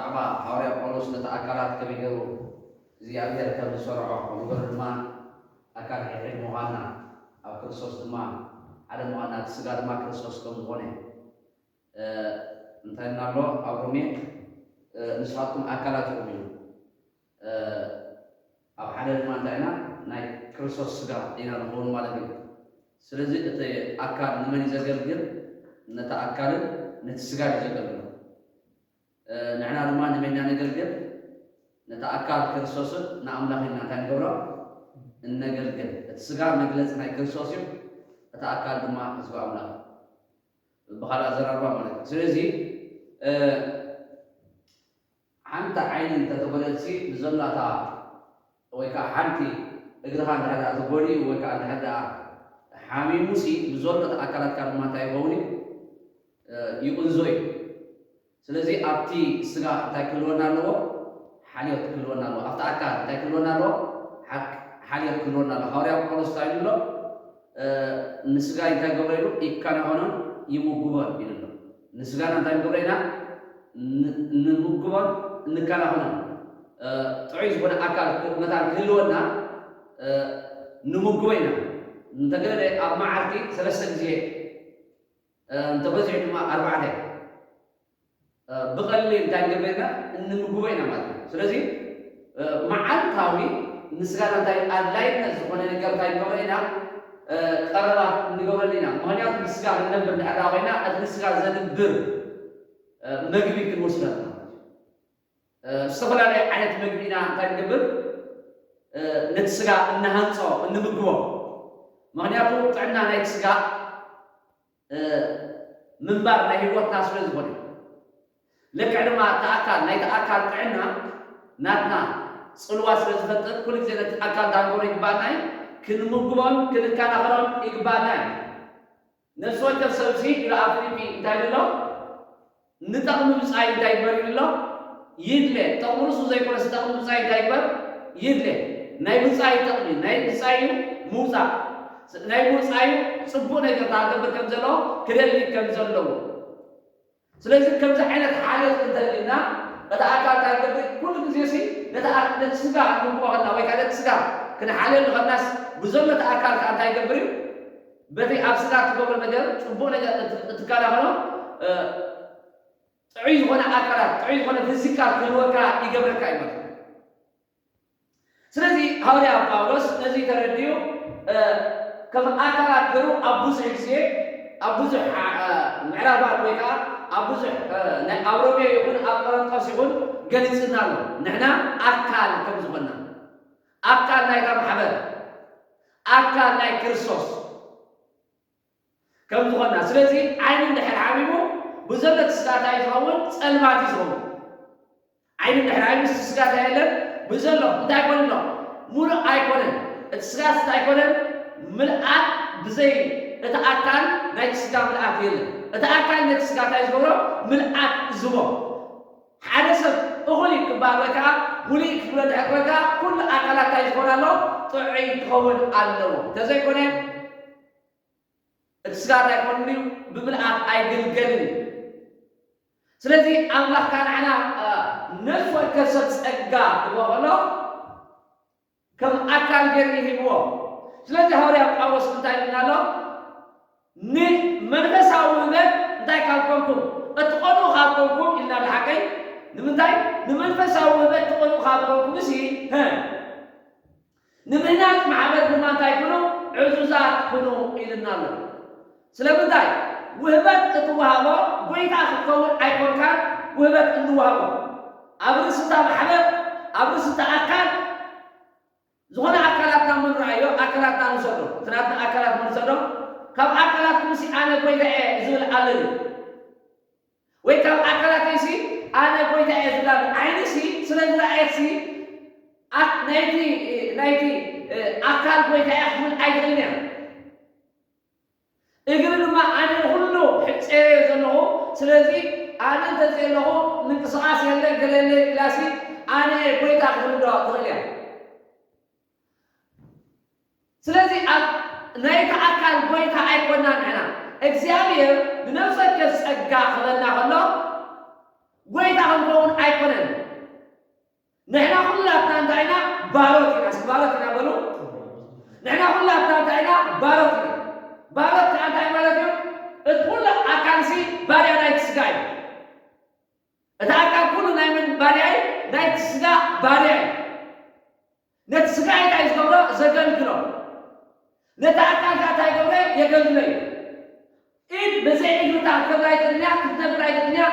ብዛዕባ ሃዋርያ ጳውሎስ ነቲ ኣካላት ከመይ ገይሩ እግዚኣብሔር ከም ዝሰርዖ፣ ከምኡ ገይሩ ድማ ኣካል ሕድሕድ ምዃንና፣ ኣብ ክርስቶስ ድማ ሓደ ምዃንና፣ እቲ ስጋ ድማ ክርስቶስ ከም ዝኾነ፣ እ፣ እንታይ ኢልና ኣሎ ኣብ ሮሜ? እ፣ ንስኻትኩም ኣካላት ኢኹም ኢሉ። እ፣ ኣብ ሓደ ድማ እንታይ ኢና? ናይ ክርስቶስ ስጋ ኢና ንኸውን ማለት እዩ። ስለዚ እቲ ኣካል ንመን እዩ ዘገልግል? ነቲ ኣካልን ነቲ ስጋን እዩ ዘገልግሎ። እ፣ ንሕና ድማ ንመን ኢና ነገልግል? ነቲ ኣካል ክርስቶስን ንኣምላኽ ኢና እንታይ ንገብሮ? እነገልግል። እቲ ስጋ መግለጺ ናይ ክርስቶስ እዩ፣ እቲ ኣካል ድማ ህዝቢ ኣምላኽ። ብኻልእ ኣዘራርባ ማለት እዩ። ስለዚ፣ እ፣ ሓንቲ ዓይኒ እንተተጎደልሲ ብዘላታ ወይ ከዓ ሓንቲ እግርኻ እንድሕር ደኣ ተጎዲኡ ወይ ከዓ እንድሕር ደኣ ሓሚሙሲ ብዘሎ እቲ ኣካላትካ ድማ እንታይ ይኸውን እዩ? እ፣ ይቕንዞ እዩ። ስለዚ ኣብቲ ስጋ እንታይ ክህልወና ኣለዎ? ሓልዮት ክህልወና ኣለዎ። ኣብቲ ኣካል እንታይ ክህልወና ኣለዎ? ሓ-፣ ሓልዮት ክህልወና ኣለዎ። ሃዋርያ ጳውሎስ እንታይ ኢሉ ኣሎ? እ፣ ንስጋይ እንታይ ገብሮ ኢሉ? ይከናኸኖን ይምግቦን ኢሉ ኣሎ። ንስጋና እንታይ ንገብሮ ኢና? ን-፣ ንምግቦን ንከናኸኖን። እ፣ ጥዑይ ዝኾነ ኣካል መታን ክህልወና፣ እ፣ ንምግቦ ኢና። እንተገለ ኣብ መዓልቲ ሰለስተ ግዜ፣ እ፣ እንተበዚሑ ድማ ኣርባዕተ። እ፣ ብቐሊል እንታይ ንገብር ኢና? እንምግቦ ኢና ማለት እዩ። ስለዚ፣ እ፣ መዓልታዊ ንስጋና እንታይ ኣድላይነት ዝኾነ ነገር እንታይ ንገብሮ ኢና? እ፣ ቀረባት ንገብረሉ ኢና። ምኽንያቱ ንስጋ ክንነብር እንድሕር ደኣ ኮይና፣ እቲ ንስጋ ዘንብር፣ እ፣ መግቢ ክንወስድ ኣለና ማለት እዩ። እ፣ ዝተፈላለየ ዓይነት መግቢ ኢና እንታይ ንገብር? እ፣ ነቲ ስጋ እንሃንጾ፣ እንምግቦ። ምኽንያቱ ጥዕና ናይቲ ስጋ እ፣ ምንባር ናይ ህይወትና ስለ ዝኾነ፣ ልክዕ ድማ እቲ ኣካል፣ ናይቲ ኣካል ጥዕና ናትና ጽልዋ ስለ ዝፈጥር፣ ኩሉ ግዜ ነቲ ኣካል እንታይ ክንገብሮ ይግባኣና እዩ? ክንምግቦን ክንከናኸኖን ይግባኣና እዩ። ነፍሲ ወከፍ ሰብሲ ኢሉ ኣብ ፊልጲ እንታይ ኢሉ ኣሎ? ንጠቕሚ ብጻይ እንታይ ይግበር ኢሉ ኣሎ? ይድለ። ጠቕሚ ርእሱ ዘይኮነስ ንጠቕሚ ብጻይ እንታይ ይግበር? ይድለ። ናይ ብጻይ ጠቕሚ፣ ናይ ብጻዩ ምውጻእ፣ ናይ ብጻዩ ጽቡቕ ነገር ክገብር ከም ዘለዎ ክደሊ ከም ዘለዎ። ስለዚ ከምዚ ዓይነት ሓልዮት እንተልዩና፣ እቲ ኣካል እንታይ ይገብር? ኩሉ ግዜ ሲ ነቲ ኣ-፣ ነቲ ስጋ ክንምግቦ ከለና ወይ ከዓ ነቲ ስጋ ክንሓልየሉ ከለናስ ብዘሎ እቲ ኣካል ከዓ እንታይ ይገብር እዩ? በቲ ኣብ ስጋ እትገብሮ ነገር ጽቡቕ ነገር እት-፣ እትከናኸኖ፣ እ፣ ጥዑይ ዝኾነ ኣካላት፣ ጥዑይ ዝኾነ ፊዚካል ክህልወካ ይገብረካ እዩ ማለት እዩ። ስለዚ ሃዋርያ ጳውሎስ ነዚ ተረዲኡ፣ እ፣ ከም ኣካላት ገይሩ ኣብ ብዙሕ ግዜ፣ ኣብ ብዙሕ፣ እ፣ ምዕራፋት ወይ ከዓ ኣብ ብዙሕ፣ እ፣ ናይ ኣብ ሮሜ ይኹን ኣብ ቆሮንቶስ ይኹን ገሊጽና ኣሎ። ንሕና ኣካል ከም ዝኾንና፣ ኣካል ናይታ ማሕበር፣ ኣካል ናይ ክርስቶስ ከም ዝኾንና። ስለዚ ዓይኒ እንድሕር ሓሚሙ ብዘሎ እቲ ስጋ እንታይ እዩ ዝኸውን? ጸልማት እዩ ዝኸውን። ዓይኒ እንድሕር ሓሚሙ እቲ ስጋ እንታይ የለን? ብዘሎ እንታይ ኣይኮነን ኣሎ? ሙሉእ ኣይኮነን። እቲ ስጋ እንታይ ኣይኮነን? ምልኣት ብዘይ እቲ ኣካል ናይቲ ስጋ ምልኣት የለን። እቲ ኣካል ነቲ ስጋ እንታይ ዝገብሮ? ምልኣት ዝቦ። ሓደ ሰብ እኹል እዩ ክበሃል ወይ ከዓ ሙሉእ እዩ ክብሎ እንድሕር ኮይንካ፣ ኩሉ ኣካላት እንታይ ዝኾን ኣለዎ? ጥዑይ ክኸውን ኣለዎ። እንተዘይኮነ እቲ ስጋ እንታይ ይኮን እዩ? ብምልኣት ኣይግልገልን እዩ። ስለዚ ኣምላኽ ካን ንዓና፣ እ፣ ነፍሲ ወከፍ ሰብ ጸጋ ክህቦ ከሎ ከም ኣካል ገይሩ ይህብዎ። ስለዚ ሃዋርያ ጳውሎስ እንታይ ይብልና ኣሎ? ንመንፈሳዊ ውህበት እንታይ ካብ ኮንኩም? እትቐንኡ ካብ ኮንኩም ኢልና ኣሎ ሓቀይ። ንምንታይ? ንመንፈሳዊ ውህበት እትቐንኡ ካብ ኮንኩም፣ እሲ፣ ሀ፣ ንምህናጽ ማሕበር ድማ እንታይ ኩኑ? ዕዙዛት ኩኑ ኢልና ኣሎ። ስለምንታይ? ውህበት እትወሃቦ ጎይታ ክትከውን ኣይኮንካን ውህበት እንወሃቦ። ኣብ ርእሲ እታ ማሕበር፣ ኣብ ርእሲ እታ ኣካል፣ ዝኾነ ኣካላትና ምንረኣዮ፣ ኣካላትና ንውሰዶ። እቲ ናትና ኣካላት ምንውሰዶ፣ ካብ ኣካላትኩምሲ ኣነ ጎይታ እየ ዝብል ኣሎ ድዩ? ወይ ካብ ኣካላተይሲ ኣነ ጎይታ እየ ዝብል ኣሎ? ዓይንሲ ስለ ዝረኣየትሲ፣ ኣ-፣ ናይቲ፣ ናይቲ፣ እ፣ ኣካል ጎይታ እያ ክትብል ኣይትኽእልን እያ። እግሪ ድማ ኣነ ንኹሉ ሕጸዮ ዘለኹ፣ ስለዚ ኣነ እንተዘየለኹ ምንቅስቓስ የለን፣ ገለ የለን ኢላሲ ኣነ እየ ጎይታ ክትብል ዶ ትኽእል እያ? ስለዚ ኣብ ናይቲ ኣካል ጎይታ ኣይኮናን ንሕና። እግዚኣብሔር ንነፍሲ ወከፍ ጸጋ ክህበና ከሎ፣ ጎይታ ክንከውን ኣይኮነን። ንሕና ኩላትና እንታይ ኢና? ባሮት ኢና። እስኪ ባሮት ኢና በሉ። ንሕና ኩላትና እንታይ ኢና? ባሮት ኢና። ባሮት ከዓ እንታይ ማለት እዩ? እቲ ኩሉ ኣካልሲ ባርያ ናይቲ ስጋ እዩ። እቲ ኣካል ኩሉ ናይ መን ባርያ እዩ? ናይቲ ስጋ ባርያ እዩ። ነቲ ስጋ እንታይ ዝገብሮ? ዘገልግሎ። ነቲ ኣካል ከዓ እንታይ ገብረ? የገልግሎ እዩ። ኢድ ብዘይ እግሪ ክትከብር ኣይትኽእልን እያ፣ ክትነብር ኣይትኽእልን እያ።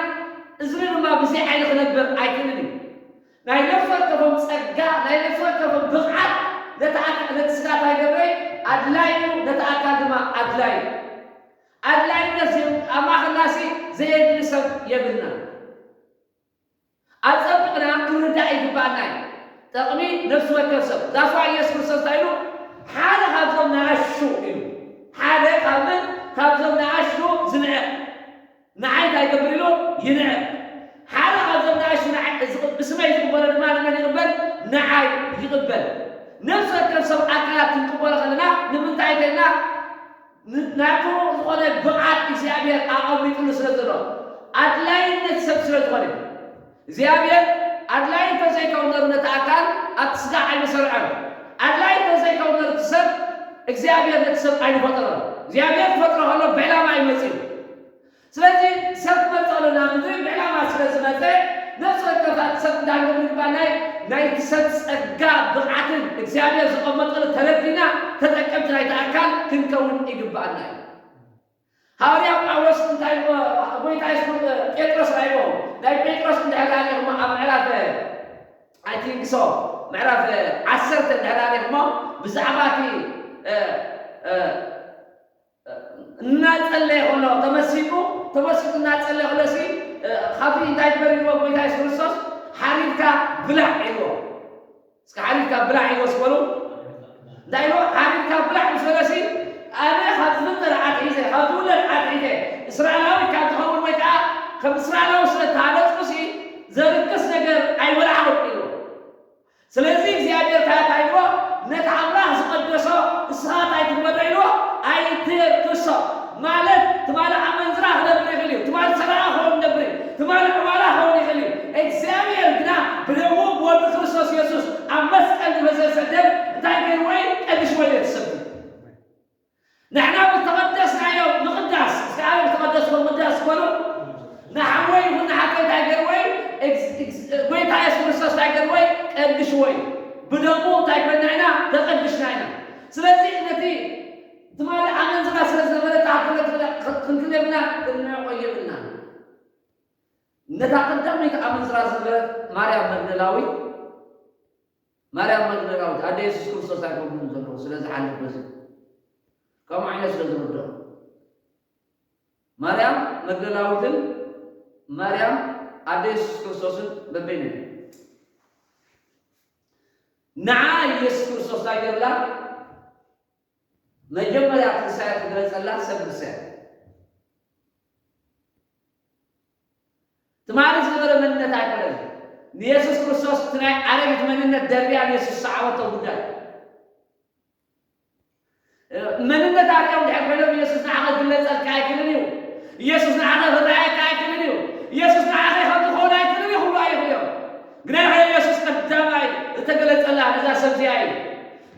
እዝኒ ድማ ብዘይ ዓይኒ ክነብር ኣይክእልን እዩ። ናይ ነፍሲ ወከፎም ጸጋ፣ ናይ ነፍሲ ወከፎም ብቕዓት ነቲ ኣካ-፣ ነቲ ስጋ እንታይ ገብረ? ኣድላይ እዩ፣ ነቲ ኣካል ድማ ኣድላይ እዩ። ኣድላይነት ዘይ-፣ ኣብ ማእከልናሲ ዘየድሊ ሰብ የብልና። ኣጸቢቕና ክንርዳእ ይግባኣና እዩ። ጠቕሚ ነፍሲ ወከፍ ሰብ። ዛስዋ ኢየሱስ ክርስቶስ እንታይ ኢሉ? ሓደ ካብዞም ንኣሹ ኢሉ። ሓደ ካብ ምን? ካብዞም ንኣሹ ዝንዕቕ። ንዓይ እንታይ ይገብር ኢሉ? ይንዕቕ። ሓደ ካብዞም ንኣሹ ንዓይ፣ ዝቕ-፣ ብስመይ ዝቕበሎ ድማ ንመን ይቕበል? ንዓይ ይቕበል። ነፍሲ ወከፍ ሰብ ኣካላት ክንቅበሎ ከለና ንምንታይ ተይልና? ን-፣ ናቱ ዝኾነ ብቕዓት እግዚኣብሔር ኣቐሚጥሉ ስለ ዘሎ፣ ኣድላይነት ሰብ ስለ ዝኾነ፣ እግዚኣብሔር ኣድላይ እንተዘይከውን ነሩ ነቲ ኣካል ኣብቲ ስጋ ኣይምሰርዐን። ኣድላይ እንተዘይከውን ነሩ እቲ ሰብ እግዚኣብሔር ነቲ ሰብ ኣይምፈጠሮን። እግዚኣብሔር ክፈጥሮ ከሎ ብዕላማ እዩ መጺኡ። ስለዚ ሰብ ክመጽእ ከሎ ናብ ምድሪ ብዕላማ ስለ ዝመጸ፣ ነፍሲ ወከፍ ሰብ እንታይ ክንገብር ይግባኣና እዩ? ናይቲ ሰብ ጸጋ ብቕዓትን እግዚኣብሔር ዘቐመጠሉ ተረዲና ተጠቀምቲ ናይቲ ኣካል ክንከውን ይግባኣና እዩ። ሃዋርያ ጳውሎስ እንታይ ኢልዎ? ጎይታ የሱስ ጴጥሮስ ራእይዎ። ናይ ጴጥሮስ እንድሕር ርኢኹሞ ኣብ ምዕራፍ፣ I think so፣ ምዕራፍ ዓሰርተ እንድሕር ርኢኹሞ ብዛዕባ እቲ፣ እ፣ እ፣ እናጸለየ ከሎ ተመሲጡ፣ ተመሲጡ እናጸለየ ከሎ ሲ፣ እ፣ ካብቲ እንታይ ትበል ኢልዎ ጎይታ የሱስ ክርስቶስ? ሓሪድካ ብላዕ ኢልዎ። እስከ ሓሪድካ ብላዕ ኢልዎ እስከ በሉ። እንታይ ኢልዎ? ሓሪድካ ብላዕ ምስ በለሲ፣ ኣነ ካብ ዝፍጠር ኣትሒዘ፣ ካብ ዝውለድ ኣትሒዘ፣ እስራኤላዊ ካብ ዝኸውን ወይ ከዓ ከም እስራኤላዊ ስለ ተሃነጽኩሲ፣ ዘርክስ ነገር ኣይበላዕኹን ኢልዎ። ስለዚ እግዚኣብሔር ከኣ እንታይ ኢልዎ? ነቲ ኣምላኽ ዝቐደሶ ንስኻ እንታይ ትግበሮ ኢልዎ? ኣይትርክሶ። ማለት ትማሊ ኣመንዝራ ክነብር ይኽእል እዩ። ትማሊ ሰራቒ ክኸውን ይነብር እዩ። ትማሊ ዕዋላ ክኸውን ይኽእል እዩ። እግዚኣብሔር ግና ብደሙ ብወዱ ክርስቶስ የሱስ ኣብ መስቀል ዝፈሰሰ ደም እንታይ ገይርዎ እዩ? ቀዲስዎ እዩ እቲ ሰብ። ንሕና ብተቐደስናዮ ምቕዳስ፣ እስከ ኣበይ ብተቐደስኩ ምቕዳስ በሉ። ንሓወይ ይኹን ንሓተይ እንታይ ገይርዎ እዩ? እግዝ-፣ እግዝ-፣ ጎይታ የሱስ ክርስቶስ እንታይ ገይርዎ እዩ? ቀዲስዎ እዩ። ብደሙ እንታይ ኮይንና ኢና? ተቐዲስና ኢና። ስለዚ ነቲ ትማሊ ኣመንዝራ ስለ ዝነበረ፣ እታ ክብረት ክንክን የብልና፣ ክንንዕቆ የብልና። ነታ ቀዳመይቲ ኣመንዝራ ዝነበረት ማርያም መግደላዊት፣ ማርያም መግደላዊት ኣደ የሱስ ክርስቶስ ኣይኮኑን ዘለዉ፣ ስለ ዝሓልፍ በዚ ከምኡ ዓይነት ስለ ዝርድኦም። ማርያም መግደላዊትን ማርያም ኣደ የሱስ ክርስቶስን በበይነን። ንዓ የሱስ ክርስቶስ እንታይ ገይርላ? መጀመርያ ትንሳኤ ትግለጸላ ሰብ ንሳ እያ። ትማሊ ዝነበረ መንነት ኣይኮነን። ንየሱስ ክርስቶስ እቲ ናይ ኣረጊት መንነት ደርብያ ንየሱስ ዝሰዓበቶ ጉዳይ። መንነት ኣርዮም ድሕር ኮይኖም ኢየሱስ ንዓኻ ክግለጸልካ ኣይክእልን እዩ። ኢየሱስ ንዓኻ ክረኣየካ ኣይክእልን እዩ። ኢየሱስ ንዓኻ ከም ዝኸውን ኣይክእልን እዩ ክብሉ ኣይኽእሉ እዮም። ግናኸ ኢየሱስ ቀዳማይ ዝተገለጸላ ነዛ ሰብ እዚኣ እዩ።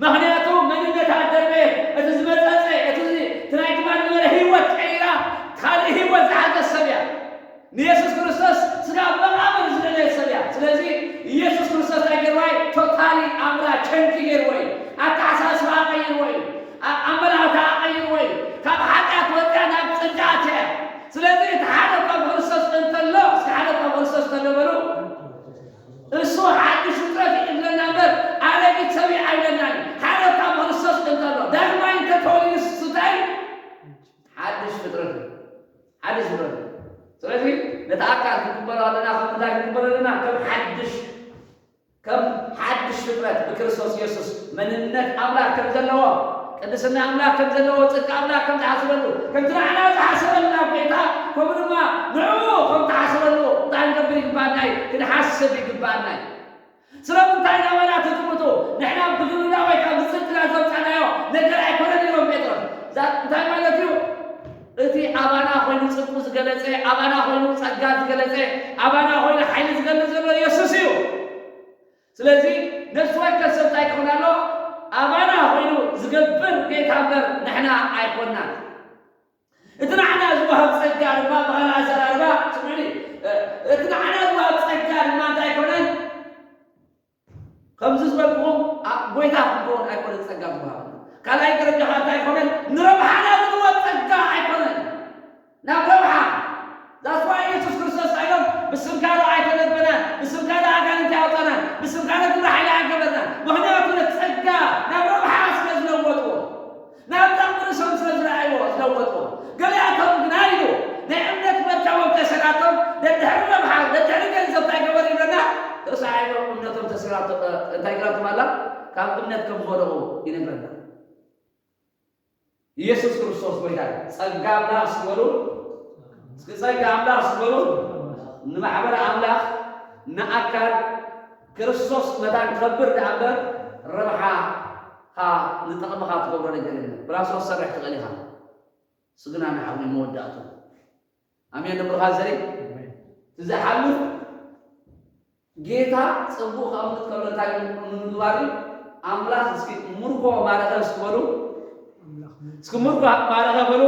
ምኽንያቱ መንነታ ደርበየት፣ እቲ ዝመጸጸ፣ እቲ ዝ-፣ እቲ ናይ ትማሊ ዝነበረ ህይወት ቀይራ፣ ካልእ ህይወት ዝሓዘት ሰብ እያ። ንየሱስ ክርስቶስ ስጋ መቓብር ዝደለየ ሰብ እያ። ስለዚ ኢየሱስ ክርስቶስ እንታይ ገይርዋ እዩ? ቶታሊ ኣምራ ቸንኪ ገይርዎ እዩ። ኣተሓሳስባ ቀይርዎ እዩ። ኣ-፣ ኣመላልታ ቀይርዎ እዩ። ካብ ሓጢኣት ወፂኣ ናብ ፅድቂ ኣትያ እያ። ስለዚ እቲ ሓደ እኳ ብክርስቶስ እንተሎ፣ እስኪ ሓደ እኳ ብክርስቶስ እንተሎ በሉ፣ እሱ ሓድሽ ፍጥረት እዩ እብለና እምበር ኣረጊት ሰብ እዩ ኣይብለናን እዩ። ሓደ እኳ ብክርስቶስ እንተሎ፣ ዳግማይ እንተተወሊዱ ንሱ እንታይ እዩ? ሓድሽ ፍጥረት እዩ። ሓድሽ ፍጥረት እዩ። ስለዚ ነቲ ኣካል ክንቅበሎ ኣለና፣ ከም እንታይ ክንቅበሎ ኣለና? ከም ሓድሽ፣ ከም ሓድሽ ፍጥረት ብክርስቶስ ኢየሱስ መንነት ኣምላኽ ከም ዘለዎ፣ ቅድስና ኣምላኽ ከም ዘለዎ፣ ጽድቂ ኣምላኽ ከም ዝሓስበሉ፣ ከምቲ ንዓና ዝሓሰበልና ጎይታ፣ ከምኡ ድማ ንዕኡ ከም ዝሓሰበሉ እንታይ ክንገብር ይግባኣና እዩ? ክንሓስብ ይግባኣና እዩ። ስለምንታይ ናባና ትጥምቱ? ንሕና ብግብርና ወይ ካብ ብጽድቅና ዘምጻናዮ ነገር ኣይኮነን ኢሎም ጴጥሮስ። እዛ እንታይ ማለት እዩ? እቲ ኣባና ኮይኑ ጽድቁ ዝገለ ዝገለጸ፣ ኣባና ኮይኑ ጸጋ ዝገለጸ፣ ኣባና ኮይኑ ሓይሊ ዝገለጸ ዘሎ የሱስ እዩ። ስለዚ ነፍሲ ወከፍ ሰብ እንታይ ክኸውን ኣሎ? ኣባና ኮይኑ ዝገብር ጌታ እምበር ንሕና ኣይኮናን። እቲ ንዓና ዝወሃብ ጸጋ ድማ ብኻልእ ኣዘራርባ፣ ስምዑኒ፣ እቲ ንዓና ዝወሃብ ጸጋ ድማ እንታይ ኣይኮነን? ከምዚ ዝበልኩኹም ኣብ ጎይታ ክንከውን ኣይኮነን ጸጋ ዝወሃበና። ካልኣይ ደረጃ ኸኣ እንታይ ኣይኮነን? ንረብሓና ዝልወጥ ጸጋ ኣይኮነን። ናብ ረብሓ። That's why ኢየሱስ ክርስቶስ እንታይ ኢሎም? ብስምካ ዶ ኣይተነበናን፣ ብስምካ ዶ ኣጋንንቲ ኣውጻናን፣ ብስምካ ዶ ግብረ ሓይሊ ኣይገበርናን። ምኽንያቱ ነቲ ጸጋ ናብ ረብሓ ስለ ዝለወጥዎ። ናብ ጠቕሚ ርእሶም ስለ ዝረኣይዎ ዝለወጥዎ። ገሊኣቶም ግና ኢሉ ናይ እምነት መርከቦም ተሰናቶም ደድሕሪ ረብሓ፣ ደድሕሪ ገንዘብ እንታይ ገበሩ ይብለና? ተሳዒሮም እምነቶም ተሰናቶ-፣ እ፣ እንታይ ግራቶም ኣላ? ካብ እምነት ከም ዝወደቑ ይነግረና። ኢየሱስ ክርስቶስ ጎይታ እዩ። ጸጋ ኣምላኽ እስኪ በሉ። እስኪ ጸጋ ኣምላኽ እስኪ በሉ። ንማሕበር ኣምላኽ፣ ንኣካል ክርስቶስ መታን ክኸብር ደኣ እምበር ረብሓኻ ንጠቕምኻ ትገብሮ ነገር የለን። ብራሶ ትሰርሕ ትኽእል ኢኻ። ስግና ንሓዊ መወዳእቱ። ኣሜን። ንብርኻ ዘሪ። እቲ ዝሓልፍ ጌታ ጽቡቕ ከቕምጥ ከሎ እንታይ ንምግባር እዩ? ኣምላኽ እስኪ ምርኮ ማረኸ እስኪ በሉ። እስኪ ምርኮ ማረኸ በሉ።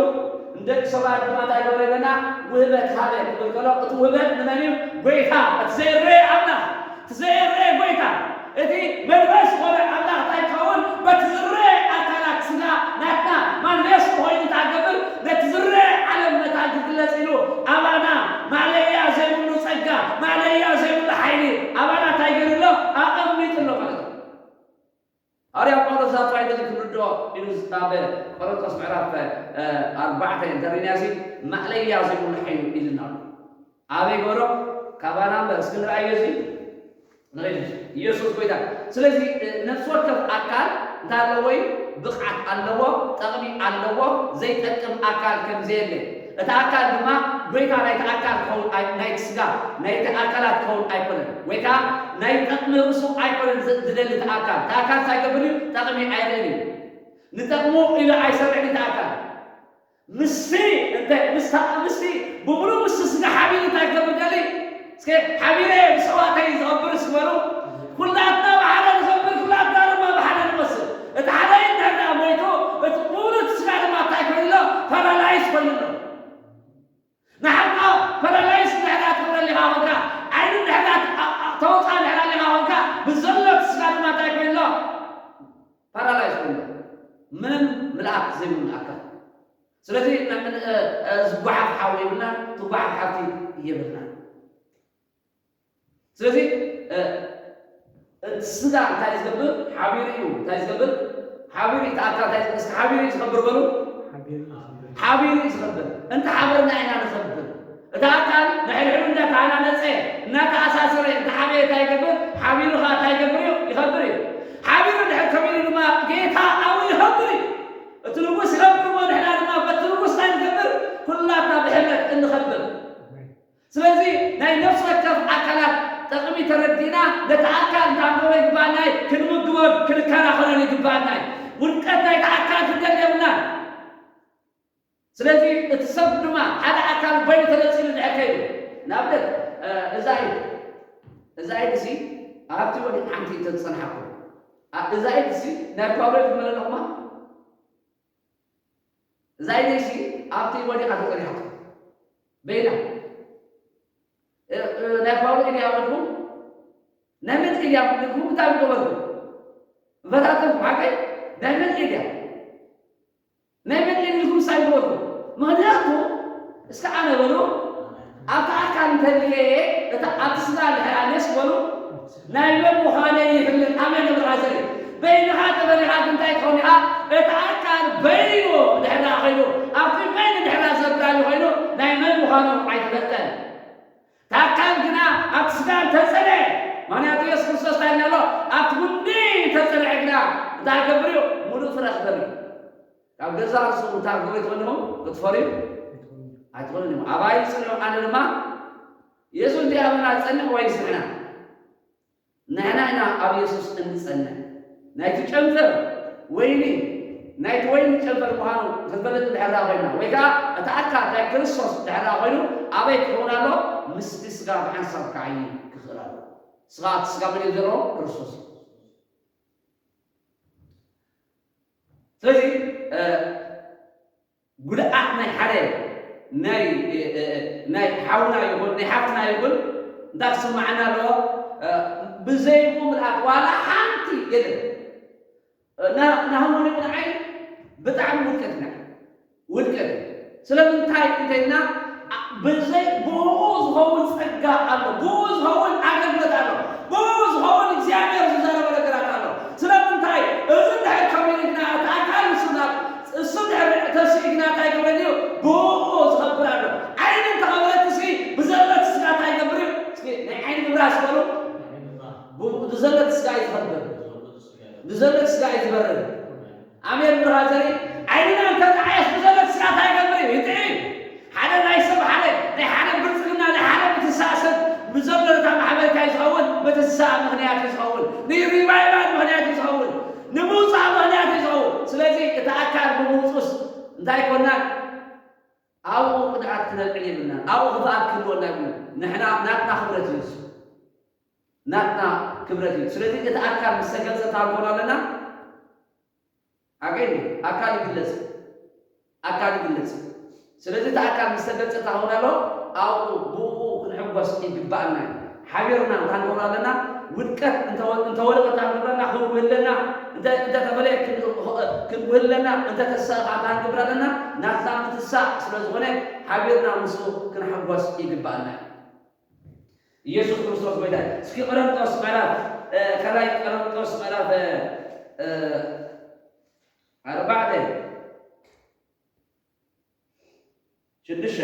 ንደቂ ሰባት ድማ እንታይ ገበረ ኢለና? ውህበት ሃበ ክብል ከሎ፣ እቲ ውህበት ንመን እዩ? ጎይታ፣ እቲ ዘይረአ ኣምላኽ፣ እቲ ዘይረአ ጎይታ፣ እቲ መድረስ ዝኾነ ኣምላኽ እንታይ ክኸውን? በቲ ዝረአ ኣካላት ስጋ ናትና ማንፌስቶ ኮይኑ እንታይ ክገብር? ነቲ ዝረአ ዓለም መታን ክግለጽ ኢሉ ኣባና ማለያ ዘይብሉ ጸጋ፣ ማለያ ዘይብሉ ሓይሊ ኣባና እንታይ ገይሩ ኣሎ? ኣቐሚጡ ኣሎ ማለት እዩ። ሃዋርያ ጳውሎስ እዛ ጥራይ ነዚ ክንርድኦ ኢሉ ኣብ ቆሮንቶስ ምዕራፍ፣ እ፣ ኣርባዕተ እንተሪእናሲ፣ ማእለያ ዘይብሉ ሓይሊ ኢሉና ኣሎ። ኣበይ ገይሩ? ካባና እምበር፣ እስኪ ንርኣዮ እዚ። ንርኢ። ኢየሱስ ጎይታ። ስለዚ፣ እ፣ ነፍሲ ወከፍ ኣካል እንታይ ኣለዎ እዩ? ብቕዓት ኣለዎ፣ ጠቕሚ ኣለዎ፣ ዘይጠቅም ኣካል ከም ዘየለ። እቲ ኣካል ድማ ጎይታ ናይቲ ኣካል ክኸውን ኣይ-፣ ናይቲ ስጋ፣ ናይቲ ኣካላት ክኸውን ኣይኮነን። ወይ ከዓ ናይ ጠቕሚ ርእሱ ኣይኮነን ዝ-፣ ዝደሊ እቲ ኣካል። እቲ ኣካል እንታይ ይገብር እዩ? ጠቕሚ ኣይርእን እዩ። ንጠቕሙ ኢሉ ኣይሰርሕን እዩ እቲ ኣካል። ምስቲ፣ እንተ-፣ ምስታ-፣ ምስቲ ብምሉእ ምስቲ ስጋ ሓቢሩ እንታይ ክገብር ደሊ? እስከ ሓቢረ ምስ ኣሕዋተይ ዝኸብር እስኪ በሉ። ኩላትና ብሓደ ንኸብር፣ ኩላትና ድማ ብሓደ ንመስል። እቲ ሓደ እንድሕር ደኣ ሞይቱ፣ እቲ ምሉእ እቲ ስጋ ድማ እንታይ ኮይኑ ኣሎ? ፓራላይዝ ኮይኑ ኣሎ። ንሓንቃ ፓራላይዝ እንድሕር ደኣ ትገብረ ኣሊኻ ኮንካ፣ ዓይኒ እንድሕር ደኣ ት-፣ ኣ-፣ ኣ-፣ ተውጽኣ እንድሕር ኣሊኻ ኮንካ፣ ብዘሎ እቲ ስጋ ድማ እንታይ ኮይኑ ኣሎ? ፓራላይዝ ኮይኑ ኣሎ። ምንም ምልኣት ዘይብሉ ኣካል። ስለዚ ን-፣ ን-፣ እ፣ እ፣ ዝጓሓፍ ሓዊ የብልና፣ ትጓሓፍ ሓብቲ የብልና። ስለዚ፣ እ፣ እቲ ስጋ እንታይ ዝገብር? ሓቢሩ እዩ። እንታይ ዝገብር? ሓቢሩ እዩ። እቲ ኣካል እንታይ ዝገብር? እስኪ ሓቢሩ እዩ ዝኸብር በሉ። ሓቢሩ እዩ ዝኸብር። ሓቢሩ እዩ ዝኸብር። እንተ ሓበርና ኢና ንኸብር። እቲ ኣካል ንሕድሕዱ እንዳተሃናነጸ፣ እናተኣሳሰረ፣ እንተ ሓበየ እንታይ ይገብር? ሓቢሩ ኸኣ እንታይ ይገብር እዩ? ይኸብር እዩ። ሓቢሩ ድሕር ከቢሩ ድማ ጌታ ኣብኡ ይኸብር እዩ። እቲ ንጉስ ይኸብር እሞ ንሕና ድማ በቲ ንጉስ እንታይ ንገብር? ኩላትና ብሕብረት እንኸብር። ስለዚ ናይ ነፍሲ ወከፍ ኣካላት ጠቕሚ ተረዲእና ነቲ ኣካል እንታይ ክንገብሮ ይግባኣና እዩ? ክንምግቦን ክንከናኸኖን ይግባኣና እዩ። ውድቀት ናይቲ ኣካል ክንደሊ የብልናን። ስለዚ እቲ ሰብ ድማ ሓደ ኣካል በይኑ ተነጺሉ ድሕር ከይዱ፣ ንኣብነት፣ እ፣ እዛ ኢድ፣ እዛ ኢድ እሲ ኣብቲ ወዲቕ ሓንቲ ኢድ ተዝጸንሓኩም፣ ኣ-፣ እዛ ኢድ እሲ ናይ ፓውሎ ኢድ ትመለለኹማ? እዛ ኢደይሲ ኣብቲ ወዲቓ ተጸኒሓቶ። በይና። እ፣ እ፣ ናይ ፓውሎ ኢድ እያ በልኩም? ናይ መን ኢድ እያ በልኩም? እንታይ ምገበርኩም? ፈታተንኩም፣ ሓቀይ? ናይ መን ኢድ እያ? ናይ መን ኢድ ኢልኩም እንታይ ምገበርኩም? ምኽንያቱ፣ እስከ ኣነ በሉ፣ ኣብቲ ኣካል እንተልየ፣ እታ ኣብቲ ስጋ እንድሕር ኣልየስ በሉ፣ ናይ መን ምዃነይ ይፍለጥ። ኣሜን ንብርሃ ዘርኢ። በይንኻ ተበሊኻ ግን እንታይ ትኸውን ኢኻ? እቲ ኣካል በይኑ እንድሕር ደኣ ኸይኑ፣ ኣብቲ በይኑ እንድሕር ደኣ ዘብራሊ ኸይኑ፣ ናይ መን ምዃኑ ኣይትፈልጠን። እቲ ኣካል ግና ኣብቲ ስጋ እንተጸንዐ፣ ምኽንያቱ የሱስ ክርስቶስ እንታይ ኢልና ኣሎ? ኣብቲ ጉንዲ እንተጸንዐ ግና እንታይ ክገብር እዩ? ምሉእ ፍረ ክፈሪ እዩ። ካብ ገዛእ ርእሱ እንታ ክገብር ኣይትኽእልን ኢኹም? ክትፈርዩ ኣይትኽእሉን ኢኹም። ኣባይ ጽንዑ፣ ኣነ ድማ የሱስ እንዲኣ ኣመና ዝጸንዕ ወይ ንስሕና። ንሕና ኢና ኣብ የሱስ እንጸንዕ። ናይቲ ጨንፈር ወይኒ ናይቲ ወይኒ ጨንፈር ምዃኑ ክትፈልጥ እንድሕር ኮይና፣ ወይ ከዓ እቲ ኣካል ናይ ክርስቶስ እንድሕር ኮይኑ፣ ኣበይ ክኸውን ኣሎ? ምስቲ ስጋ ብሓንሳብ ክዓይ ክኽእል ኣሎ። ስጋ እቲ ስጋ መን እዩ ዘለዎ? ክርስቶስ እዩ። ስለዚ ጉድኣት ናይ ሓደ ናይ ናይ ሓውና ይኹን ናይ ሓፍትና ይኹን እንታይ ክስማዓና ኣለዎ? ብዘይኡ ምልኣት ዋላ ሓንቲ የለን። ናህሞኒ ንዓይ ብጣዕሚ ውድቀት ኢና፣ ውድቀት። ስለምንታይ እንተልና ብዘይ ብኡ ዝኸውን ጸጋ ኣሎ፣ ብኡ ዝኸውን ኣገልግሎት ኣሎ፣ ብኡ ዝኸውን እግዚኣብሔር ዝዛረቦ ነገራት ኣሎ። ስለምንታይ እዚ እንድሕር ከሚኡ ግና እቲ ኣካል ንሱ ናብ እሱ እንድሕር ተሲኡ ግና እንታይ ይገብረኒ እዩ? ብኡ ዝኸብር ኣሎ። ዓይኒ እንተኸበረትሲ ብዘለት ስጋ እንታይ ይገብር እዩ? እስኪ ናይ ዓይኒ ግብራ ስበሉ። ብኡ ብዘለት ስጋ እዩ ዝኸብር። ብዘለት ስጋ እዩ ዝበርር። ኣሜን። ብርሃ ዘርኢ ዓይንና እንተጠዓየስ ብዘለት ስጋ እንታይ ይገብር እዩ? ይጥዒ እዩ። ሓደ ናይ ሰብ ሓደ ናይ ሓደ ብልጽግና ናይ ሓደ ምትሳእ ሰብ ብዘሎ ነታ ማሕበር እንታይ ዝኸውን? ምትሳእ ምኽንያት እዩ ዝኸውን። ንሪቫይቫል ምኽንያት እዩ ዝኸውን። ንምውፃእ ምኽንያት እዩ ዝኸውን። ስለዚ እቲ ኣካል ብምውፁስ እንታይ ይኮና? ኣብኡ ቅድዓት ክነብዕል የብልናን። ኣብኡ ክፍኣት ክህልወና የብሉን። ንሕና ናትና ክብረት እዩ እሱ። ናትና ክብረት እዩ። ስለዚ እቲ ኣካል ምስ ተገልጸ እንታይ ንገብር ኣለና? ሓቀይ ኣካል ይግለጽ፣ ኣካል ይግለጽ። ስለዚ እቲ ኣካል ምስ ተገልጸ እንታይ ክኸውን ኣለዎ? ኣብኡ ብኡ ክንሕጎስ ይግባኣና እዩ። ሓቢርና እንታይ ንገብር ኣለና? ውድቀት እንተወ-፣ እንተወደቐ እንታይ ንገብር ኣለና? ክንጉህለና፣ እንተ-፣ እንተተፈለየ ክን-፣ ክንጉህለና፣ እንተተሳእካ እንታይ ንገብር ኣለና? ናትና ምትሳእ ስለ ዝኾነ ሓቢርና ምስኡ ክንሕጎስ ይግባኣና እዩ። ኢየሱስ ክርስቶስ ጎይታ እዩ። እስኪ ቆሮንቶስ ምዕራፍ፣ እ፣ ካልኣይ ቆሮንቶስ ምዕራፍ፣ እ፣ እ፣ ኣርባዕተ፣ ሽዱሽተ፣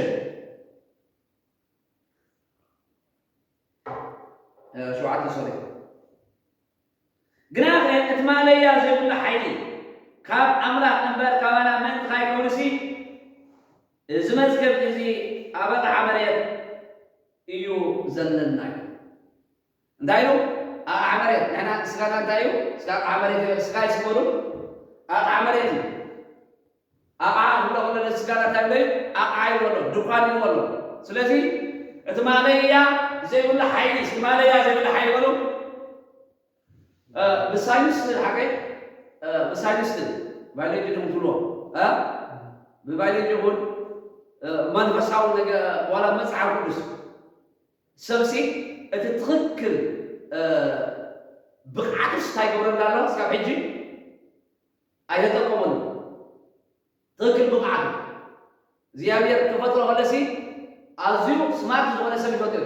እ፣ ሸውዓተ፣ ሶሪ። ግናኸ እቲ ማለያ ዘይብሉ ሓይሊ ካብ ኣምላኽ እምበር ካባና ምእንቲ ካይኮንሲ፣ እዚ መዝገብ እዚ ኣብ ኣቕሓ መሬት እዩ ዘለና እዩ። እንታይ ኢሉ? ኣቕሓ መሬት። ንሕና ስጋና እንታይ እዩ? ስጋ ኣቕሓ መሬት እዩ። ስጋ ይስበሉ ኣቕሓ መሬት እዩ። ኣቕሓ ክብሎ ከሎ ነዚ ስጋና እንታይ ኢሉ? ኣቕሓ ኢልዎ ኣሎ፣ ድኳን ኢልዎ ኣሎ። ስለዚ እቲ ማለያ ዘይብሉ ሓይሊ፣ እስኪ ማለያ ዘይብሉ ሓይሊ በሉ። እ፣ ብሳይንስ ሓቀይ፣ እ፣ ብሳይንስ ባዮሎጂ ድም ትብሎ፣ እ፣ ብባዮሎጂ ይኹን፣ እ፣ መንፈሳዊ ነገር ዋላ መጽሓፍ ቅዱስ ሰብሲ እቲ ትኽክል፣ እ፣ ብቕዓትስ እንታይ ይገብረና ኣሎ? እስካብ ሕጂ ኣይተጠቀመሉ። ትኽክል ብቕዓት እግዚኣብሔር ክፈጥሮ ከለሲ ኣዝዩ ስማርት ዝኾነ ሰብ ይፈጥር።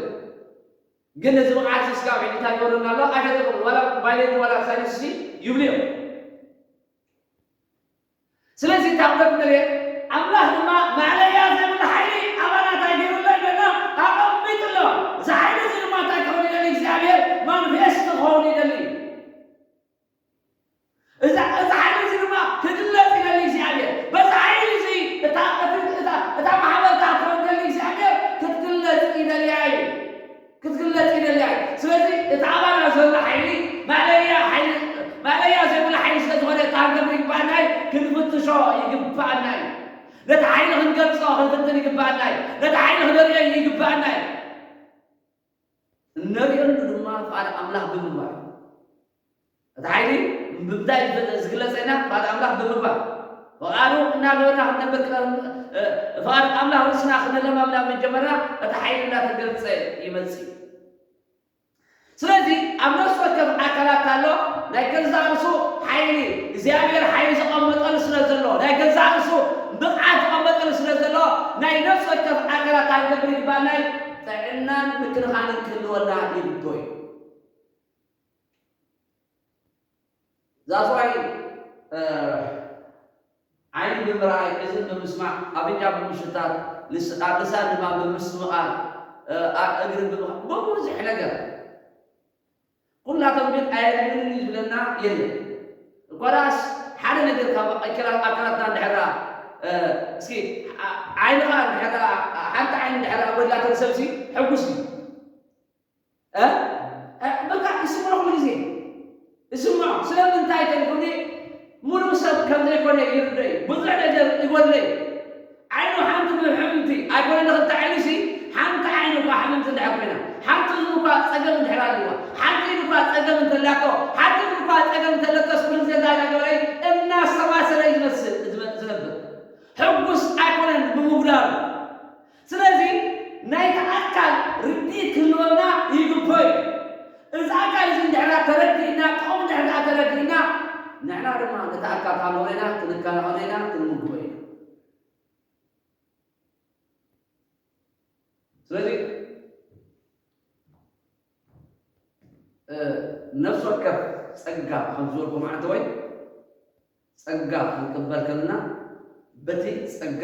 ግን እዚ ብቕዓት እስካብ ሕጂ እንታይ ይገብረና ኣሎ? ኣይፈጠሩን። ዋላ ባይሎጂ ዋላ ሳይንስ ይብሉ እዮም። ስለዚ እታ ክብለት ንርኢ ኣምላኽ ድማ ማዕለያ ዘይብሉ ሓይሊ ኣባና እንታይ ገይሩ ኣሎ ይብለና? ኣቐሚጡ ኣሎ። እዚ ሓይሊ እዚ ድማ እንታይ ክኸውን ይደሊ? እግዚኣብሔር ማኒፌስት ክኸውን ይደሊ። እዛ፣ እዚ ሓይሊ እዚ ድማ ክግለጽ ይደሊ እግዚኣብሔር። በዚ ሓይሊ እዚ እታ፣ እቲ፣ እታ፣ እታ ማሕበር እታ ትረድደሊ እግዚኣብሔር ክትግለጽ ይደልያ እዩ። ክትግለጽ ይደልያ እዩ። ስለዚ እቲ ኣባና ዘሎ ሓይሊ ማለያ ሓይሊ፣ ማለያ ዘይብሉ ሓይሊ ስለ ዝኾነ እታ ክንገብር ይግባኣና እዩ። ክንፍትሾ ይግባኣና እዩ። ነቲ ሓይሊ ክንገልጾ ክንፍትን ይግባኣና እዩ። ነቲ ሓይሊ ክነርእዮ ይግባኣና እዩ። እነርእየሉ ድማ ፍቓድ ኣምላኽ ብምግባር። እቲ ሓይሊ ብምንታይ ዝግለጸ ኢና? ፍቓድ ኣምላኽ ብምግባር። ፍቓዱ እናገበርና ክንነብር ከ-፣ እ፣ ፍቓድ ኣምላኽ ርእስና ክነለማምዳ ምስ ጀመርና፣ እቲ ሓይሊ እናተገልጸ ይመጽእ። ስለዚ ኣብ ነፍሲ ወከፍ ኣካላት ኣሎ ናይ ገዛእ ርእሱ ሓይሊ፣ እግዚኣብሔር ሓይሊ ዘቐመጠሉ ስለ ዘሎ፣ ናይ ገዛእ ርእሱ ብቕዓት ዘቐመጠሉ ስለ ዘሎ፣ ናይ ነፍሲ ወከፍ ኣካላት እንታይ ክንገብር ይግባኣና እዩ? ጥዕናን ምክንኻንን ክህልወና ይግብኦ እዩ። That's why፣ እ፣ ዓይኒ ብምርኣይ፣ እዝኒ ብምስማዕ፣ ኣፍንጫ ብምሽታት፣ ልስ-፣ ኣብ ልሳን ድማ ብምስትምቓር፣ እ፣ ኣብ እግሪ ብምኻ-፣ ብብዙሕ ነገር ኩላቶም ግን ኣየድልዩንን እዩ ዝብለና የለን። እኳ ደኣስ ሓደ ነገር ካብ ኣካላት-፣ ኣካላትና እንድሕር ደኣ፣ እ፣ እስኪ ዓ-፣ ዓይንኻ እንድሕር ደኣ፣ ሓንቲ ዓይኒ እንድሕር ደኣ ጎድላተን ሰብሲ ሕጉስ እዩ። እ? እ፣ በቃ ይስምዖ ኩሉ ግዜ። ይስምዖ። ስለምንታይ ተልኩኒ፣ ሙሉእ ሰብ ከም ዘይ-፣ ዘይኮነ ይርደይ፣ ብዙሕ ነገር ይጎድለይ። ዓይኑ ሓንቲ ሕምምቲ ኣይኮነ ንክልተ ዓይኑ ሲ ሓንቲ ዓይኑ እኳ ሕምምቲ እንድሕር ኮይና፣ ሓንቲ እዝኑ እኳ ጸገም እንድሕር ኣለዋ፣ ሓንቲ ኢዱ እኳ ጸገም እንተላቶ፣ ሓንቲ ኢዱ እኳ ጸገም እንተለቶስ፣ ኩሉ ግዜ እንታይ እናገበረ እናስተማሰለ እዩ ዝመስል ዝመ- ዝነብር። ሕጉስ ኣይኮነን ብምጉዳሉ። ስለዚ ናይቲ ኣካል ርድኢት ክህልወና ይግብኦ እዩ። እዚ ኣካል እዚ እንድሕር ተረዲእና፣ ጥቕሙ እንድሕር ተረዲእና፣ ንሕና ድማ ነቲ ኣካል ካብ ኖሬና ክንከናኸኖ ኢና፣ ክንምግቦ ኢና። ስለዚ ነፍሲ ወከፍ ጸጋ ከም ዝበልኩ መዓልቲ ወይ ጸጋ ክንቅበል ከለና በቲ ጸጋ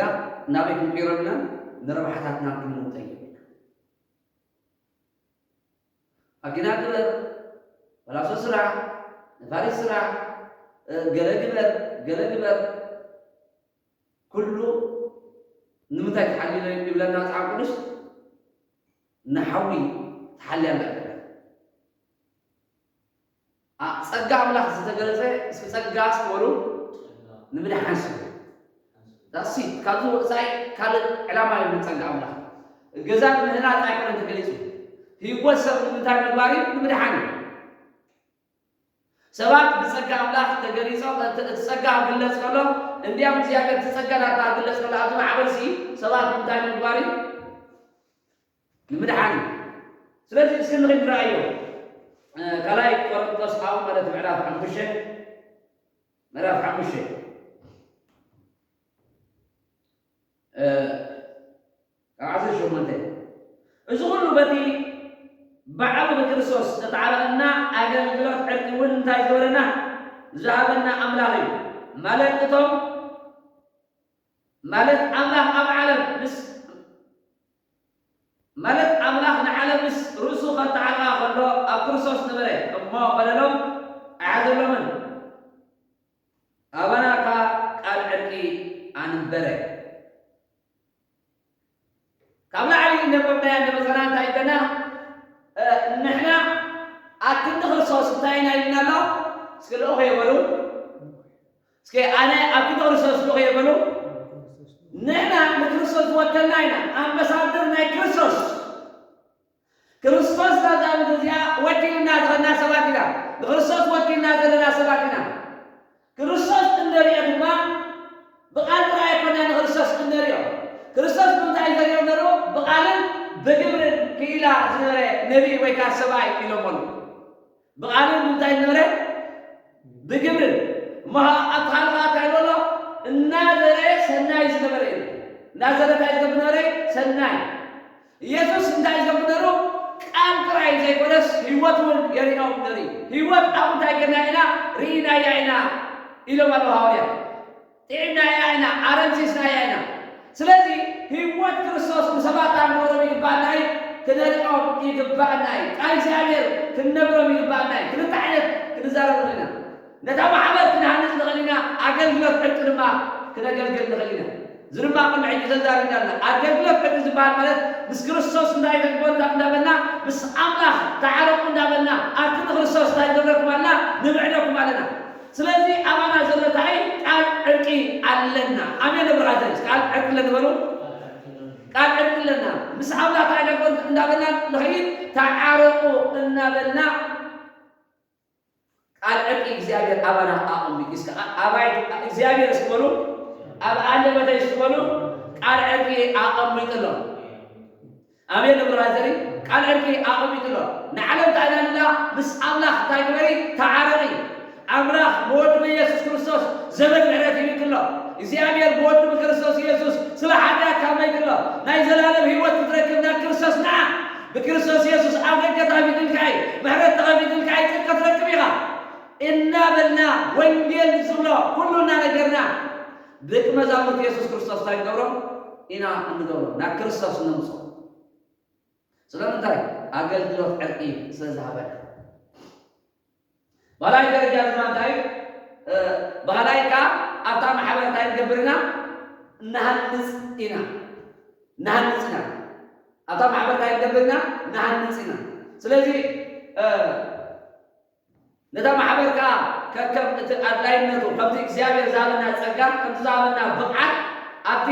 ናበይ ክንቅይሮ ኣለና? ንረብሓታትና ክንልውጦ ኣለና። ኣኪና ግበር፣ ፈላሶ ስራሕ፣ ነፋሪት ስራሕ፣ ገለ ግበር፣ ገለ ግበር። ኩሉ ንምንታይ ተሓሊለ ይብለና መጽሓፍ ቅዱስ? ንሓዊ ተሓልያ ኣላ። ጸጋ ኣምላኽ ዝተገለጸ እስኪ ጸጋ ስበሉ ንምድሓን ስበሉ። ዳሲ ካብዚ ወጻኢ ካልእ ዕላማ የብሉ ጸጋ ኣምላኽ። ገዛ ንምህናጽ ኣይኮነን ተገሊጹ። ህይወት ሰብ ንምንታይ ምግባር እዩ? ንምድሓን እዩ። ሰባት ብጸጋ ኣምላኽ ተገሊጾም፣ እቲ ጸጋ ክግለጽ ከሎ፣ እንዲያም እግዚኣብሔር እቲ ጸጋ ናትና ክግለጽ ከሎ ኣብዚ ማዕበል ሲ ሰባት ንምንታይ ምግባር እዩ? ንምድሓን እዩ። ስለዚ እስኪ ንኺድ ንረኣዮ። ካልኣይ ቆሮንቶስ ኣብ ማለት ምዕራፍ ሓሙሽተ፣ ምዕራፍ ሓሙሽተ ካብ ዓሰርተ ሸሞንተ፣ እዚ ኩሉ በቲ ባዕሉ ብክርስቶስ ዝተዓረቐና ኣገልግሎት ዕርቂ እውን እንታይ ዝገበረና? ዝሃበና ኣምላኽ እዩ። ማለት እቶም ማለት ኣምላኽ ኣብ ዓለም ምስ ማለት ኣምላኽ ንዓለም ምስ ርእሱ ከተዓርቓ ከሎ ኣብ ክርስቶስ ነበረ እሞ በደሎም ኣይሓዘሎምን። ኣባና ከኣ ቃል ዕርቂ ኣንበረ። ካብ ላዕሊ እነንበብናያ እነመጸና እንታይ ይብለና? ንሕና ኣብ ክንዲ ክርስቶስ እንታይ ኢና ኢልና ኣሎ? እስኪ ልእኹ የበሉ። እስኪ ኣነ ኣብ ክንዲ ክርስቶስ ልእኹ የበሉ። ንሕና ንክርስቶስ ዝወከልና ኢና፣ ኣምባሳደር ናይ ክርስቶስ። ክርስቶስ ናብዛ ምድሪ እዚኣ ወኪልና ዝኸድና ሰባት ኢና። ንክርስቶስ ወኪልና ዘለና ሰባት ኢና። ክርስቶስ እንሪኦ ድማ ብቓል ጥራይ ኣይኮና ንክርስቶስ እንሪኦ። ክርስቶስ ብምንታይ እዩ ዘሪኦም ነሩ? ብቓልን ብግብርን ክኢላ ዝነበረ ነቢይ ወይ ከዓ ሰብኣይ ኢሎሞ ኣለዉ። ብቓልን ብምንታይ ዝነበረ? ብግብርን። እሞ ኣብቲ ካልእ እንታይ ኣሎ? እናዘረ ሰናይ ዝገበረ እዩ። እናዘረ እንታይ ዝገብር ነበረ? ሰናይ። ኢየሱስ እንታይ ዝገብር ነሩ? ቃል ጥራይ ዘይኮነስ ህይወት እውን የሪኦም ነሩ። ህይወት ኣብ እንታይ ገና ኢና? ርኢናያ ኢና ኢሎም ኣለዉ ሃዋርያት። ጥዒምናያ ኢና፣ ኣረምሲስናያ ኢና። ስለዚ ህይወት ክርስቶስ ንሰባት ክንገብሮም ይግባኣና እዩ፣ ክነርእዮም ይግባኣና እዩ። ቃል እግዚኣብሔር ክንነግሮም ይግባኣና እዩ። ክልተ ዓይነት ክንዛረብ ንኽእል ኢና። ነታ ማሕበር ክንሃንጽ ንኽእል ኢና፣ ኣገልግሎት ዕርቂ ድማ ክነገልግል ንኽእል ኢና። እዚ ድማ ቅድሚ ሕጂ ተዛሪብና ኣለና። ኣገልግሎት ዕርቂ ዝበሃል ማለት ምስ ክርስቶስ እንታይ ተግበሩ እንዳበልና፣ ምስ ኣምላኽ ተዓረቁ እንዳበልና፣ ኣብቲ ንክርስቶስ እንታይ ንገብረኩም ኣለና? ንምዕደኩም ኣለና። ስለዚ ኣባና ዘሎ እንታይ? ቃል ዕርቂ ኣለና። ኣሜን ብራዘርስ፣ ቃል ዕርቂ ኣለና በሉ። ቃል ዕርቂ ኣለና። ምስ ኣምላኽ እንታይ ንገብር እንዳበልና ንኸይድ? ተዓረቁ እናበልና ቃል ዕርቂ እግዚኣብሔር ኣባና ኣቐሚጡ። እስከ ኣ-፣ ኣባይ እግዚኣብሔር እስኪ በሉ፣ ኣብ ኣንደበተይ እስኪ በሉ፣ ቃል ዕርቂ ኣቐሚጡ ኣሎ። ኣሜን ብራዘሪ፣ ቃል ዕርቂ ኣቐሚጡ ኣሎ። ንዓለም እንታይ ኢላና? ምስ ኣምላኽ እንታይ ግበሪ? ተዓረቂ። ኣምላኽ ብወዱ ብኢየሱስ ክርስቶስ ዘመን ምሕረት ሂቡኪ ኣሎ። እግዚኣብሔር ብወዱ ብክርስቶስ ኢየሱስ ስለ ሓጢኣትካ ሞይቱ ኣሎ። ናይ ዘላለም ህይወት ክትረክብ ናብ ክርስቶስ ንዓ። ብክርስቶስ ኢየሱስ ኣብ ደገ ተኸፊትልካ እዩ። ምሕረት ተኸፊትልካ እዩ። ጽድቂ ክትረክብ ኢኻ። እናበልና ወንጌል ዝብሎ ኩሉ እናነገርና ደቂ መዛሙርቲ የሱስ ክርስቶስ እንታይ ንገብሮም ኢና? እንገብሮም ናብ ክርስቶስ ነምጾ። ስለምንታይ? ኣገልግሎት ዕርቂ ስለ ዝሃበና። ባህላዊ ደረጃ ድማ እንታይ እዩ? እ፣ ባህላዊ ከኣ ኣብታ ማሕበር እንታይ ንገብር ኢና? ንሃንጽ ኢና። ንሃንጽ ኢና። ኣብታ ማሕበር እንታይ ንገብር ኢና? ንሃንጽ ኢና። ስለዚ፣ እ፣ ነታ ማሕበር ከኣ ከከም እቲ ኣድላይነቱ፣ ከምቲ እግዚኣብሔር ዝሃበና ጸጋ፣ ከምቲ ዝሃበና ብቕዓት፣ ኣብቲ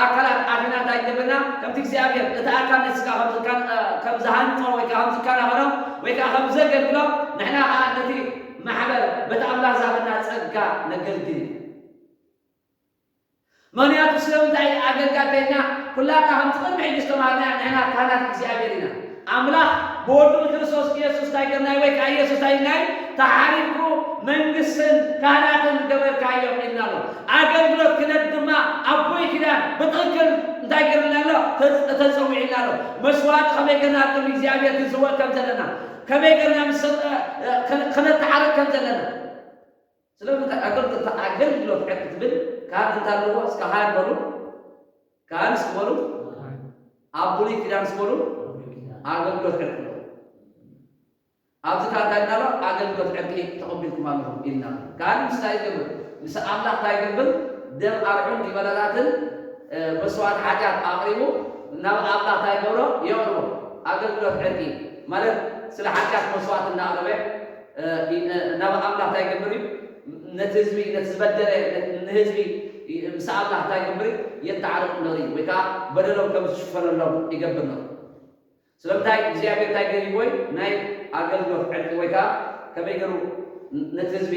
ኣካላት ኣቲና እንታይ ይገብርና? ከምቲ እግዚኣብሔር እቲ ኣካል ነቲ ስጋ ከም ዝካ-፣ እ፣ ከም ዝሃንጾ ወይ ከኣ ከም ዝከናኸኖ ወይ ከኣ ከም ዘገልግሎ፣ ንሕና ከኣ ነቲ ማሕበር በቲ ኣምላኽ ዝሃበና ጸጋ ነገልግል ኢና። ምኽንያቱ ስለምንታይ ኣገልጋሊ ኢልና? ኩላትና ከምቲ ቅድሚ ሕጂ ዝተማሃርናዮ ንሕና ካህናት እግዚኣብሔር ኢና። ኣምላኽ ብወዱ ብክርስቶስ ኢየሱስ እንታይ ገርናዮ? ወይ ከኣ ኢየሱስ እንታይ ኢልናዮ? ተሓሪምኩ መንግስትን ካህናትን ገበርካዮም ኢልና ኣሎ። ኣገልግሎት ክነት ድማ ኣቦይ ኪዳን ብትኽክል እንታይ ገርልና ኣሎ? ተ-፣ ተጸዊዕና ኣሎ። መስዋዕቲ ከመይ ገርና ኣብ ቅድሚ እግዚኣብሔር ክንስወእ ከም ዘለና፣ ከመይ ገርና ምስ ሰብ፣ እ፣ እ፣ ከነ-፣ ከነተዓርቅ ከም ዘለና። ስለምንታይ ኣገልግሎት፣ ኣገልግሎት ዕርቂ ትብል? ካህን እንታይ ኣለዎ? እስከ ሃን በሉ። ካህን እስኪ በሉ። ኣብ ብሉይ ኪዳን እስኪ በሉ። ኣገልግሎት ዕርቂ ኣለዎ። ኣብዚ ከኣ እንታይ እንዳሎ? ኣገልግሎት ዕርቂ ተቐቢልኩም ኣለኹም ኢልና። ካህን ምስ እንታይ ይገብር? ምስ ኣምላኽ እንታይ ይገብር? ደም ኣርዑን ጊበለታትን፣ እ፣ መስዋዕቲ ሓጢኣት ኣቕሪቡ ናብ ኣምላኽ እንታይ ይገብሮ? የቕርቦ። ኣገልግሎት ዕርቂ ማለት ስለ ሓጢኣት መስዋዕቲ እናቕረበ፣ እ፣ እ፣ ናብ ኣምላኽ እንታይ ይገብር እዩ? ነቲ ህዝቢ፣ ነቲ ዝበደለ፣ ነቲ፣ ንህዝቢ፣ እ፣ ምስ ኣምላኽ እንታይ ይገብር እዩ? የተዓርቕ ነሩ እዩ። ወይ ከኣ በደሎም ከም ዝሽፈነሎም ይገብር ነሩ። ስለምንታይ እግዚኣብሔር እንታይ ገይርዎ እዩ? ናይ ኣገልግሎት ዕርቂ ወይ ከኣ ከመይ ገይሩ ነቲ ህዝቢ፣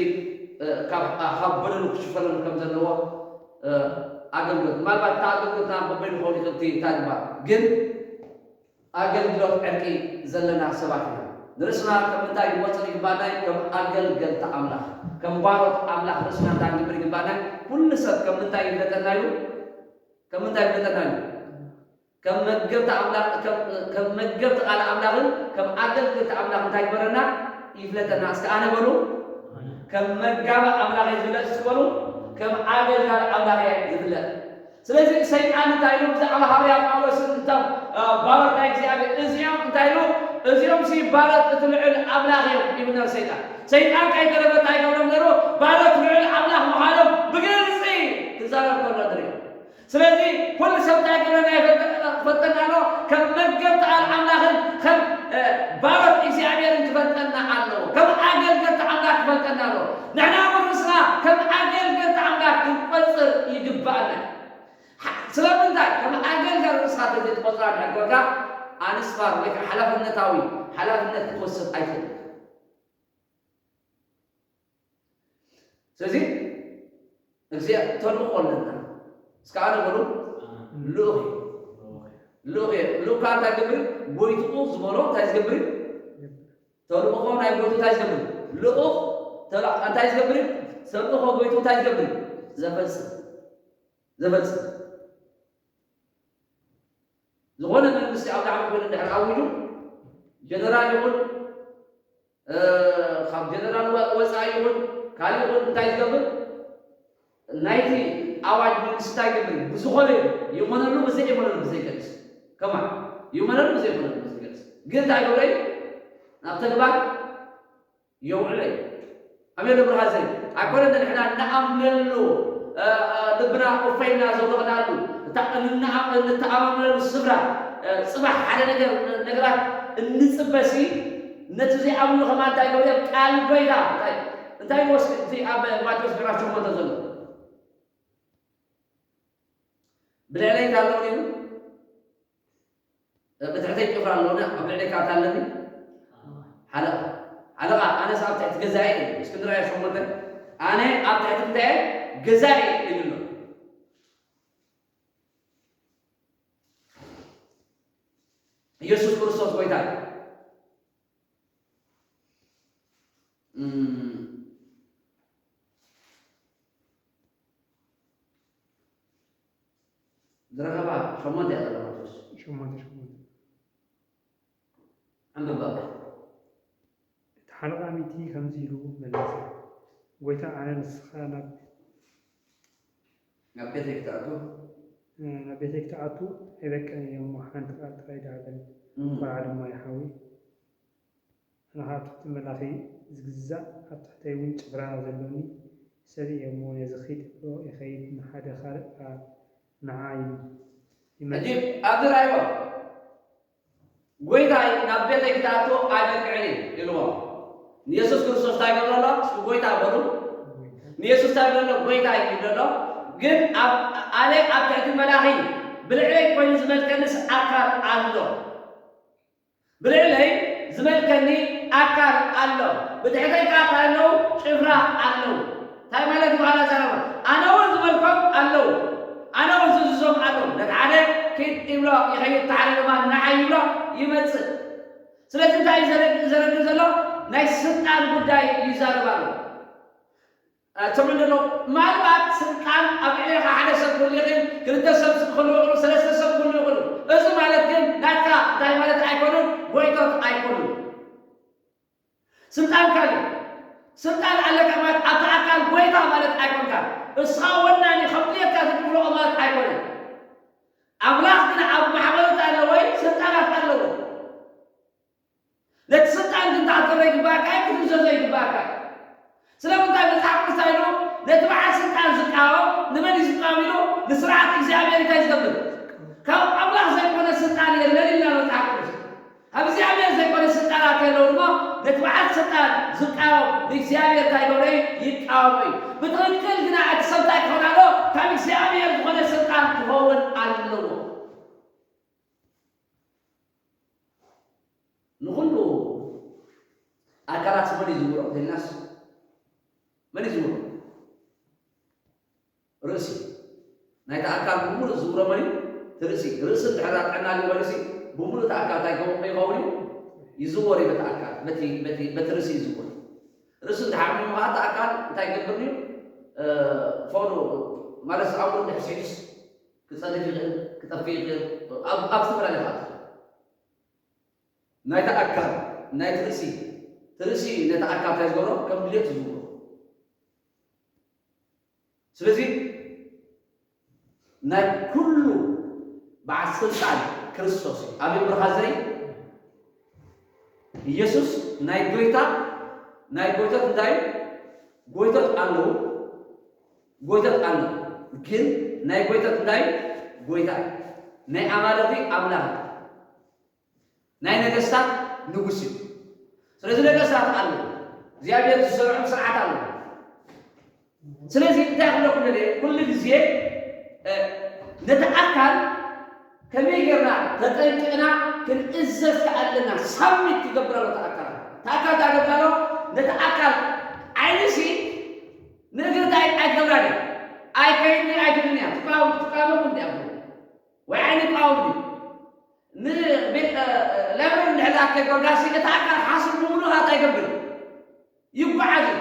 እ፣ ካብ፣ ካብ በደሉ ክሽፈነሉ ከም ዘለዎ፣ እ፣ ኣገልግሎት። ምናልባት እታ ኣገልግሎትና በበይኑ ክኸውን ይኽእል እቲ፣ እታ ግባር። ግን ኣገልግሎት ዕርቂ ዘለና ሰባት ኢና። ንርእስና ከም ምንታይ ክንቆጽር ይግባና እዩ? ከም ኣገልገልቲ ኣምላኽ፣ ከም ባሮት ኣምላኽ ርእስና እንታይ ክንገብር ይግባና እዩ? ኩሉ ሰብ ከም ምንታይ ይፍለጠና እዩ? ከም ምንታይ ይፍለጠና እዩ? ከም መገብቲ ኣምላኽ፣ ከም፣ ከም መገብቲ ቃል ኣምላኽን ከም ኣገልገልቲ ኣምላኽ እንታይ ይግበረና? ይፍለጠና። እስከ ኣነ በሉ፣ ከም መጋቢ ኣምላኽ እየ ዝፍለጥ፣ እስኪ በሉ፣ ከም ኣገልጋሊ ኣምላኽ እየ ዝፍለጥ። ስለዚ ሰይጣን እንታይ ኢሉ ብዛዕባ ሃዋርያ ጳውሎስን እቶም፣ እ፣ ባሮት ናይ እግዚኣብሔር እዚኦም እንታይ ኢሉ? እዚኦም ሲ ባሮት እቲ ልዑል ኣምላኽ እዮም ይብል ነሩ ሰይጣን። ሰይጣን ከይተረፈ እንታይ ይገብሮም ነሩ? ባሮት ልዑል ኣምላኽ ምዃኖም ብግልጺ ክዛረብ ከሎ ንሪኦ። ስለዚ ኩሉ ሰብ እንታይ ክብለና ይፈልጠ-፣ ክፈልጠና ኣለዎ? ከም መገብቲ ቃል ኣምላኽን ከም፣ እ፣ ባሮት እግዚኣብሔርን ክፈልጠና ኣለዎ። ከም ኣገልገልቲ ኣምላኽ ክፈልጠና ኣለዎ። ንሕና እውን ርእስና ከም ኣገልገልቲ ኣምላኽ ክንቆጽር ይግባኣና። ሓ-፣ ስለምንታይ? ከም ኣገልጋሊ ርእስኻ ተዘይትቆጽራ እንድሕር ኮንካ፣ ኣንስፋር ወይ ከዓ ሓላፍነታዊ ሓላፍነት ክትወስድ ኣይትኽእልን። ስለዚ እግዚኣብሔር ተልእኾ ኣለና። እስከ ኣነ በሉ፣ ልኡኽ እየ። ልኡኽ እየ። ልኡኽ ከዓ እንታይ ዝገብር? ጎይትኡ ዝበሎ እንታይ ዝገብር? ተልእኾ ናይ ጎይትኡ እንታይ ዝገብር? ልኡኽ ተል-፣ እንታይ ዝገብር? ተልእኾ ጎይትኡ እንታይ ዝገብር? ዘፈጽም። ዘፈጽም። ዝኾነ መንግስቲ ኣብ ላዕሊ ኮይኑ እንድሕር ኣዊጁ፣ ጀነራል ይኹን፣ እ፣ ካብ ጀነራል ወ-፣ ወፃኢ ይኹን፣ ካልእ ይኹን፣ እንታይ ዝገብር? ናይቲ ኣዋጅ መንግስቲ እንታይ ይገብር? ብዝኾነ ይኹነሉ፣ ብዘይኮነሉ ብዘይገልጽ። ከማን ይኹነሉ፣ ብዘይኮነሉ ብዘይገልጽ። ግን እንታይ ይገብረ እዩ? ናብ ተግባር የውዕሎ እዩ። ኣሜን። ብርሃን ዘይ ኣይኮነ ንሕና እንኣምነሉ፣ እ፣ እ፣ ልብና እፎይና ዘውደቕናሉ፣ እታ እንኣም-፣ እንተኣማምነሉ ስፍራ፣ እ፣ ጽባሕ ሓደ ነገር፣ ነገራት እንጽበሲ፣ ነቲ ዘይኣምኑ ከማን እንታይ ይገብሩ እዮም? ቃል ጎይታ እንታይ፣ እንታይ ይወስድ? እቲ ኣብ ማቴዎስ ምዕራፍ ሸሞንተ ዘሎ ብልዕለይ እንታይ ኣለዎ ኢሉ? ብትሕተይ ጭፍራ ኣለውና፣ ኣብ ልዕሊ ካታ ኣለኒ። ሓለቓ፣ ሓለቓ፣ ኣነስ ኣብ ትሕቲ ገዛኢ እየ። እስኪ ንርኣዮ ሸሞንተ። ኣነ ኣብ ትሕቲ እንታይ እየ? ገዛኢ እየ ኢሉ ኣሎ። ኢየሱስ ክርስቶስ ጎይታ እዩ። እም፣ ዝረኸባ ሸሞንተ እያ ዘላ ማቴዎስ። ሸሞንተ፣ ሸሞንተ። ኣንብባ። እቲ ሓለቓ ሚእቲ ከምዚ ኢሉ መለሰ፣ ጎይታ፣ ኣነ ንስኻ ናብ ናብ ቤተይ ክትኣቱ? እ፣ ናብ ቤተይ ክትኣቱ ኣይበቅዕን እየ እሞ ሓንቲ ቃል ጥራይ ደኣ በል፣ እም። ቆልዓ ድማ ይሓዊ። ኣነ ኸኣ ትሕቲ መላኺ ዝግዛእ፣ ኣብ ትሕተይ እውን ጭፍራ ዘለኒ ሰብ እየ እሞ፣ ነዚ ኺድ ዶ ይኸይድ፣ ንሓደ ኻልእ ከኣ ንዓ ይም-፣ ይመጽእ። ሕጂ ኣብዚ ርኣይዎ፣ ጎይታይ ናብ ቤተይ ክትኣቱ ኣይበቅዕን እዩ ኢልዎ። ንየሱስ ክርስቶስ እንታይ ይገብሮ ኣሎ? እስኪ ጎይታ በሉ። ንየሱስ እንታይ ይብሎ ኣሎ? ጎይታ ይብሎ ኣሎ። ግን ኣብ ኣነ ኣብ ትሕቲ መላኺ ብልዕለይ ኮይኑ ዝመልከንስ ኣካል ኣሎ። ብልዕለይ ዝመልከኒ ኣካል ኣሎ። ብትሕተይ ከዓ እንታይ ኣለዉ? ጭፍራ ኣለዉ። እንታይ ማለት እዩ? በሃላ ዘረባ ኣነ እውን ዝበልኮም ኣለዉ። ኣነ እውን ዝእዝዞም ኣለዉ። ነቲ ሓደ ኪድ ይብሎ ይኸይድ፣ እቲ ሓደ ድማ ንዓይ ይብሎ ይመጽእ። ስለዚ እንታይ እዩ ዘረድ- ዘረድእ ዘሎ? ናይ ስልጣን ጉዳይ ይዛረብ ኣሎ። ትርጉም ዘሎ ምናልባት ስልጣን ኣብ ልዕሌኻ ሓደ ሰብ ክህሉ ይኽእል፣ ክልተ ሰብ ክህሉ ይኽእሉ፣ ሰለስተ ሰብ ክህሉ ይኽእሉ። እዚ ማለት ግን ናትካ እንታይ ማለት ኣይኮኑን፣ ጎይቶት ኣይኮኑን። ስልጣን ካልእ ስልጣን ኣለካ ማለት ኣብቲ ኣካል ጎይታ ማለት ኣይኮንካን። እስኻ ወናኒ ከም ድሌትካ ትድፍሮ ማለት ኣይኮነን። ኣምላኽ ግን ኣብ ማሕበሩ እንታይ ኣለዎ? ስልጣናት ኣለዎ። ነቲ ስልጣን ግን ክትኣክሎ ይግባእካ እዩ፣ ክትእዘዞ ይግባእካ እዩ። ስለምንታይ መጽሓፍ ቅዱስ እንታይ ኢሉ? ነቲ በዓል ስልጣን ዝቃወም ንመን እዩ ዝቃወም ኢሉ? ንስርዓት እግዚኣብሔር እንታይ ዝገብር? ካብ ኣምላኽ ዘይኮነ ስልጣን የለን ኢልና መጽሓፍ ቅዱስ። ካብ እግዚኣብሔር ዘይኮነ ስልጣናት የለውን እሞ ነቲ በዓል ስልጣን ዝቃወም ንእግዚኣብሔር እንታይ ይገብሮ እዩ? ይቃወሞ እዩ። ብትኽክል ግና እቲ ሰብ እንታይ ክኸውን ኣለዎ? ካብ እግዚኣብሔር ዝኾነ ስልጣን ክኸውን ኣለዎ። ንኹሉ ኣካላት መን እዩ ዝዝውሮ ተልናስ መን እዩ ዝዝውሮ? ርእሲ ናይቲ ኣካል ብምሉእ ዝዝውሮ መን እዩ? እቲ ርእሲ። ርእሲ እንድሕር ጥዕና ኣለዎ ርእሲ ብምሉእ እቲ ኣካል እንታይ ይኸውን ይኸውን እዩ? ይዝወር እዩ በቲ ኣካል በቲ በቲ በቲ ርእሲ ይዝወር። ርእሲ እንድሓሚሙ ከዓ እቲ ኣካል እንታይ ይገብር እዩ? ፈውዶ ማለት ኣብኡ እንድሕር ስሒቱስ ክጸድፍ ይኽእል ክጠፍእ ይኽእል ኣብ ኣብ ዝተፈላለየ ከዓ ናይቲ ኣካል ናይቲ ርእሲ እቲ ርእሲ ነቲ ኣካል እንታይ ዝገብሮ ከም ድሌት ዝዝውሮ። ስለዚ ናይ ኩሉ በዓል ስልጣን ክርስቶስ እዩ። ኣብ ምርኻ ዘይ ኢየሱስ ናይ ጎይታ ናይ ጎይቶት እንታይ እዩ? ጎይቶት ኣለዉ ጎይቶት ኣለዉ ግን ናይ ጎይቶት እንታይ እዩ? ጎይታ እዩ። ናይ ኣማልኽቲ ኣምላኽ እዩ። ናይ ነገስታት ንጉስ እዩ። ስለዚ ነገስታት ኣለዉ እግዚኣብሔር ዝሰርዖም ስርዓት ኣለዉ። ስለዚ እንታይ ክብለኩም ደልየ ኩሉ ግዜ ነቲ ኣካል ከመይ ጌርና ተጠንቂቕና ክንእዘዝ ከኣለና ሳሚት ክገብር ኣሎ ተኣካል ተኣካል ታገብር ኣሎ። ነቲ ኣካል ዓይንሲ ንእግሪ እንታይ ኣይትገብራን እዩ። ኣይከይድኒ ኣይትብልን እያ ትቃወም ትቃወመኩም እንዲያ ወይ ዓይኒ ይቃወም እዩ። ንቤት ለብሪ እንድሕር ኣከይ ኮርጋሲ እቲ ኣካል ሓስብ ብምሉእ ሃታ ይገብር ይጓዓዝ እዩ።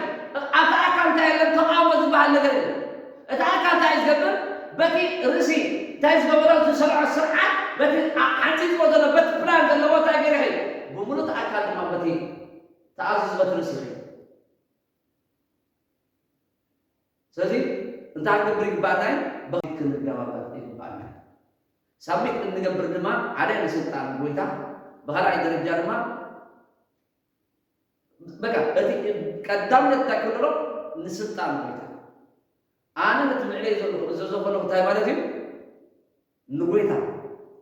ኣብቲ ኣካል እንታይ የለን ተቃውሞ ዝበሃል ነገር የለን። እቲ ኣካል እንታይ እዩ ዝገብር? በቲ ርእሲ እንታይ ዝገበሮ ዝሰርዖ ስርዓት በቲ ሓንፂፅዎ ዘሎ በቲ ፕላን ዘለዎ እንታይ ገይረ ይኸይድ ብምሉእ እቲ ኣካል ድማ በቲ ተኣዝዝ በቲ ርእሲ ይኸይድ። ስለዚ እንታይ ክንገብር ይግባኣና እዩ? ብኽንገባበር ይግባኣና እዩ። ሳሚት እንገብር ድማ ሓደ ንስልጣን ጎይታ ብኻልኣይ ደረጃ ድማ በቃ እቲ ቀዳምነት እንታይ ክብሎ ንስልጣን ጎይታ ኣነ ነቲ ምዕለይ ዘለኹ እዘዞ ከለኹ እንታይ ማለት እዩ ንጎይታ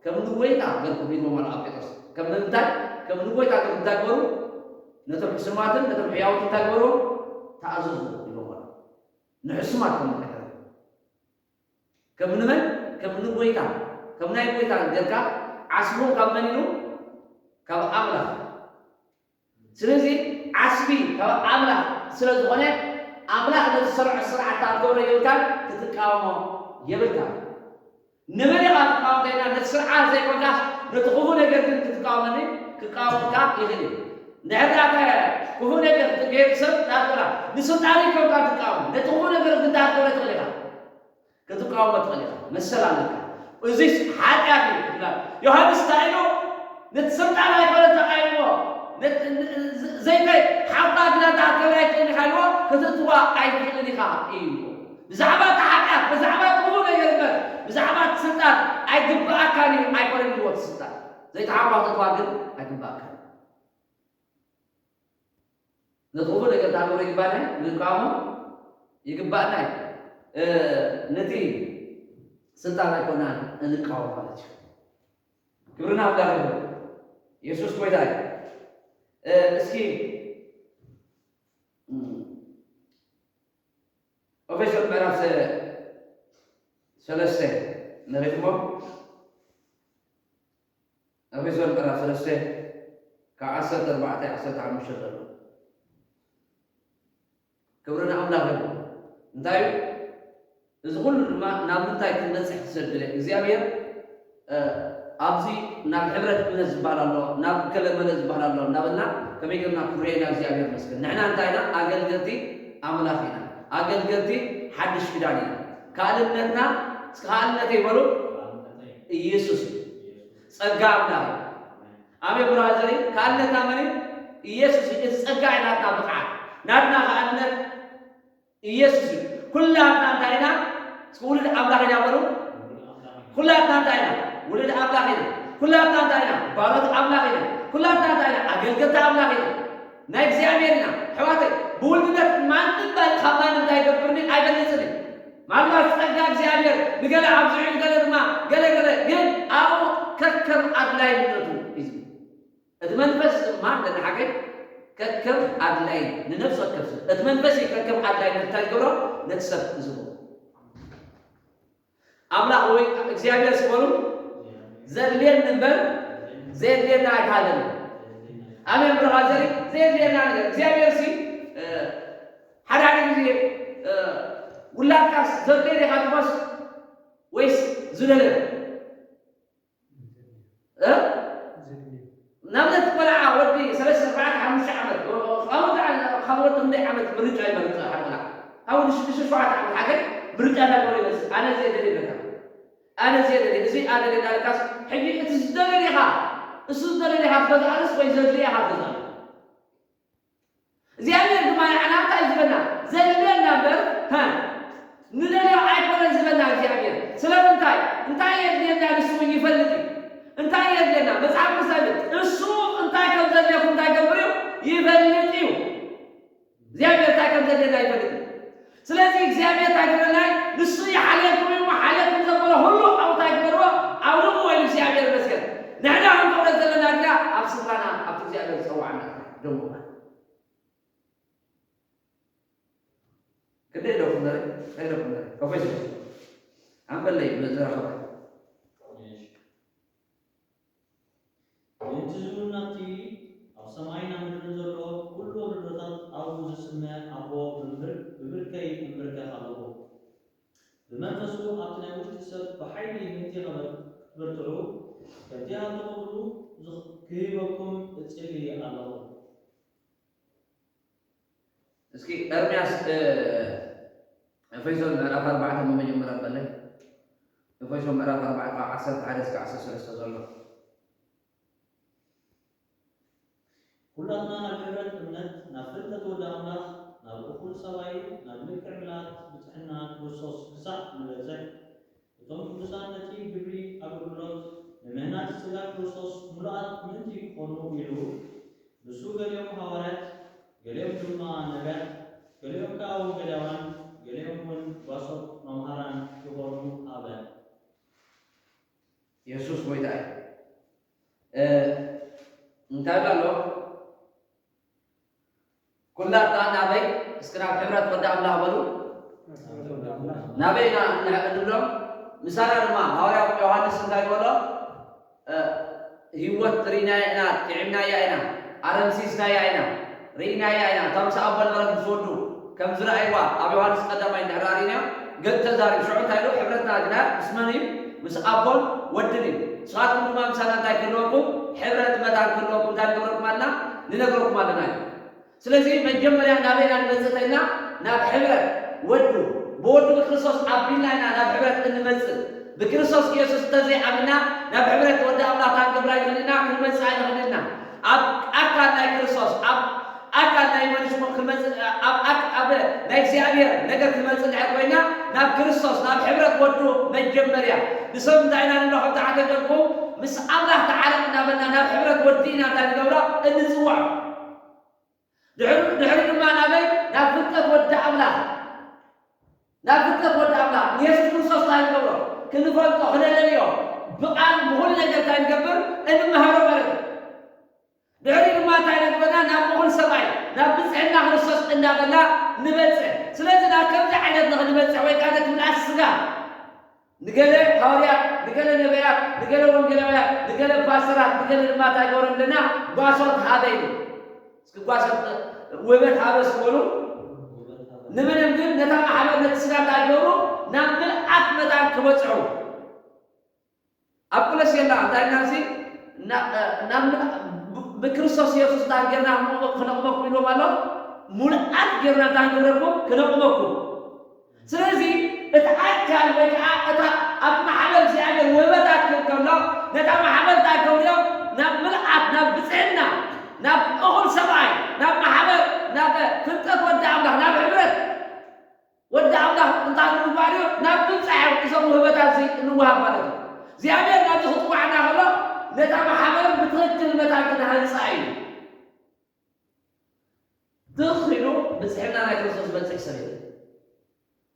ከም ንጎይታ ገልኩም ኢልዎም ኣሎ ኣብ ጴጥሮስ ከም ንምንታይ ከም ንጎይታ ከም እንታይ ግበሩ ነቶም ሕስማትን ነቶም ሕያውትን እንታይ ግበሩ ተኣዘዙ ኢልዎም ኣሎ ንሕስማት ከም እንታይ ከም ንመን ከም ንጎይታ ከም ናይ ጎይታ ጌርካ ዓስቦም ካብ መን ኢሉ ካብ ኣምላኽ ስለዚ ዓስቢ ካብ ኣምላኽ ስለ ዝኾነ ኣምላኽ ነቲ ዝሰርዖ ስርዓት ክትገብሮ የብልካን ክትቃወሞ የብልካን። ንመን ኢኻ ትቃወም ከይና ነቲ ስርዓት ዘይኮንካስ ነቲ ክፉእ ነገር ግን ክትቃወመኒ ክቃወመካ ይኽእል እዩ። እንድሕር ደኣ ክፉእ ነገር ትገይር ሰብ ናትላ ንስልጣን ይኮንካ ትቃወም ነቲ ክፉእ ነገር ግን ክትገብሮ ትኽእል ኢኻ። ክትቃወሞ ትኽእል ኢኻ። መሰል ኣለካ። እዚስ ሓጢኣት እዩ ትብላ። ዮሃንስ እንታይ ኢሉ? ነቲ ስልጣን ኣይኮነ ተቃይሞ ዘይተ ሓውታ ግና ተኣከብራ ኣይትኽእል ኢኻ ኢልዎ ክትእትዋ ኣይትኽእልን ኢኻ እዩ። ብዛዕባ እቲ ሓጢኣት፣ ብዛዕባ እቲ ክፉእ ነገር እምበር ብዛዕባ እቲ ስልጣን ኣይግብኣካን እዩ ኣይኮነን ኢልዎ እቲ ስልጣን። ዘይተሓባ ክትእትዋ ግን ኣይግብኣካን። ነቲ ክፉእ ነገር እንታይ ክብሎ ይግባና እዩ? ንቃወሞ ይግባና እዩ። ነቲ ስልጣን ኣይኮናን እንቃወም ማለት እዩ። ክብርና ኣምላኽ ይኹን። የሱስ ጎይታ እዩ። እስኪ ኤፌሶን ምዕራፍ ሰ-፣ ሰለስተ ንሪእሞ። ኤፌሶን ምዕራፍ ሰለስተ ካብ ዓሰርተ ኣርባዕተ ዓሰርተ ሓሙሽተ ዘሎ። ክብሪ ንኣምላኽ ይኹን። እንታይ እዩ? እዚ ኩሉ ድማ ናብ ምንታይ ክንበጽሕ ትሰድለ እግዚኣብሔር፣ እ፣ ኣብዚ ናብ ሕብረት እምነት ዝበሃል ኣሎ፣ ናብ ከለመለ ዝበሃል ኣሎ እናበልና ከመይ ጌርና ክንሪኦ ኢና? እግዚኣብሔር ይመስገን። ንሕና እንታይ ኢና? ኣገልገልቲ ኣምላኽ ኢና። ኣገልገልቲ ሓድሽ ኪዳን ኢና። ካልእነትና፣ እስኪ ካልእነተይ በሉ፣ ኢየሱስ እዩ። ጸጋ ኣምላኽ እዩ። ኣሜን ብራዘሪ፣ ካልእነትና መን እዩ? ኢየሱስ እዩ። እቲ ጸጋ እዩ ናትና ብቕዓት። ናትና ካልእነት ኢየሱስ እዩ። ኩላትና እንታይ ኢና? እስኪ ውሉድ ኣምላኽ ኢና በሉ። ኩላትና እንታይ ኢና? ውሉድ ኣምላኽ ኢና። ኩላትና እንታይ ኢና? ባሮት ኣምላኽ ኢና። ኩላትና እንታይ ኢና? ኣገልገልቲ ኣምላኽ ኢና። ናይ እግዚኣብሔር ኢና። ኣሕዋተይ፣ ብውልድነት ማንም ባል ካብ ማንም እንታይ ይገብርኒ? ኣይበልጽን እዩ። ምናልባት ጸጋ እግዚኣብሔር ንገለ ኣብዚሑ፣ ንገለ ድማ ገለ ገለ፣ ግን ኣብኡ ከከም ኣድላይነቱ እዩ። እቲ መንፈስ ድማ እንተተሓገ ከከም ኣድላይ ንነፍሲ ወከፍ ሰብ፣ እቲ መንፈስ እዩ ከከም ኣድላይነት እንታይ ዝገብሮ? ነቲ ሰብ ዝህቦ። ኣምላኽ ወይ እግዚኣብሔር ስበሉ ዘድልየኒ እምበር ዘየድልየና ኣይተሃለኒ። ኣሜን ብርኻ ዘሪ ዘየድልየና ነገር እግዚኣብሔር ሲ፣ እ፣ ሓደ ሓደ ግዜ፣ እ፣ ውላድካስ ዘድልየ ዲኻ ትመስ ወይስ ዝደለ? እ? ንኣብነት ቆልዓ ወዲ ሰለስተ፣ ኣርባዕተ፣ ሓሙሽተ ዓመት፣ ካብ ወዲ፣ ካብ ወዲ ክንደይ ዓመት ምርጫ ይመርጽ ሓደ ቆልዓ? ካብ ወዲ ሽዱሽተ፣ ሸውዓተ ዓመት ሓገ ምርጫ እናገበረ ይመጽእ። ኣነ እዚ የደልየ በቃ። ኣነ እዚ የደልየ፣ እዚ ኣደልየ እናበልካስ፣ ሕጂ እቲ ዝደለየ ኢኻ፣ እሱ ዝደለየ ኢኻ ትገዝኣሉስ ወይ ዘድልየ ኢኻ ትገዝኣሉ? እግዚኣብሔር ድማ ንዓና እንታይ ዝበልና? ዘድልየና እምበር፣ ሃ፣ ንደልዮ ኣይኮነን ዝበልና እግዚኣብሔር። ስለምንታይ? እንታይ የድልየና ንሱ እውን ይፈልጥ እዩ። እንታይ የድልየና? መጽሓፍ ቅዱስ እንታይ ይብል? እሱ እንታይ ከም ዘድልየኩም እንታይ ይገብር እዩ? ይፈልጥ እዩ። እግዚኣብሔር እንታይ ከም ዘድልየና ይፈልጥ እዩ። ስለዚ እግዚኣብሔር እንታይ ክብለና እዩ? ንሱ ይሓልየኩም እዩ፣ እሞ ሓልየኩም ዘበሎ ሁሉ ኣብ እንታይ ግበርዎ? ኣውድቕዎ ኢሉ እግዚኣብሔር ይመስገን። ንሕና ክንገብሮ ዘለና ግና ኣብ ስፍራና፣ ኣብቲ እግዚኣብሔር ዝጸዋዕና ጥራሕ ደው ምባል። ክንደይ ኢለኩም ንርኢ? እንታይ ኢለኩም ንርኢ? ከፈይሱ። ኣንበለይ፣ ብዝረኸበ። ምእንቲ ዝብሉ ናብቲ ኣብ ሰማይን ኣብ ምድርን ዘሎ ኩሉ ወለዶታት ኣብኡ ዝስመ ኣቦ ብብር-፣ ብብርከይ እምብርከኽ ኣለኹ። ብመንፈሱ ኣብቲ ናይ ውሽጢ ሰብ ብሓይሊ ምእንቲ ኸበር-፣ ክትብርትዑ፣ ከምቲ ኣብ ትቕብሉ ዝኽ-፣ ክህበኩም እጽሊ ኣለኹ። እስኪ ኤርምያስ፣ እ፣ ኤፌሶን ምዕራፍ ኣርባዕተ መጀመርያ በለይ። ኤፌሶን ምዕራፍ ኣርባዕተ ካብ ዓሰርተ ሓደ እስከ ዓሰርተ ሰለስተ ዘሎ። ኩላትና ናብ ሕብረት እምነት፣ ናብ ፍልጠት ወዲ ኣምላኽ፣ ናብ እኹል ሰብኣይ፣ ናብ ልክዕ ምልኣት ብጽሕና ክርስቶስ ክሳዕ ንበጽሕ፣ እቶም ቅዱሳን ነቲ ግብሪ ኣገልግሎት ንምህናጽ ስጋ ክርስቶስ ምሉኣት ምእንቲ ክኾኑ ኢሉ፣ ንሱ ገሊኦም ሃዋርያት፣ ገሊኦም ድማ ነቢያት፣ ገሊኦም ከኣ ወንጌላውያን፣ ገሊኦም እውን ጓሶት መምሃራን ክኾኑ ሃበ። የሱስ ጐይታ እዩ። እ፣ እንታይ ኣሎ? ኩላትና ናበይ? እስኪ ናብ ሕብረት ወዲ ኣምላኽ በሉ። ናበይ ኢና እንብሎም? ምሳና ድማ ሃዋርያ ዮሃንስ እንታይ በሎ? እ፣ ህይወት ርኢናያ ኢና፣ ጥዒምናያ ኢና፣ ኣረምሲስናያ ኢና፣ ርኢናያ ኢና። እታ ምስ ኣቦ ነበረት ምስ ወዱ ከም ዝረኣይዋ ኣብ ዮሃንስ ቀዳማይ እንድሕር ርኢናዮ፣ ገጽ ተዛሪቡ። ሽዑ እንታይ ኢሉ? ሕብረትና ግና ምስ መን እዩ? ምስ ኣቦን ወድን እዩ። ንስኻትኩም ድማ ምሳና እንታይ ክህልወኩም? ሕብረት መታን ክህልወኩም እንታይ ንገብረኩም ኣለና? ንነግረኩም ኣለና እዩ። ስለዚ መጀመርያ ናበይ ኢና ንመጽእ ተኢልና? ናብ ሕብረት ወዱ። ብወዱ ብክርስቶስ ኣቢልና ኢና ናብ ሕብረት እንመጽእ። ብክርስቶስ ኢየሱስ እንተዘይኣሚና ናብ ሕብረት ወዲ ኣምላኽ ክንገብር ኣይንኽእልን ኢና፣ ክንመጽእ ኣይንኽእልን ኢና። ኣብ ኣካል ናይ ክርስቶስ፣ ኣብ ኣካል ናይ መንሽሙ ክንመጽእ፣ ኣብ ኣክ-፣ ኣብ ናይ እግዚኣብሔር ነገር ክንመጽእ እንድሕር ኮይና፣ ናብ ክርስቶስ፣ ናብ ሕብረት ወዱ መጀመርያ። ንሰብ እንታይ ኢና ንብሎ? ከም ተሓተተልኩ፣ ምስ ኣምላኽ ተዓረቕ እናበልና ናብ ሕብረት ወዲ ኢና እንታይ ንገብሮ? እንጽውዖ። ድሕሪ፣ ድሕሪ ድማ ናበይ? ናብ ፍልጠት ወዲ ኣምላኽ። ናብ ፍልጠት ወዲ ኣምላኽ፣ ንየሱስ ክርስቶስ እንታይ ንገብሮ? ክንፈልጦ፣ ክነለልዮ፣ ብቓል፣ ብኹሉ ነገር እንታይ ንገብር? እንመሃሮ ማለት እዩ። ድሕሪ ድማ እንታይ ነግበና? ናብ እኹል ሰብኣይ፣ ናብ ብፅዕና ክርስቶስ እንዳበልና ንበፅሕ። ስለዚ ናብ ከምዚ ዓይነት ንኽንበፅሕ ወይ ከዓ ነቲ ምልኣት ስጋ፣ ንገለ ሃዋርያት፣ ንገለ ነቢያት፣ ንገለ ወንጌላውያን፣ ንገለ ፓስተራት፣ ንገለ ድማ እንታይ ገበሮም ኣለና? ጓሶት ሃበ ኢሉ። እስኪ ጓሶት ውህበት ሃበ ስበሉ። ንመን እዮም ግን? ነታ ማሕበር፣ ነቲ ስጋ እንታይ ገብሩ? ናብ ምልኣት መታን ክበፅሑ። ኣብ ቁለሴላ እንታይ ኢልና እዚ? ናብ ምልኣ-፣ ብ-፣ ብክርስቶስ የሱስ እንታይ ጌርና ክነቕመኩም ኢልዎም ኣሎ? ሙሉኣት ጌርና እንታይ ንብለኩም? ክነቕመኩም። ስለዚ እቲ ኣካል ወይ ከዓ እታ ኣብ ማሕበር እግዚኣብሔር ውህበታት ክህብ ከሎ፣ ነታ ማሕበር እንታይ ክገብርዮም? ናብ ምልኣት፣ ናብ ብፅዕና፣ ናብ እኹል ሰብኣይ፣ ናብ ማሕበር፣ ናብ ፍልጠት ወዲ ኣምላኽ፣ ናብ ሕብረት ወዲ ኣምላኽ እንታይ ንምግባር እዩ? ናብ ምብጻሕ እዮም እዞም ውህበታት እዚ እንወሃብ ማለት እዩ። እግዚኣብሔር ናብዚ ክጥዋዕና ከሎ ነታ ማሕበር ብትኽክል መታን ክንሃንጻ እዩ። ትኽ ኢሉ ብጽሕና ናይ ክርስቶስ ዝበጽሕ ሰብ የለን።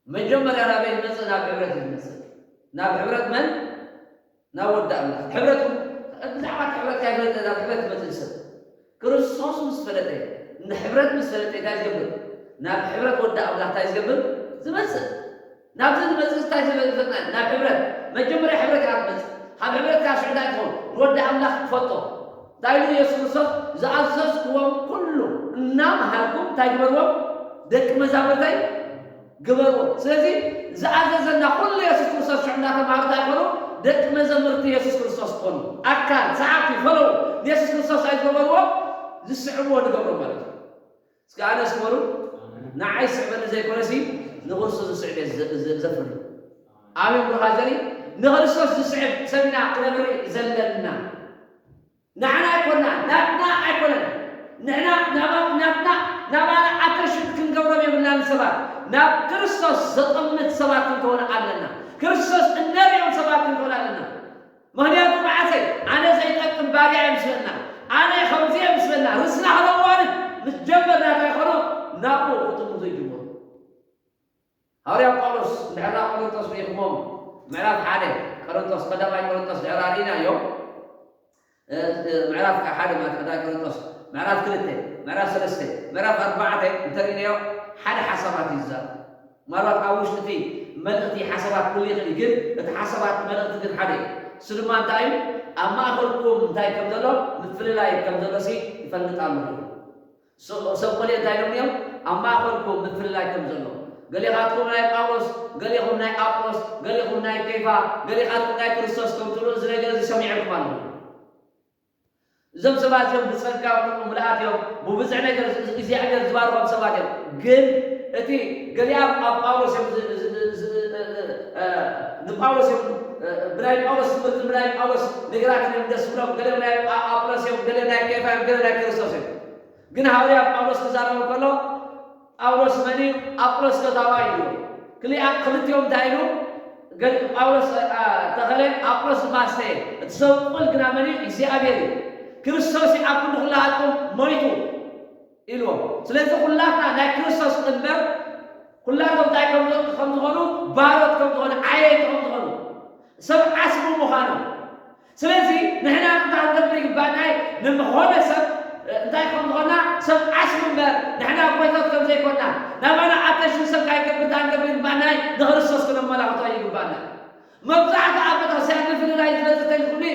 መጀመርያ ናበይ ዝመጽእ? ናብ ሕብረት እዩ ዝመጽእ። ናብ ሕብረት መን? ናብ ወዲ ኣምላኽ። ሕብረት እውን ብዛዕባ እቲ ሕብረት ከይፈለጠ ናብ ሕብረት ዝመጽእ ሰብ። ክርስቶስ ምስ ፈለጠ፣ ንሕብረት ምስ ፈለጠ እንታይ ዝገብር? ናብ ሕብረት ወዲ ኣምላኽ እንታይ ዝገብር? ዝመጽእ። ናብዚ ዝመጽእ እንታይ ዝመ-፣ ዝመጽእ? ናብ ሕብረት። መጀመርያ ሕብረት እያ ትመጽእ። ካብ ሕብረት ከኣ ሽዑ እንታይ ትኸውን? ንወዲ ኣምላኽ ትፈልጦ። እንታይ ኢሉ ኢየሱስ ክርስቶስ? "ዝኣዘዝኩዎም ኩሉ እናምሃርኩም እንታይ ግበርዎም? ደቂ መዛሙርተይ ግበርዎ።" ስለዚ ዝኣዘዘና ኩሉ የሱስ ክርስቶስ ሽዑ እናተምሃሩ እንታይ ይኾኑ? ደቂ መዘምርቲ የሱስ ክርስቶስ ክኾኑ። ኣካል፣ ሰዓብቲ፣ ፈለዉ ንየሱስ ክርስቶስ እንታይ ዝገበርዎ? ዝስዕብዎ ንገብሮ ማለት እዩ። እስከ ኣነ ስበሩ፣ ንዓይ ዝስዕበኒ ዘይኮነሲ ንክርስቶስ ዝስዕብ እየ ዘ-፣ ዘ-፣ ዘፍሪ። ኣሜን ብሩኻ ዘሪ፣ ንክርስቶስ ዝስዕብ ሰብ ኢና ክነፍሪ ዘለና። ንዓና ኣይኮና፣ ናትና ኣይኮነን። ንሕና ናባ-፣ ናትና፣ ናባና ኣተሽን ክንገብሮም የብልናን ሰባት። ናብ ክርስቶስ ዘጠምት ሰባት ክንከውን ኣለና። ክርስቶስ እነርእዮም ሰባት ክንከውን ኣለና። ምኽንያቱ መዓሰይ ኣነ ዘይጠቅም ባርያ እዮም ስበና፣ ኣነ ከምዚ እዮም ስበና፣ ርስና ክነዋርድ ምስ ጀመርና እንታይ ይኾኖ? ናብኡ ክጥምቱ ይጅምሩ። ሃዋርያ ጳውሎስ እንድሕር ናብ ቆሮንቶስ ርኢኹሞም፣ ምዕራፍ ሓደ ቆሮንቶስ፣ ቀዳማይ ቆሮንቶስ እንድሕር ርኢናዮ፣ እ፣ እ፣ ምዕራፍ ሓደ ማለት ቀዳማይ ቆሮንቶስ፣ ምዕራፍ ክልተ፣ ምዕራፍ ሰለስተ፣ ምዕራፍ ኣርባዕተ እንተርኢናዮ፣ ሓደ ሓሳባት እዩ ዝዛረብ። ምናልባት ኣብ ውሽጢ እቲ መልእኽቲ ሓሳባት ክህሉ ይኽእል እዩ፣ ግን እቲ ሓሳባት መልእኽቲ ግን ሓደ እዩ። እሱ ድማ እንታይ እዩ? ኣብ ማእከልኩም እንታይ ከም ዘሎ፣ ምፍልላይ ከም ዘሎ ሲ ይፈልጥ ኣለኹ። ስ-፣ ሰብ ቆልዮ እንታይ ኢሎም እዮም? ኣብ ማእከልኩም ምፍልላይ ከም ዘሎ፣ ገሌኻትኩም ናይ ጳውሎስ፣ ገሌኹም ናይ ኣጵሎስ፣ ገሌኹም ናይ ኬፋ፣ ገሌኻትኩም ናይ ክርስቶስ ከም ትብሉ እዚ ነገር እዚ ሰሚዐልኩም ኣለኹ። እዞም ሰባት እዚኦም ብጸጋ ምሉእ ምልኣት እዮም፣ ብብዙሕ ነገር እግዚኣብሔር ዝባርኾም ሰባት እዮም። ግን እቲ ገሊኣም ኣብ ጳውሎስ እዮም ዝ-፣ ዝ-፣ ዝ-፣ እ፣ እ፣ እ፣ ንጳውሎስ እዮም፣ እ፣ ብናይ ጳውሎስ ትምህርቲ፣ ብናይ ጳውሎስ ነገራት እዮም ደስ ዝብሎም። ገለ ናይ ኣ-፣ ኣጵሎስ እዮም፣ ገለ ናይ ኬፋ እዮም፣ ገለ ናይ ክርስቶስ እዮም። ግን ሃዋርያ ጳውሎስ ክዛረብ ከሎ ጳውሎስ መን እዩ? ኣጵሎስ ከ ታባይ እዩ። ክልኣ-፣ ክልቲኦም እንታይ ኢሉ? ገ-፣ ጳውሎስ፣ ኣ፣ ተኸለ፣ ኣጵሎስ ድማ ኣስተየ። እቲ ዘብቁል ግና መን እዩ? እግዚኣብሔር እዩ። ክርስቶስ እዩ ኣብ ክንዲ ኩላሃትኩም ሞይቱ ኢልዎም። ስለዚ ኩላትና ናይ ክርስቶስ እምበር ኩላቶም እንታይ ከም፣ ከም ዝኾኑ፣ ባሮት ከም ዝኾኑ፣ ዓየይቲ ከም ዝኾኑ፣ ሰብ ዓስቡ ምዃኑ። ስለዚ ንሕና እንታይ ክንገብር ይግባእና? ንምኾነ ሰብ እንታይ ከም ዝኾንና ሰብ ዓስቡ እምበር ንሕና ጎይቶት ከም ዘይኮንና፣ ናባና ኣተሽን ሰብ ካይገብር እንታይ ክንገብር ይግባእና? ንክርስቶስ ክነመላኽቶ ይግባእና። መብዛሕትኡ ኣብ ቤተክርስትያን ምፍልላይ ዝመጽእ ተልኩኒ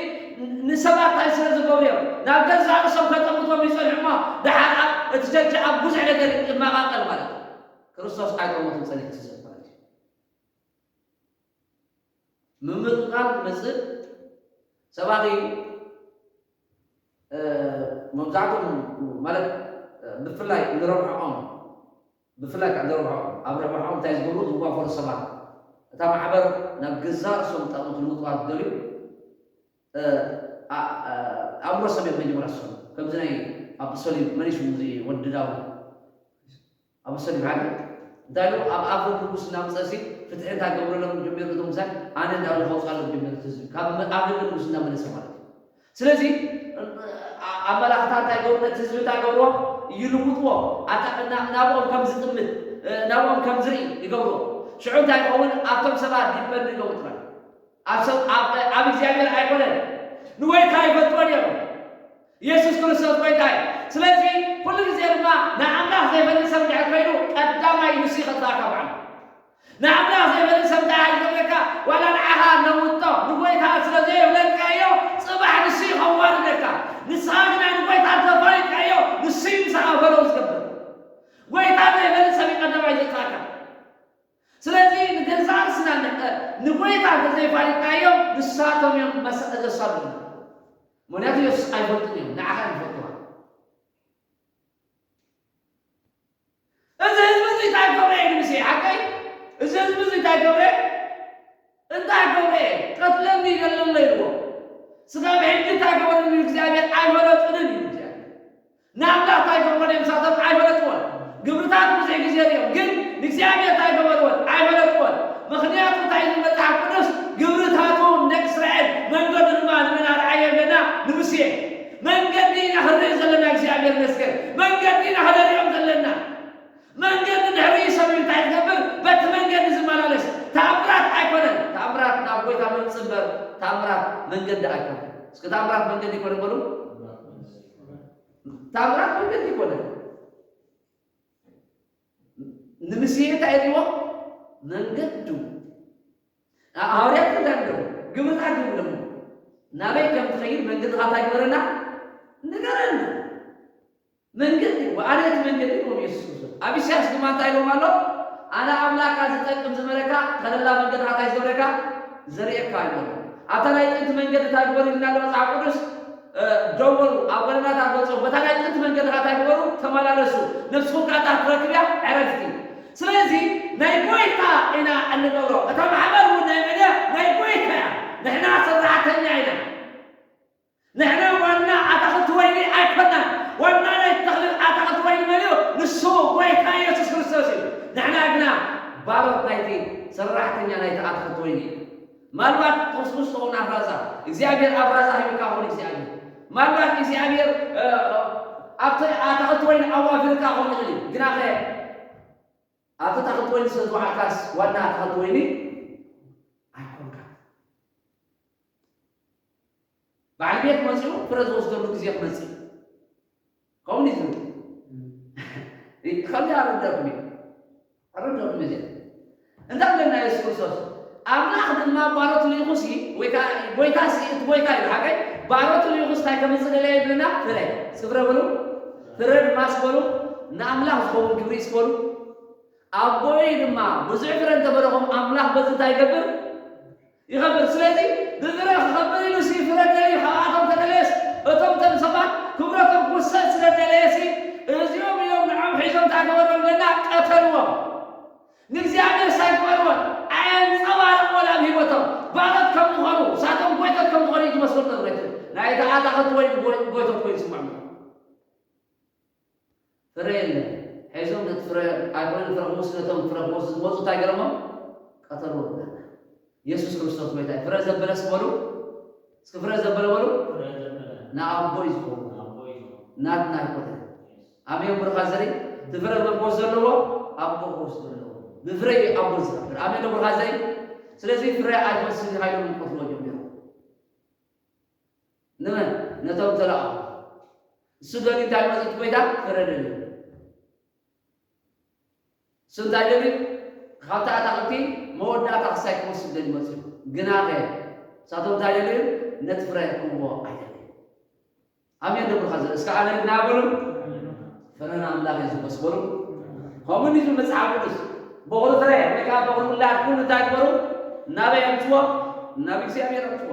ንሰባት እንታይ ስለ ዝገብሩ እዮም? ናብ ገዛእ ርእሶም ከጠምቶም ይጸንሑ እሞ፣ ደሓር ኣብ እቲ ቸርች ኣብ ብዙሕ ነገር ይመቓቐል ማለት እዩ። ክርስቶስ ኣይጠመቶም ጸኒሑ ዝስብ ማለት እዩ። ምምቕቓል ዝመጽእ ሰባኺ፣ እ፣ መብዛሕትኦም ማለት፣ እ፣ ብፍላይ ንረብሓኦም፣ ብፍላይ ከዓ ንረብሓኦም፣ ኣብ ረብሓኦም እንታይ ዝገብሩ ዝዋፈሩ ሰባት፣ እታ ማሕበር ናብ ገዛእ ርእሶም ጠቕሚ ክልውጥዋ ዝደልዩ፣ እ፣ ኣ-፣ እ፣ ኣእምሮ ሰብ እዮም መጀመርያ ዝሰሩ። ከምዚ ናይ ኣበሰሊም መን እዩ ሽሙ እዚ ወዲ ዳዊት? ኣበሰሊም ሓደ እንታይ ኢሉ? ኣብ ኣፍ ንጉስ እናመጸሲ ፍትሒ እንታይ ገብረሎም ጀሚሩ? እቶም ምሳይ ኣነ እንዳበለ ከውጻሎም ጀሚሩ እቲ ህዝቢ። ካብ መ-፣ ኣፍ ንጉስ እናመለሰ ማለት እዩ። ስለዚ፣ እ፣ ኣ-፣ ኣመላኽታ እንታይ ገብሩ? ነቲ ህዝቢ እንታይ ገብርዎ? ይልውጥዎ። ኣታ-፣ እና-፣ ናብኦም ከም ዝጥምት፣ እ፣ ናብኦም ከም ዝርኢ ይገብርዎ። ሽዑ እንታይ ይኸውን? ኣብቶም ሰባት ዲፐንድ ይገብሩ ጥራይ። ኣብ ሰብ፣ ኣብ፣ ኣብ እግዚኣብሔር ኣይኮነን። ንጎይታ ይፈልጥዎ ድዮም? ኢየሱስ ክርስቶስ ጎይታ እዩ። ስለዚ ኩሉ ግዜ ድማ ንኣምላኽ ዘይፈልጥ ሰብ እንድሕር ኮይኑ ቀዳማይ ንሱ እዩ ከጥፍኣካ ባዕሉ። ንኣምላኽ ዘይፈልጥ ሰብ እንታይ እዩ ዝገብረካ? ዋላ ንዓኻ ነውጦ፣ ንጎይታ ስለ ዘየፍለጥካዮ ጽባሕ ንሱ እዩ ከዋርደካ። ንስኻ ግና ንጎይታ እንተፈሊጥካዮ ንሱ እዩ ምሳኻ ፈለዉ ዝገብር። ጎይታ ዘይፈልጥ ሰብ እዩ ቀዳማይ ዘጥፍኣካ። ስለዚ ንገዛእ ርእስና ን-፣ ንጎይታ እንተዘይፋሊጥናዮ ንሳቶም እዮም መሰ-፣ ዘሳድዱ። ምኽንያቱ የሱስ ኣይፈልጥን እዮም፣ ንዓኻ እዮም ዝፈልጥዋ። እዚ ህዝቢ እዚ እንታይ ገብረ እዩ ንሙሴ? ሓቀይ? እዚ ህዝቢ እዚ እንታይ ገብረ? እንታይ ገብረ? ቀትለኒ ይደለሎ ኢልዎ። ስጋብ ሕጂ እንታይ ገበረኒ እግዚኣብሔር ኣይፈለጡንን እዩ እግዚኣብሔር። ንኣምላኽ እንታይ ገብሮ እዮም ንሳቶም ኣይፈለጥዎን። ግብርታት ብዙሕ ግዜ እዮም፣ ግን ንእግዚኣብሔር እንታይ ገበርዎን ኣይፈለጥዎን። ምኽንያቱ እንታይ ይብል መጽሓፍ ቅዱስ? ግብርታቱ ንደቂ እስራኤል መንገዱ ድማ ንመን ኣርኣዮም ኢለና? ንሙሴ። መንገዲ ኢና ክንርኢ ዘለና፣ እግዚኣብሔር ይመስገን። መንገዲ ኢና ከነርእዮም ዘለና። መንገዲ ድሕሪ ሰብ እንታይ ትገብር? በቲ መንገዲ ዝመላለስ። ተኣምራት ኣይኮነን። ተኣምራት ናብ ጎይታ መምጽእ እምበር፣ ተኣምራት መንገዲ ኣይኮነን። እስኪ ተኣምራት መንገዲ ይኮነ በሉ። ተኣምራት መንገዲ ይኮነ። ንምስየ እንታይ ኢልዎ? መንገዱ። ኣ-፣ ሃዋርያት እንታይ ኢሎም? ግብርታት እዮም ኢሎም። ናበይ ከም ትኸይድ መንገድኻ እንታይ ግበረና? ንገረና። መንገዲ፣ ወኣነ እቲ መንገዲ ኢልዎም ኢየሱስ ክርስቶስ። ኣብ ኢሳያስ ድማ እንታይ ኢልዎም ኣሎ? ኣነ ኣምላካ ዝጠቅም ዝመረካ፣ ተለላ መንገድኻ እንታይ ዝገብረካ? ዘርእየካ ኢልዎም። ኣብታ ናይ ጥንቲ መንገዲ እንታይ ግበሩ ኢልና ኣሎ መጽሓፍ ቅዱስ? እ፣ ደው በሉ፣ ኣብ ጎደናታት ገጾም፣ በታ ናይ ጥንቲ መንገድኻ እንታይ ግበሩ? ተመላለሱ። ነፍስኹም ከኣ እንታይ ክትረክብ እያ? ዕረፍቲ። ስለዚ ናይ ጎይታ ኢና እንገብሮ። እታ ማሕበር እውን ናይ መን እያ? ናይ ጎይታ እያ። ንሕና ሰራሕተኛ ኢና። ንሕና ዋና ኣታኽልቲ ወይኒ ኣይኮናን። ዋና ናይ ተኽሊ ኣታኽልቲ ወይኒ መን እዩ? ንሱ ጎይታ ኢየሱስ ክርስቶስ እዩ። ንሕና ግና ባሮት ናይቲ፣ ሰራሕተኛ ናይቲ ኣታኽልቲ ወይኒ እዩ። ምናልባት ኩስኩስ ትኸውን ኣፍራዛ፣ እግዚኣብሔር ኣፍራዛ ሂብካ ኸውን እግዚኣብሔር። ምናልባት እግዚኣብሔር፣ እ፣ ኣብቲ ኣታኽልቲ ወይኒ ኣዋፊርካ ኸውን ይኽእል እዩ። ግናኸ ኣብቲ ኣታኽልቲ ወይኒ ስለ ዝወዓልካስ ዋና ኣታኽልቲ ወይኒ ኣይኮንካን። በዓል ቤት መጺኡ ፍረ ዝወስደሉ ግዜ ክመጽእ እዩ። ከምኡ እዩ ዝብል። ከምዚ ኣረዳእኩም እዩ። ኣረዳእኩም እዩ። እንታይ ብለና የሱስ ክርስቶስ? ኣምላኽ ድማ ባሮት ልኢኹሲ፣ ወይ ከኣ ጎይታሲ፣ እቲ ጎይታ እዩ ሓቀይ፣ ባሮት ልኢኹስ እንታይ ከምጽእ ደለየ ይብልና? ፍረ። እስኪ ፍረ በሉ። ፍረ ድማ ስበሉ። ንኣምላኽ ዝኸውን ግብሪ ስበሉ። ኣቦይ ድማ ብዙሕ ፍረ እንተበለኹም ኣምላኽ በዚ እንታይ ይገብር? ይኸብር። ስለዚ ብፍረ ክኸብር ኢሉ ሲ ፍረ ደልዩ፣ ካብኣቶም ተደለየስ፣ እቶም ቶም ሰባት ክብረቶም ክውሰድ ስለ ደለየሲ፣ እዚኦም እዮም ንዖም ሒዞም እንታይ ገበሮም ኣለና? ቀተልዎም። ንእግዚኣብሔር ሳይኮርዎን ኣየንጸባርቕዎን ኣብ ህይወቶም። ባሮት ከም ዝኾኑ፣ ሳቶም ጎይቶት ከም ዝኾኑ እዩ ዝመስሎም ነብረቱ። ናይ ተኣታኸት ወይ ጎይ-፣ ጎይቶት ኮይኑ ይስምዖም። ፍረ የለን። ሒዞም ነቲ ፍረ ኣይኮነን ፍረ ክወስዱ፣ ነቶም ፍረ ክወስዱ ዝመጹ እንታይ ገረሞም? ቀተልዎም። የሱስ ክርስቶስ ጎይታ እዩ። ፍረ ዘበለ እስኪ በሉ። እስኪ ፍረ ዘበለ በሉ። ፍረ ዘበለ። ንኣቦይ ዝኸውን። ንኣቦይ ዝኸውን። ናትና ኣይኮነን። ኣሜን ብሩኻ ዘርኢ። እቲ ፍረ መን ክወስድ ዘለዎ? ኣቦ ክወስድ ዘለዎ። ብፍረ እዩ ኣቦ ዝኸብር። ኣሜን ብሩኻ ዘርኢ። ስለዚ ፍረ ኣይትወስድ ኢኻ ኢሎም ክቀትልዎ ጀሚሮም። ንመን? ነቶም ተለኣኹ። እሱ ደልዩ እንታይ መጺኡ እቲ ጎይታ? ፍረ ደልዩ። እሱ እንታይ ደልዩ? ካብቲ ኣታኽልቲ መወዳእታ ክሳይ ክወስድ ደልዩ መጺኡ። ግናኸ፣ ንሳቶም እንታይ ደልዩ? ነቲ ፍረ ክህብዎ ኣይደለዩን። ኣሜን ዶ ብሩኻት ዘርኢ? እስከ ኣሜን ግና በሉ። ፍረ ንኣምላኽ እዩ ዝህቦስ በሉ። ከምኡ እንዲዩ ዝብል መጽሓፍ ቅዱስ። በኹሪ ፍረ ወይ ከኣ በኹሪ ውላድ ኩሉ እንታይ ግበሩ? ናበይ ኣምጽዎ? ናብ እግዚኣብሔር ኣምጽዎ።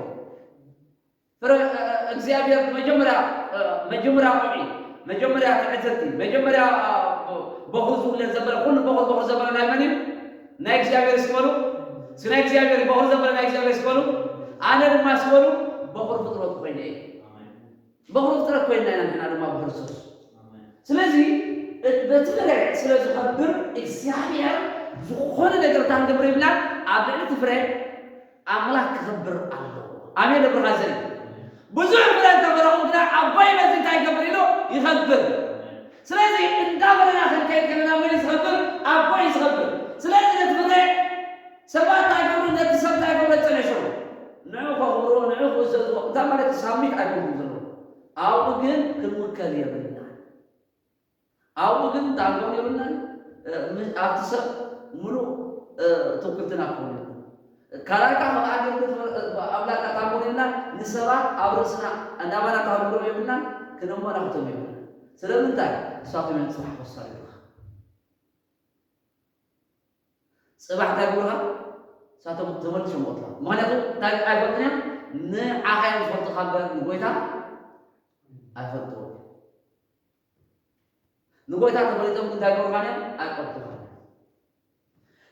ፍረ፣ እ፣ እ፣ እግዚኣብሔር መጀመርያ፣ እ፣ መጀመርያ ቆልዑ፣ መጀመርያ ትዕዝርቲ፣ መጀመርያ፣ እ፣ በኹሪ ዝውለድ ዘበለ፣ ኩሉ በኹሪ፣ በኹሪ ዘበለ ናይ መን እዩ? ናይ እግዚኣብሔር እስኪ በሉ። እስኪ ናይ እግዚኣብሔር፣ በኹሪ ዘበለ ናይ እግዚኣብሔር እስኪ በሉ። ኣነ ድማ እስኪ በሉ፣ በኹሪ ፍጥረት ኮይነ እየ። በኹሪ ፍጥረት ኮይንና ኢና ንሕና ድማ ብክርስቶስ። ስለዚ፣ እ-፣ በቲ ፍረ ስለ ዝኸብር እግዚኣብሔር ዝኾነ ነገር እንታይ ክንገብር ይብላን? ኣብ ልዕሊ እቲ ፍረ ኣምላኽ ክኸብር ኣለዎ። ኣሜን ዶ ብሩኻት ዘርኢ? ብዙሕ ፍረ እንተፈረኹም ግና ኣቦይ በዚ እንታይ ይገብር ኢሉ? ይኸብር። ስለዚ እንዳበለና ክንከይድ ከለና መን እዩ ዝኸብር? ኣቦይ እዩ ዝኸብር። ስለዚ ነቲ ፍረ ሰባት እንታይ ይገብሩ? ነቲ ሰብ እንታይ ይገብሩ? የጸንዕዎ። ንዑ ከኽብርዎ፣ ንዑ ክእዘዝዎ። እንታይ ማለት እዩ? ሳብሚት ኣይኮንኩን ዘለኹ። ኣብኡ ግን ክንውከል የብልናን። ኣብኡ ግን እንታይ ክንከውን የብልናን። እ፣ ም-፣ ኣብቲ ሰብ ምሉእ፣ እ፣ ትውክልትና ክኸውን የብልናን። ካልኣይ ከዓ ካብ ኣገልግሎት ኣምላኽ እንታይ ክንከውን የብልናን። ንሰባት ኣብ ርእስና እናባና እንታይ ክንገብሮም የብልናን። ክነመላኽቶም የብልናን። ስለምንታይ? ንሳቶም እዮም ጽባሕ ክወሰዱ ይብሉኻ። ጽባሕ እንታይ ይብሉኻ? ንሳቶም ተመልሶም ይቐትሉኻ። ምኽንያቱ እንታይ ኣይፈልጡን እዮም? ንዓኻ እዮም ዝፈልጡኻ እምበር ንጎይታ ኣይፈልጥዎን እዮም። ንጎይታ ተፈሊጦም እንታይ ይገብሩኻ እዮም? ኣይቀትሉኻን እዮም።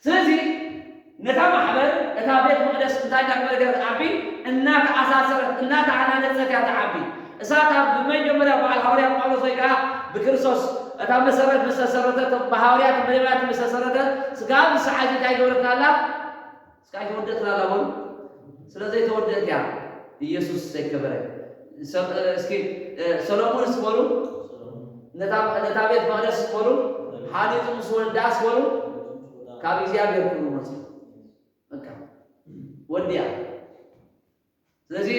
ስለዚ ነታ ማሕበር፣ እታ ቤት መቕደስ እንታይ እንዳገበረት እያ ትዓቢ? እናተኣሳሰረት፣ እናተሃናነጸት እያ ትዓቢ። እሳታ ብመጀመርያ በዓል ሃዋርያ ጳውሎስ ወይ ከዓ ብክርስቶስ እታ መሰረት ምስ ተሰረተት፣ ብሃዋርያት ብነቢያት ምስ ተሰረተት፣ ስጋብ ሰዓት እንታይ ገበረትና ኣላ? ስጋብ ኣይተወደእትና ኣላ በሉ። ስለ ዘይተወደእት እያ ኢየሱስ ዘይከበረ። ሰብ-፣ እስኪ፣ እ፣ ሰሎሞንስ በሉ፣ ነታ፣ ነታ ቤት መቕደስ በሉ፣ ሃኒጹ ምስ ወድኣስ በሉ፣ ካብ እግዚኣብሔር ክብሪ መጽኡ። በቃ፣ ወዲኣ። ስለዚ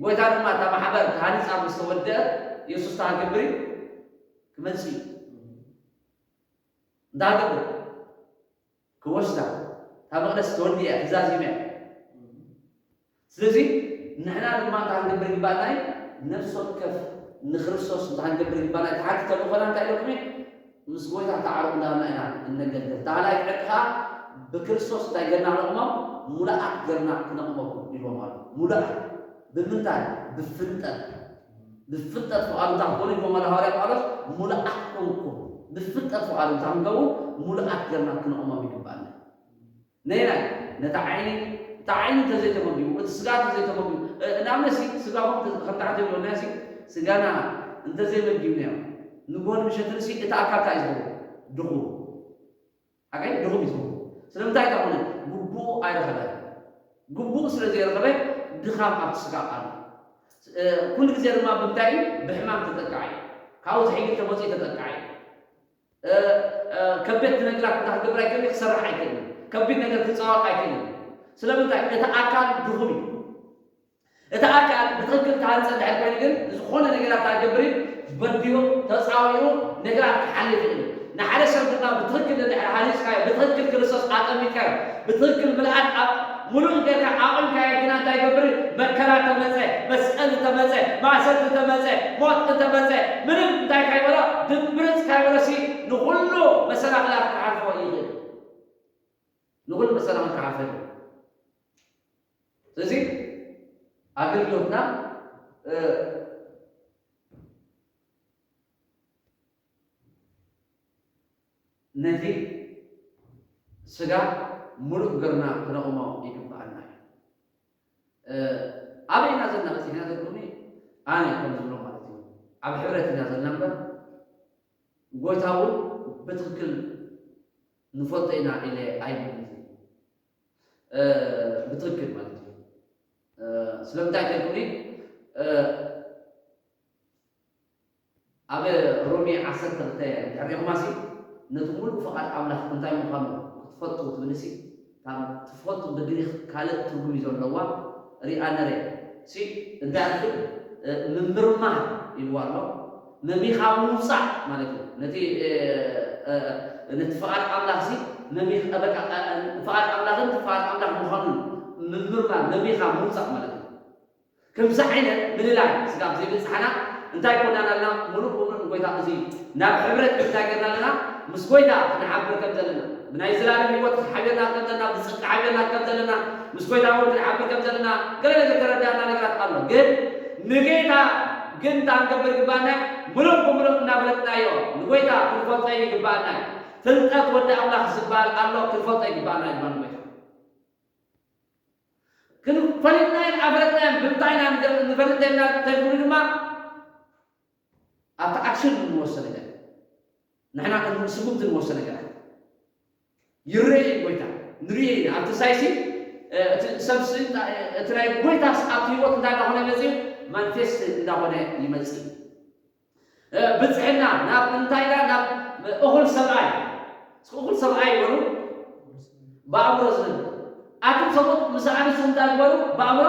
ጎይታ ድማ እታ ማሕበር ተሃኒጻ ምስ ተወደአት፣ ኢየሱስ እንታይ ክገብር እዩ? ክመጽእ እዩ። እንታይ ክገብር? ክወስዳ። እታ መቕደስ ተወዲኣ እያ፣ ተዛዚማ እያ። ስለዚ ንሕና ድማ እንታይ ክንገብር ይግባኣና እዩ? ነፍሲ ወከፍ ንክርስቶስ እንታይ ክንገብር ይግባኣና? እቲ ሓንቲ ተልእኾና እንታይ ኢለኩም እየ? ምስ ጎይታ ተዓርቑ እንዳበልና ኢና እነገልግል። እታ ካልኣይቲ ዕርቂ ከዓ ብክርስቶስ እንታይ ገርና ክነቕሞ? ሙሉኣት ገርና ክነቕሞ ኢልዎም ኣሎ። ሙሉኣት። ብምንታይ? ብፍልጠት። ብፍልጠት ፍቓዱ እንታይ ክኾኑ ኢልዎም ኣሎ ሃዋርያ ጳውሎስ? ሙሉኣት ኮንኩም። ብፍልጠት ፍቓዱ እንታይ ክንከውን? ሙሉኣት ገርና ክነቕሞም ይግባኣና። ነየናይ? ነታ ዓይኒ፣ እታ ዓይኒ እንተዘይተመጊቡ፣ እቲ ስጋ እንተዘይተመጊቡ፣ እ፣ ንኣብነት ሲ፣ ስጋኹም እንተ-፣ ከምቲ ሓንቲ ይብለና ሲ፣ ስጋና እንተዘይመጊብናዮ፣ ንግሆን ምሸትን ሲ፣ እቲ ኣካል እንታይ እዩ ዝኸውን? ድኹም። ሓቀይ? ድኹም እዩ ዝኸውን። ስለምንታይ? እንታይ ኮነ? ግቡኡ ኣይረኸበን። ግቡኡ ስለ ዘይረኸበ፣ ድኻም ኣብቲ ስጋ ኣሎ። እ፣ ኩሉ ግዜ ድማ ብምንታይ እዩ? ብሕማም ተጠቃዒ። ካብኡ ዝሕይል ተመፅኡ ተጠቃዒ። እ፣ እ፣ ከበድቲ ነገራት እንታይ ክገብር ኣይክእልን፣ ክሰርሕ ኣይክእልን። ከቢድ ነገር ክፃወር ኣይክእልን። ስለምንታይ? እቲ ኣካል ድኹም እዩ። እቲ ኣካል ብትኽክል ተሃንፀ እንድሕር ኮይኑ ግን ዝኾነ ነገራት እንታይ ክገብር እዩ? በዲሉ፣ ተፃዊሩ ነገራት ክሓልፍ ይኽእል እዩ። ንሓደ ሰብ ድማ ብትኽክል እንድሕር ሃኒፅካዮ፣ ብትኽክል ክርስቶስ ኣጠሚትካዮ፣ ብትኽክል ምልኣት ኣብ ሙሉእ ጌርካ ኣቑምካዮ ግና እንታይ ይገብር? መከራ እንተመጸ፣ መስቀል እንተመጸ፣ ማእሰርቲ እንተመጸ፣ ሞት እንተመጸ፣ ምንም እንታይ ካይበሎ፣ ድምብርጽ ካይበሎሲ ንኹሉ መሰናኽላት ክሓልፎ ይኽእል። ንኹሉ መሰናኽል ክሓልፎ ይኽእል። ስለዚ ኣገልግሎትና፣ እ፣ ነቲ ስጋ ምሉእ ገርና ክነቕሞ ይግብኣና እዩ። እ፣ ኣበይ ኢና ዘለና በፂሕና ተልኩኒ? ኣነ ከም ዝብሎ ማለት እዩ። ኣብ ሕብረት ኢና ዘለና እምበር፣ ጎይታ እውን ብትኽክል ንፈልጦ ኢና ኢለ ኣይብልን። እ፣ ብትኽክል ማለት እዩ። እ፣ ስለምንታይ ተልኩኒ? እ፣ ኣብ ሮሜ ዓሰርተ ክልተ እንድሕር ሪኢኹማሲ፣ ነቲ ሙሉእ ፍቓድ ኣምላኽ እንታይ ምዃኑ ክትፈልጡ ትብልሲ፣ ካብ ትፈልጡ ብግሪኽ ካልእ ትርጉም እዩ ዘለዋ። ሪኣ ነረ ሲ፣ እንታይ ትብል? እ፣ ምምርማር ኢልዋ ኣሎ። መሚኻ ምውጻእ ማለት እዩ። ነቲ፣ እ፣ እ፣ ነቲ ፍቓድ ኣምላኽሲ መሚኻ፣ በቃ፣ እ፣ ፍቓድ ኣምላኽን ፍቓድ ኣምላኽ ምዃኑን ምምርማር፣ መሚኻ ምውጻእ ማለት እዩ። ከምዚ ዓይነት ምልላይ ስጋብ ዘይብጽሓና እንታይ ኮናና ኣለና? ምሉእ ብምሉእ ንጎይታ እዚ ናብ ሕብረት እንታይ ገርና ኣለና? ምስ ጎይታ ክንሓብር ከም ዘለና፣ ብናይ ዘላለም ህይወት ሓቢርና ከም ዘለና፣ ብጽድቂ ሓቢርና ከም ዘለና፣ ምስ ጎይታ እውን ክንሓብር ከም ዘለና ገለ ገለ ተረዳእና ነገራት ኣሎ። ግን ንጌታ ግን እንታይ ክንገብር ይግባኣና? ምሉእ ብምሉእ እናፈለጥናዮ ንጎይታ ክንፈልጦ ይግባኣና። ፍልጠት ወዲ ኣምላኽ ዝበሃል ኣሎ፣ ክንፈልጦ ይግባኣና ድማ ንጎይታ። ክንፈልጥናዮን ኣፈለጥናዮን ብምንታይ ኢና ንገ-፣ ንፈልጥ ዘለና እንተልኩኒ ድማ፣ ኣብቲ ኣክሽን እንወስዶ ነገር፣ ንሕና ከም ስጉምቲ እንወስዶ ነገራት ይረኣይ እዩ ጎይታ፣ ንርእዮ ኢና። ኣብቲ ሳይሲ፣ እ፣ እቲ ሰብሲ፣ እቲ ናይ ጎይታስ ኣብቲ ህይወት እንታይ እንዳኾነ ይመጽእ እዩ? ማኒፌስት እንዳኾነ ይመጽእ እዩ። እ፣ ብጽሕና ናብ እንታይ ኢላ? ናብ እኹል ሰብኣይ። እስኪ እኹል ሰብኣይ ይበሉ። ብኣእምሮ ዝህብ። ኣቱም ሰብኡት ምስ ኣንስቲ እንታይ ግበሩ? ብኣእምሮ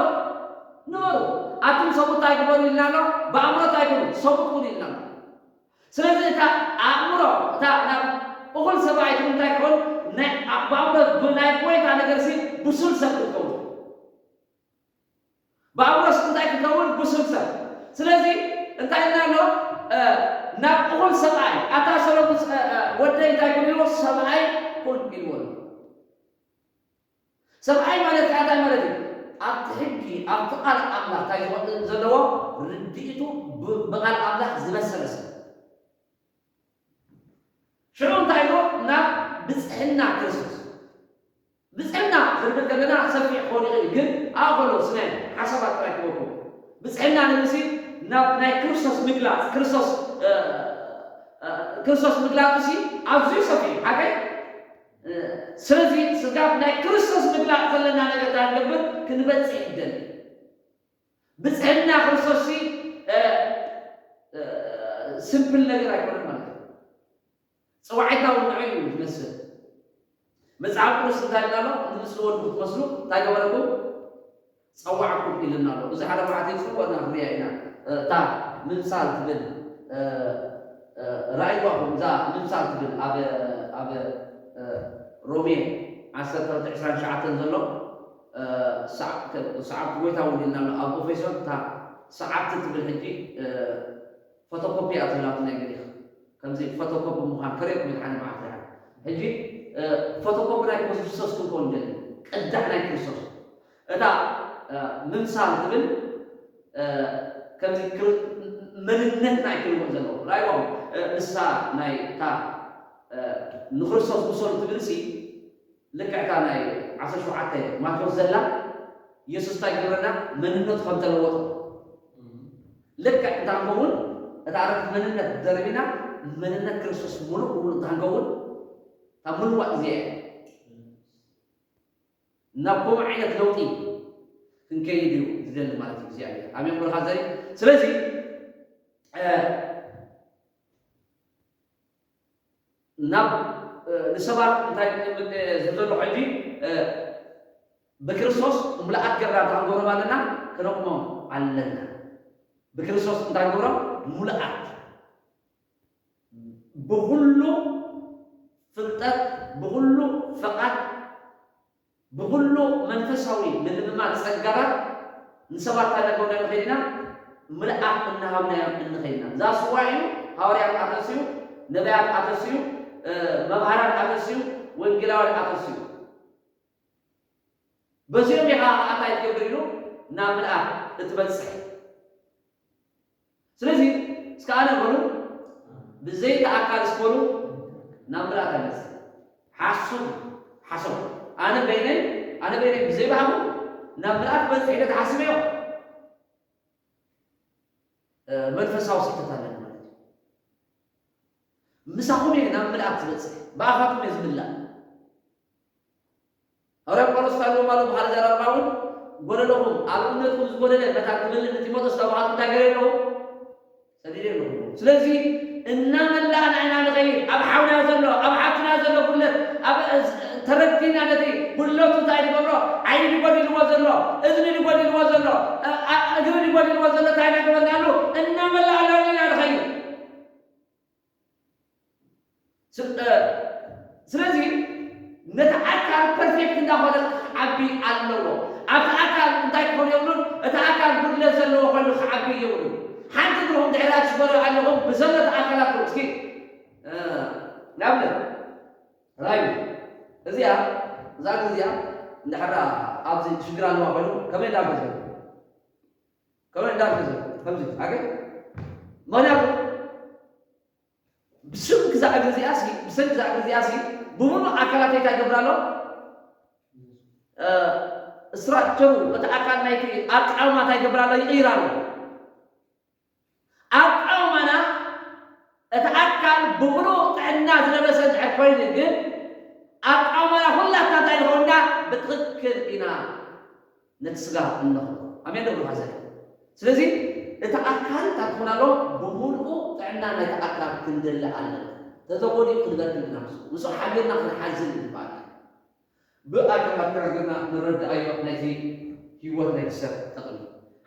ንበሩ። ኣቱም ሰብኡት እንታይ ግበሩ ኢልና ኣሎ? ብኣእምሮ እንታይ ኩኑ? ሰብኡት ኩኑ ኢልና ኣሎ። ስለዚ እታ ኣእምሮ፣ እታ ናብ እኹል ሰብኣይ ትብል እንታይ ክኸውን? ናይ ኣ-፣ ብኣእምሮ፣ ብናይ ጎይታ ነገርሲ ብሱል ሰብ ክትከውን። ብኣእምሮስ እንታይ ክትከውን? ብሱል ሰብ። ስለዚ እንታይ ኢልና ኣሎ? እ፣ ናብ እኹል ሰብኣይ፣ ኣታ ሰሎሞን፣ እ፣ እ፣ ወደይ እንታይ ኩን ኢልዎ? ሰብኣይ ኩን ኢልዎ ኣሎ። ሰብኣይ ማለት ከኣ እንታይ ማለት እዩ? ኣብቲ ሕጊ፣ ኣብቲ ቃል ኣምላኽ እንታይ ዝኸውን ዘለዎ? ርድኢቱ ብ-፣ ብቃል ኣምላኽ ዝበሰለ ሰብ። ሽዑ እንታይ ኢልዎ? ናብ ብጽሕና ክርስቶስ። ብጽሕና ክንብል ከለና ሰፊሕ ክኸውን ይኽእል እዩ፣ ግን ኣብ ከሎ ስነ ሓሳባት ጥራይ ክበኩ። ብጽሕና ንምሲ ናብ ናይ ክርስቶስ ምግላጽ፣ ክርስቶስ፣ እ፣ እ፣ ክርስቶስ ምግላጽ ሲ ኣዝዩ ሰፊሕ እዩ። ሓቀይ? እ፣ ስለዚ ስጋብ ናይ ክርስቶስ ምግላጽ ዘለና ነገር እንታይ ክንገብር? ክንበጽሕ ይደሊ። ብጽሕና ክርስቶስ ሲ፣ እ፣ እ፣ ስምፕል ነገር ኣይኮነን ማለት እዩ። ጸዋዒታ እውን ንዕኡ እዩ ዝመስል። መጽሓፍ ቅዱስ እንታይ ኢልና ኣሎ? ንምስሊ ወዱ ክትመስሉ እንታይ ገበረኩም? ጸዋዕኩም ኢልና ኣሎ። እዚ ሓደ መዓልቲ ጽቡቕ ኢና ክንሪኣ ኢና። እ፣ እታ ምምሳል ትብል፣ እ፣ እ፣ ራእይዋኹም እዛ ምምሳል ትብል ኣብ፣ ኣብ፣ እ፣ ሮሜ ዓሰርተ ክልተ ዕስራን ትሽዓተን ዘሎ፣ እ፣ ሰዓ-፣ ሰዓብቲ ጎይታ እውን ኢልና ኣሎ። ኣብ ኤፌሶን እታ ሰዓብቲ ትብል ሕጂ፣ እ፣ ፎቶኮፒ እያ ትብላቱ ናይ ግሪኽ። ከምዚ ፎቶኮፒ ምዃን ከርእየኩም ኢለ ሓደ መዓልቲ ድሓር። ሕጂ፣ እ፣ ፎቶኮፒ ናይ ክርስቶስ ክንከውን ንደሊ። ቅዳሕ ናይ ክርስቶስ። እታ፣ እ፣ ምምሳል ትብል፣ እ፣ ከምዚ ክር-፣ መንነትና እዩ ክህልዎ ዘለዎ። ራእይዎም፣ እ፣ ንሳ ናይ እታ፣ እ፣ ንክርስቶስ ምሰሉ ትብል ሲ ልክዕ እታ ናይ ዓሰርተ ሸውዓተ ማቴዎስ ዘላ፣ የሱስ እንታይ ይገብረና? መንነቱ ከም ተለወጠ። ልክዕ እንታ ንኸውን፣ እታ ኣረጊት መንነት ደርቢና፣ መንነት ክርስቶስ ምሉእ ብምሉእ እንታ ንኸውን፣ እታ ምልዋጥ እዚኣ እያ። ናብ ከምኡ ዓይነት ለውጢ ክንከይድ እዩ ዝደሊ ማለት እዩ እግዚኣብሔር። ኣሜን፣ ብሩኻት ዘርኢ። ስለዚ፣ እ፣ ናብ፣ እ፣ ንሰባት እንታይ ዝብል ዘሎ ሕጂ፣ እ፣ ብክርስቶስ ምልኣት ገብራ እንታ ክንገብሮም ኣለና፣ ክነቑሞም ኣለና። ብክርስቶስ እንታይ ክንገብሮም? ምልኣት። ብኹሉ ፍልጠት፣ ብኹሉ ፍቓድ፣ ብኹሉ መንፈሳዊ ምልምማድ ጸጋታት ንሰባት እንታይ እናገበርና ንኸይድ ኢና? ምልኣት እናሃብናዮም እንኸይድ ኢና። That's why እዩ ሃዋርያት ኣተስዩ፣ ነቢያት ኣተስዩ፣ እ፣ መምሃራን ኣተስዩ፣ ወንጌላውያን ኣተስዩ። በዚኦም ኢኻ ኣታ ትገብር ኢሉ ናብ ምልኣት እትበጽሕ። ስለዚ እስከ ኣነ በሉ ብዘይ እቲ ኣካል እስከሉ ናብ ምልኣት ኣይበጽሕ። ሓሶት፣ ሓሶት። ኣነ በይነይ፣ ኣነ በይነይ ብዘይ ባዕሉ ናብ ምልኣት በጽሕ ኢለ ተሓስበዮ። እ፣ መንፈሳዊ ስሕተት ኣለኒ ማለት እዩ። ምሳኹም እየ ናብ ምልኣት ዝበጽሕ፣ ብኣኻትኩም እየ ዝምላእ። ሃዋርያ ጳውሎስ እንታይ ኢልዎም ኣሎ? ብኻልእ ኣዘራርባ እውን ጎደለኹም፣ ኣብ እምነትኩም ዝጎደለ መታን ክምልእ ንጢሞቴዎስ ናባኻትኩም እንታይ ገይረ ኣለኹ? ሰዲደ ኣለኹ። ስለዚ እናመላእና ኢና ንኸይድ። ኣብ ሓውና ዘሎ፣ ኣብ ሓፍትና ዘሎ ጉድለት፣ ኣብ፣ እ፣ ተረዲና ነቲ ጉድለቱ እንታይ ንገብሮ? ዓይኒ ንጎዲልዎ ዘሎ፣ እዝኒ ንጎዲልዎ ዘሎ፣ እ፣ እ፣ እግሪ ንጎዲልዎ ዘሎ እንታይ እናገበርናሉ? እናመላእናሉ ኢና ንኸይድ። ስ-፣ እ፣ ስለዚ ነቲ ኣካል ፐርፌክት እንዳኾነ ክዓቢ ኣለዎ። ኣብቲ ኣካል እንታይ ክኾኑ የብሉን? እቲ ኣካል ጉድለት ዘለዎ ኮይኑ ክዓቢ የብሉን። ሓንቲ እግርኹም ድሕሪ ትሽገሩ ኣለኹም ብዘሎ እቲ ኣካላትኩም። እስኪ፣ እ፣ ንኣብነት፣ ራዩ፣ እዚኣ፣ እዛ እግሪ እዚኣ፣ እንድሕር ኣብዚ ሽግር ኣለዋ ኮይኑ፣ ከመይ እንዳርገዘ? ከመይ እንዳርገዘ? ከምዚ፣ ኣገ? ምኽንያቱ፣ ብሰንኪ እዛ እግሪ እዚኣ ሲ፣ ብሰንኪ እዛ እግሪ እዚኣ ሲ፣ ብምሉእ ኣካላተይ እንታይ ይገብር ኣሎ? እ፣ ስትራክቸሩ፣ እቲ ኣካል ናይቲ ኣቃውማ እንታይ ይገብር ኣሎ? ይቕይር ኣሎ። ኣቃውማና፣ እቲ ኣካል ብምሉእ ጥዕና ዝለበሰ እንድሕር ኮይኑ ግን፣ ኣቃውማና ኩላትና እንታይ ንኸውንና? ብትኽክል ኢና። ነቲ ስጋ እንነኽብሮ። ኣሜን ዶ? ብሩኻት ዘርኢ። ስለዚ፣ እቲ ኣካል እንታይ ክኾን ኣለዎ? ብምሉኡ ጥዕና ናይቲ ኣካል ክንደሊ ኣለና። ተተጎዲኡ ክንበክል ኢና ምስኡ። ምስኡ ሓቢርና ክንሓዝን ይግባኣና። ብኣካላት ተናገርና ንረድኣዮ ናይቲ ህይወት ናይቲ ሰብ ጠቕሚ።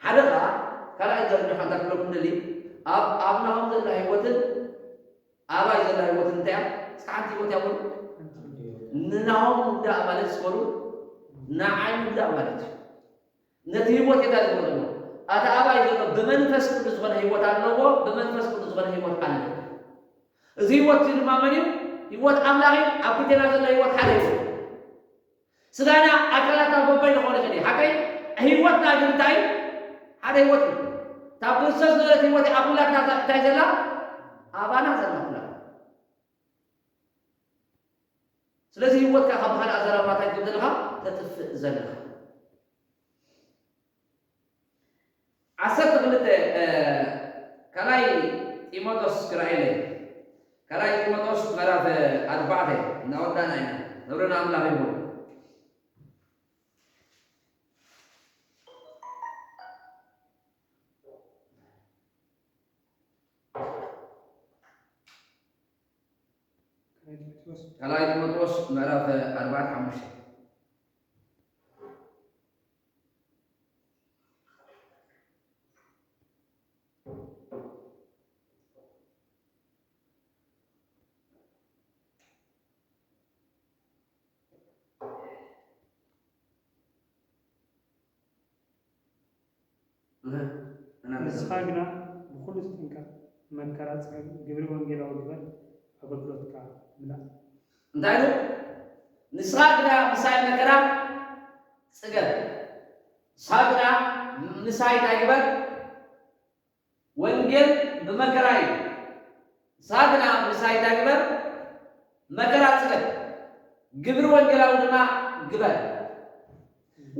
ሓደ ኸዓ ካልኣይ ዘርድሖ እንታይ ክብለኩም ደሊ፣ ኣብ ኣብ ናሆም ዘላ ህይወትን ኣባይ ዘላ ህይወትን እንታይ እያ? እስከ ሓንቲ ህይወት እያ በሉ። ንናሆም ምውዳእ ማለት ዝበሉ ንዓይ ምውዳእ ማለት እዩ። ነቲ ህይወት የዳ ዝበሉ ኣቲ ኣባይ ዘሎ ብመንፈስ ቅዱስ ዝኾነ ህይወት ኣለዎ። ብመንፈስ ቅዱስ ዝኾነ ህይወት ኣለ። እዚ ህይወት እዚ ድማ መን እዩ? ህይወት ኣምላኽ እዩ። ኣብ ክልቴና ዘሎ ህይወት ሓደ ህይወት። ስጋና ኣካላትና በበይኑ ክኾን ይኽእል እዩ። ሓቀይ ህይወትና ግን እንታይ? ሓደ ህይወት እዩ። እታ ክርስቶስ ዝበለት ህይወት ኣብ ኩላትና እንታይ ዘላ? ኣባና ዘላ ኩላትና። ስለዚ ህይወትካ ካብ ካልእ ኣዘራርባ እንታይ ትብል ዘለኻ? ተጥፍእ ዘለኻ። ዓሰርተ ክልተ፣ እ፣ ካልኣይ ጢሞቴዎስ ክረኣየለይ። ካልኣይ ጢሞቴዎስ ምዕራፍ ኣርባዕተ እናወዳእና ኢና። ክብሪ ንኣምላኽ ይኹን። ካልኣይ ጢሞቴዎስ ምዕራፍ ኣርባዕተ ሓሙሽተ። እህ፣ እና ንስኻ ግና ብኹሉ ትጥንቀቕ፣ መከራ ጽገብ፣ ግብሪ ወንጌላዊ ግበር፣ ኣገልግሎትካ ምላእ። እንታይ ኢሉ? ንስኻ ግና ምሳይ መከራ ጽገብ። ንስኻ ግና ምሳይ እንታይ ግበር? ወንጌል ብመከራ እዩ። ንስኻ ግና ምሳይ እንታይ ግበር? መከራ ጽገብ። ግብሪ ወንጌላዊ ድማ ግበር።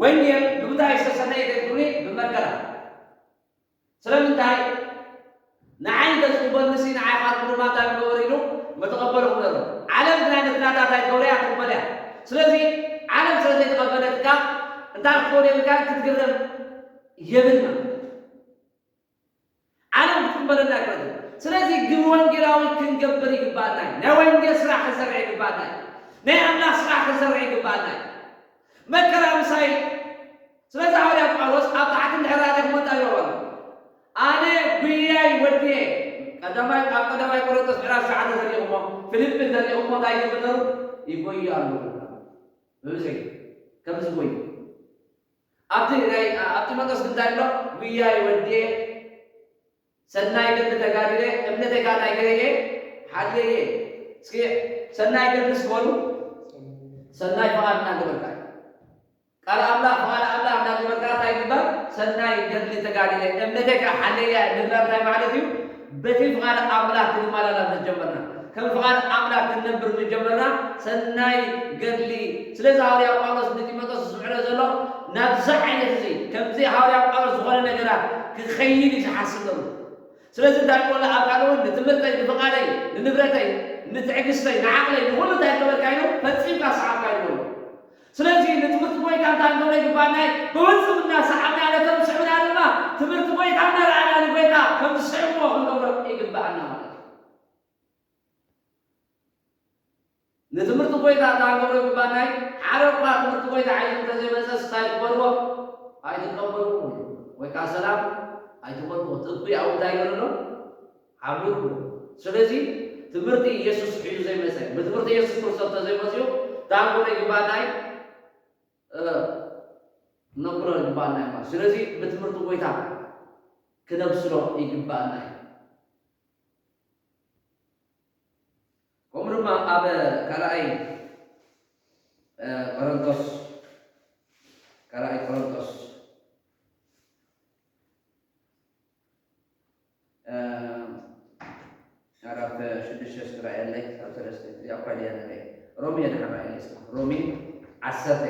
ወንጌል ብምንታይ ዝተሰነየ ኢልኩኒ? ብመከራ። ስለምንታይ? ንዓይ እንተዝቕበልንሲ ንዓኻ ድማ እንታይ ምገበሩ ኢሉ ምተቐበልኹ ነሩ። ዓለም ግና ነቲ ናታ እንታይ ትገብሮ እያ? ትቕበል እያ። ስለዚ ዓለም ስለ ዘይተቐበለትካ እንታይ ክትገብር የብልካ? ክትግረም የብልና። ዓለም ክትቕበለና ኣይክእለትን። ስለዚ ግብሪ ወንጌላዊ ክንገብር ይግባኣና እዩ። ናይ ወንጌል ስራሕ ክንሰርሕ ይግባኣና እዩ። ናይ ኣምላኽ ስራሕ ክንሰርሕ ይግባኣና እዩ። መከራ ምሳይ። ስለዚ ሃዋርያ ጳውሎስ ኣብ ታሕቲ እንድሕር ራእኹሞ እንታይ ይብሎ ኣሎ? ኣነ ጉያይ ወድየ። ቀዳማይ፣ ኣብ ቀዳማይ ቆሮንቶስ ምዕራፍ ሸውዓተ ዘሪእኹሞ፣ ፊልጲ ዘሪእኹሞ እንታይ ይብል ነሩ? ይጎዩ ኣለዉ። ብብዝሒ ከም ዝጎዩ። ኣብቲ ናይ፣ ኣብ ጢሞቴዎስ ግን እንታይ ኣሎ? ጉያይ ወድየ፣ ሰናይ ገድሊ ተጋዲለ፣ እምነተይ ከዓ እንታይ ገይረ እየ? ሓልየ እየ። እስኪ ሰናይ ገድሊ እስኪ በሉ። ሰናይ ፍቓድ እናገበርካ እዩ። ቃል ኣምላኽ፣ ፍቓድ ኣምላኽ እናገበርካ እንታይ ግበር? ሰናይ ገድሊ ተጋዲለ፣ እምነተይ ከዓ ሓልየ እየ ንብላ እንታይ ማለት እዩ? በቲ ፍቓድ ኣምላኽ ክንመላለስ ምስ ጀመርና፣ ከም ፍቓድ ኣምላኽ ክንነብር ምስ ጀመርና፣ ሰናይ ገድሊ። ስለዚ ሃዋርያ ጳውሎስ ንጢሞቴዎስ ዝምዕዶ ዘሎ ናብዚ ዓይነት እዚ፣ ከምዚ ሃዋርያ ጳውሎስ ዝኾነ ነገራት ክኸይድ እዩ ዝሓስብ ዘሎ። ስለዚ እንታይ ክብሎ ኣብ ካልእ እውን ንትምህርተይ፣ ንፍቓደይ፣ ንንብረተይ፣ ንትዕግስተይ፣ ንዓቕለይ፣ ንኹሉ እንታይ ገበርካ ኢሉ? ፈጺምካ ሰዓብካ ይብሎ። ስለዚ ንትምህርቲ ጎይታ እንታይ ክንገብሮ ይግባኣና እዩ? ብፍጹም እናሰዓብና ነቶም ስዕብና ድማ ትምህርቲ ጎይታ እናረኣና ንጎይታ ከም ዝስዕብዎ ክንገብሮ ይግባኣና ማለት እዩ። ንትምህርቲ ጎይታ እንታይ ክንገብሮ ይግባኣና እዩ? ሓደ እኳ ትምህርቲ ጎይታ ሒዙ እንተዘይመጸስ እንታይ ትበልዎ? ኣይትቀበልዎ። ወይ ከዓ ሰላም ኣይትበልዎ። ትእኩይ ኣብኡ እንታይ ይበልሎ? ሓቢሩ። ስለዚ ትምህርቲ ኢየሱስ ሒዙ ዘይመጸ፣ ብትምህርቲ ኢየሱስ ክርስቶስ እንተዘይመጺኡ እንታይ ክንገብሮ ይግባኣና እዩ? እ፣ ነብሎ ይግባኣና እዩ ማለት። ስለዚ ብትምህርቲ ጎይታ ክነብስሎ ይግባኣና እዩ። ከምኡ ድማ ኣብ ካልኣይ፣ እ፣ ቆሮንቶስ፣ ካልኣይ ቆሮንቶስ፣ እ፣ ምዕራፍ ሽዱሽተ እስኪ ርኣየለይ፣ ኣብ ሰለስተ፣ እዚኣ እኳ ድያ ንርኢ። ሮሜ ድሓር ርኣየለይ እስኪ። ሮሜ ዓሰርተ፣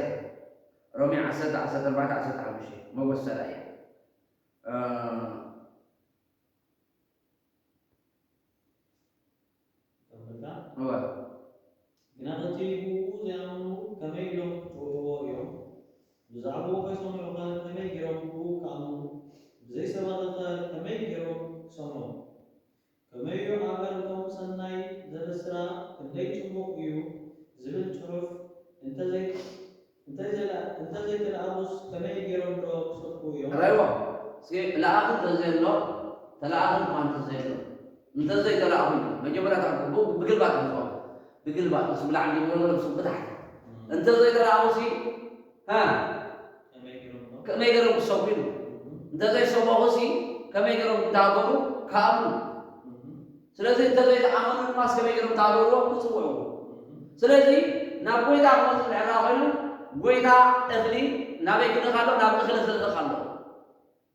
ሮሜ ዓሰርተ፣ ዓሰርተ ኣርባዕተ፣ ዓሰርተ ሓሙሽተ፣ መጎሰላ እያ። እ፣ ተንብብካ? እወ። ግና እቲ ብኡ ዘይኣምኑ ከመይ ኢሎም ክጽውዕዎ እዮም? ብዛዕባኡ ከይሰምዑኸ ከመይ ገይሮም ብኡ ክኣምኑ? ብዘይሰበኸኸ ከመይ ገይሮም ክሰምዑ? ከመይ'ዩ ኣብ ኣእምሮኦም ሰናይ ዘበስራ ክንደይ ጽቡቕ እዩ ዝብል ጽሑፍ እንተዘይ-፣ እንተዘይተላ-፣ እንተዘይተላእኹስ ከመይ ገይሮም ዶ ክሰብኩ እዮም? ራእይዎ። እስኪ ለኣኹ እንተዘየሎ፣ ተለኣኹ እኳ እንተዘየሎ፣ እንተዘይተለኣኹ እዩ። መጀመርያ ብግልባጥ ንዝኾ፣ ብግልባጥ፣ እሱ ብላዕሊ ንብሎ ዘሎ፣ እሱ ብታሕቲ። እንተዘይተለኣኹ ሲ፣ ሃ? ከመይ ገይሮም ክሰብኩ? እንተዘይሰበኹ ሲ፣ ከመይ ገይሮም እንተሃገሩ ክኣምኑ? ስለዚ እንተዘይተኣመኑ ድማ ከመይ ገይሮም እንተሃገርዎ ክጽውዕዎ? ስለዚ ናብ ጎይታ ክመጽእ እንድሕር ኮይኑ፣ ጎይታ እኽሊ ናበይ ክልእኽ ኣሎ? ናብ እኽሊ ክልእኽ ኣሎ።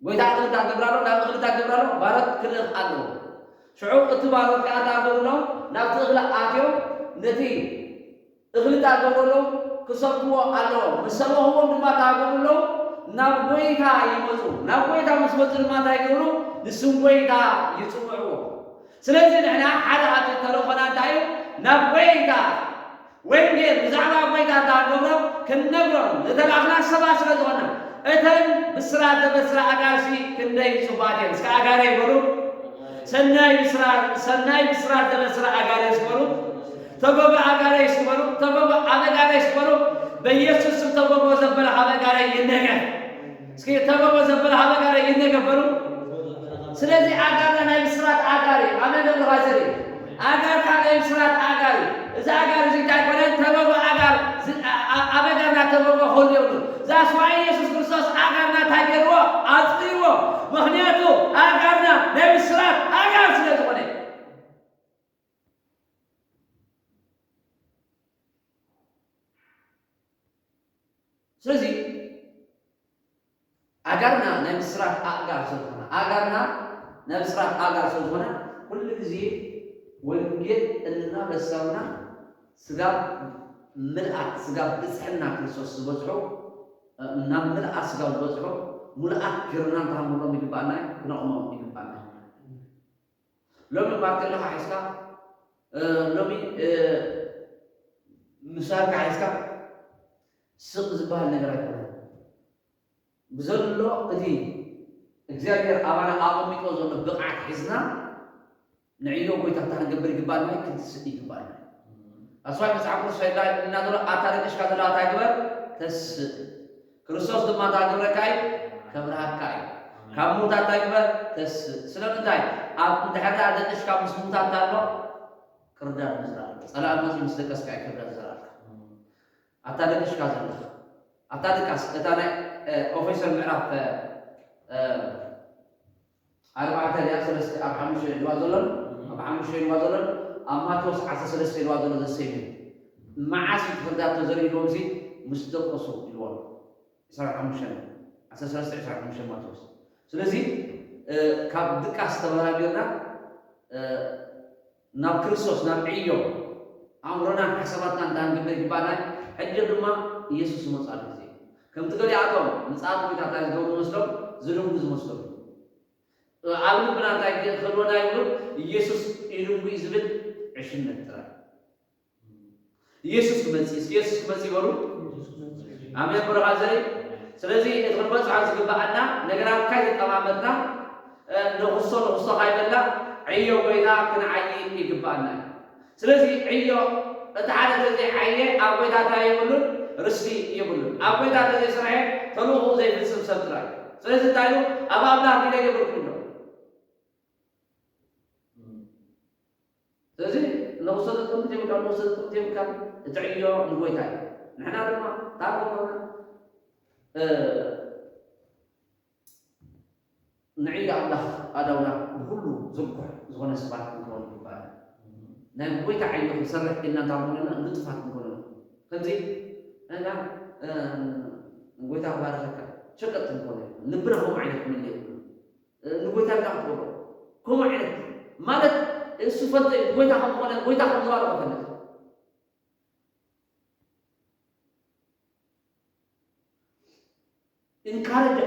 ጎይታ እኽሊ እንታይ ክገብር ኣሎ? ናብ እኽሊ እንታይ ክገብር ኣሎ? ባሮት ክልእኽ ኣለዎ። ሽዑ እቲ ባሮት ከኣ እንታይ ክገብሩ ኣለዎም? ናብቲ እኽሊ ኣትዮም ነቲ እኽሊ እንታይ ክገብሩ ኣለዎም? ክሰብክዎ ኣለዎም። ምስ ሰበኽዎም ድማ እንታይ ክገብሩ ኣለዎም? ናብ ጎይታ ይመጹ። ናብ ጎይታ ምስ መጹ ድማ እንታይ ይገብሩ? ንስም ጎይታ ይጽውዕዎ። ስለዚ ንሕና ሓደ ካብቲ ተልእኾና እንታይ እዩ? ናብ ጎይታ ወንጌል ብዛዕባ ጎይታ እታ ንገብሮ ክንነግሮም ዝተላእኽና ሰባት ስለ ዝኾና፣ እተን ብስራት ዘበስራ ኣጋርሲ ክንደይ ጽቡቓት እየን። እስከ ኣጋረይ በሉ። ሰናይ ብስራት፣ ሰናይ ብስራት ዘበስራ ኣጋርስ በሉ። ተጎጎ ኣጋረይስ በሉ። ተጎጎ ኣበጋረይስ በሉ። በኢየሱስ ስም ተጎጎ ዘበለ ኣበጋረይ ይነገር። እስኪ ተጎጎ ዘበለ ኣበጋረይ ይነገር በሉ። ስለዚ ኣጋርና ናይ ብስራት ኣጋር እዩ። ኣመን ዶ ብለኻ ዘርኢ? ኣጋርካ ናይ ብስራት ኣጋር እዩ። እዚ ኣጋር እዚ እንታይ ኮነ? ተበጎ ኣጋር፣ ዝ-፣ ኣ-፣ ኣ-፣ ኣበጋርና ተበጎ ክህሉ የብሉ። ዛስ ዋይ ኢየሱስ ክርስቶስ ኣጋርና እንታይ ገይርዎ? ኣጽርይዎ። ምኽንያቱ ኣጋርና ናይ ብስራት ኣጋር ስለ ዝኾነ። ስለዚ ኣጋርና ናይ ብስራት ኣእጋር ስለ ዝኾነ፣ ኣጋርና ናይ ብስራት ኣእጋር ስለ ዝኾነ፣ ኩሉ ግዜ ወንጌል እናበሰርና ስጋብ ምልኣት፣ ስጋብ ብጽሕና ክርስቶስ ዝበጽሑ፣ እ፣ ናብ ምልኣት ስጋብ ዝበጽሑ፣ ሙሉኣት ጌርና እንተሃንብሎም ይግባኣና እዩ፣ ክነቕሞም ይግባኣና እዩ። ሎሚ ማርቴሎኻ ሒዝካ፣ እ፣ ሎሚ፣ እ፣ ምሳርካ ሒዝካ ስቕ ዝበሃል ነገር ኣይኮነን። ብዘሎ እቲ እግዚኣብሔር ኣባና ኣቐሚጦ ዘሎ ብቕዓት ሒዝና ንዕዮ ጎይታ እንታይ ክንገብር ይግባና? ክንትስእ ይግባና። ኣስዋይ መጽሓፍ ቅዱስ ፈይዳ እና ዘሎ ኣታ ደቂሽካ ዘለዋ እንታይ ግበር? ተስእ። ክርስቶስ ድማ እንታይ ክገብረካ እዩ? ከብርሃካ እዩ። ካብ ምውታት እንታይ ግበር? ተስእ። ስለምንታይ? ኣብ እንድሕር ደኣ ደቂሽካ ምስ ምውታት ኣሎ ክርዳድ ምዝራእ። ጸላኢ መጺኡ ምስ ደቀስካ እዩ ክርዳድ ዝዘራእካ። ኣታ ደቂሽካ ዘለኻ። ኣብታ ድቃስ፣ እታ ናይ፣ እ፣ ኤፌሶን ምዕራፍ፣ እ፣ እ፣ ኣርባዕተ ድያ ሰለስተ ኣብ ሓሙሽተ ኢልዋ ዘሎን፣ ኣብ ሓሙሽተ ኢልዋ ዘሎን፣ ኣብ ማቴዎስ ዓሰርተ ሰለስተ ኢልዋ ዘሎ ዘሰይም እዩ። መዓስ እዩ እቲ ፍርዳቶ ዘርኢ ኢልዎም እዚ ምስ ደቀሱ ኢልዎም። ዕስራን ሓሙሽተን፣ ዓሰርተ ሰለስተ ዕስራን ሓሙሽተን ማቴዎስ። ስለዚ፣ እ፣ ካብ ድቃስ ተበራቢርና፣ እ፣ ናብ ክርስቶስ፣ ናብ ዕዮ ኣእምሮናን ሓሳባትናን እንታይ ክንገብር ይግባኣና? ሕጂ ድማ ኢየሱስ ዝመጽኣሉ ግዜ። ከምቲ ገሊኣቶም ምጽኣት ጎይታ እንታይ ዝገብሩ መስሎም? ዝድንጉ ዝመስሎም። ኣብ ልብና እንታይ ክህልወና ይብሉ? ኢየሱስ ይድንጉ እዩ ዝብል ዕሽነት ጥራይ። ኢየሱስ ክመጽእ፣ እስኪ ኢየሱስ ክመጽእ ይበሉ። ኣሜን፣ ብሩኻት ዘርኢ። ስለዚ እቲ ክንበጽሖ ዝግብኣና ነገራት ካይተጠማመትና፣ እ፣ ንኽሶ ንኽሶ ካይበልና ዕዮ ጎይታ ክንዓዪ ይግብኣና እዩ። ስለዚ ዕዮ እቲ ሓደ ተዘይዓየ ኣብ ጎይታ እንታይ የብሉን? ርስቲ የብሉን። ኣብ ጎይታ ተዘይሰርሐ ተልእኾኡ ዘይፍጽም ሰብ ጥራይ። ስለዚ እንታይ ኢሉ? ኣብ ኣምላኽ ግደ የብልኩን ኢሉ። ስለዚ ንኽሶ ዘጥምት የብልካን፣ ንኽሶ ዘጥምት የብልካን። እቲ ዕዮ ንጎይታ እዩ። ንሕና ድማ እንታይ ክንገብር? እ፣ ንዕዮ ኣምላኽ ኣእዳውና ብኹሉ ዝርኩሕ ዝኾነ ሰባት ክንከውን ይግባእ። ናይ ጎይታ ዕዮ ክንሰርሕ ኢልና እንታ ንኾነና ንጡፋት ክንኮን ኢና። ከምዚ እና፣ እ፣ ንጎይታ ክባርኸካ ሸቀጥ ክንኮን ኢና። ልብና ከምኡ ዓይነት ክመልእ የብሉን። እ፣ ንጎይታ ኢልካ ክትገብሮ ከምኡ ዓይነት ማለት እሱ ፈልጠ እዩ። ጎይታ ከም ዝኾነ፣ ጎይታ ከም ዝባረኸ ፈልጥ። ኢንካሬጅ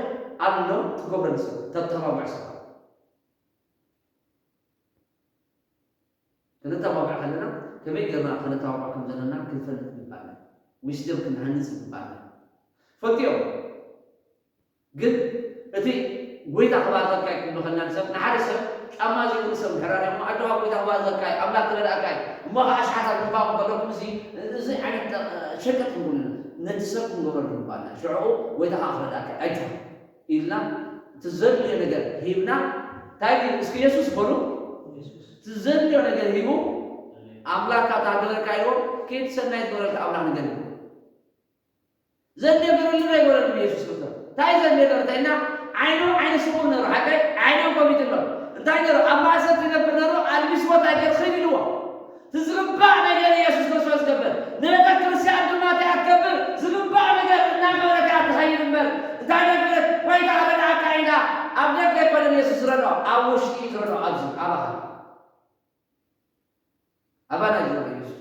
ኣሎ ትገብሮ ንሰብ፣ ተተባብዖ ሰባት። ክንተባብዕ ከለና ከመይ ጌርና ከነተባብዖ ከም ዘለና ክንፈልጥ ይግባና። ዊስደም ክንሃንጽ ይግባና። ፈልጥዮም። ግን እቲ ጎይታ ክባርኸካ እዩ ክብሉ ከለና ንሰብ፣ ንሓደ ሰብ ጫማ ዘይብሉ ሰብ እንድሕር ርኢኻ፣ ኣጆኻ ጎይታ ክባርኸካ እዩ፣ ኣምላኽ ክረድኣካ እዩ፣ እሞ ኸዓ ኣሽሓት ኣብ ምንባብ ከለኩም እዚ፣ እዚ ዓይነት ሸቀጥ ክንብሉ ነቲ ሰብ ክንገብረሉ ይግባና። ሽዑ ጎይታ ኸዓ ክረድኣካ እዩ፣ ኣይትፍርህ ኢልና ትዘድልዮ ነገር ሂብና። እንታይ ግን እስኪ የሱስ በሉ። ትዘድልዮ ነገር ሂቡ። ኣምላክ ካብ ተሃገረካ ኢልዎ፣ ኬድ ሰናይ ዝገበረልካ ኣምላክ ንገር። ዘድልዮ ገረልና ይበለሉ የሱስ ክርስቶስ። እንታይ ዘድልዮ ገረ እንታይ ኢልና? ዓይኑ ዓይነ ስውር ነሩ፣ ሓቀይ ዓይኖም ከፊቱ ኣሎ። እንታይ ነሩ? ኣብ ማእሰር ዝነብር ነሩ፣ ኣልቢስዎ እንታይ ገር ኺድ ኢልዎ። እቲ ዝግባእ ነገር የሱስ ክርስቶስ ዝገብር። ንቤተ ክርስቲያን ድማ እንታይ ኣትገብር? ዝግባእ ነገር እናገበረት እያ ትኸይድ እምበር፣ እንታይ ነገረት? ጎይታ ረድኣካ ኢና። ኣብ ደገ ኣይኮነን የሱስ ዝረድኦ፣ ኣብ ውሽጢ እዩ ዝረድኦ፣ ኣብዚ ኣባኻ። ኣባና እዩ ዝረድኦ የሱስ።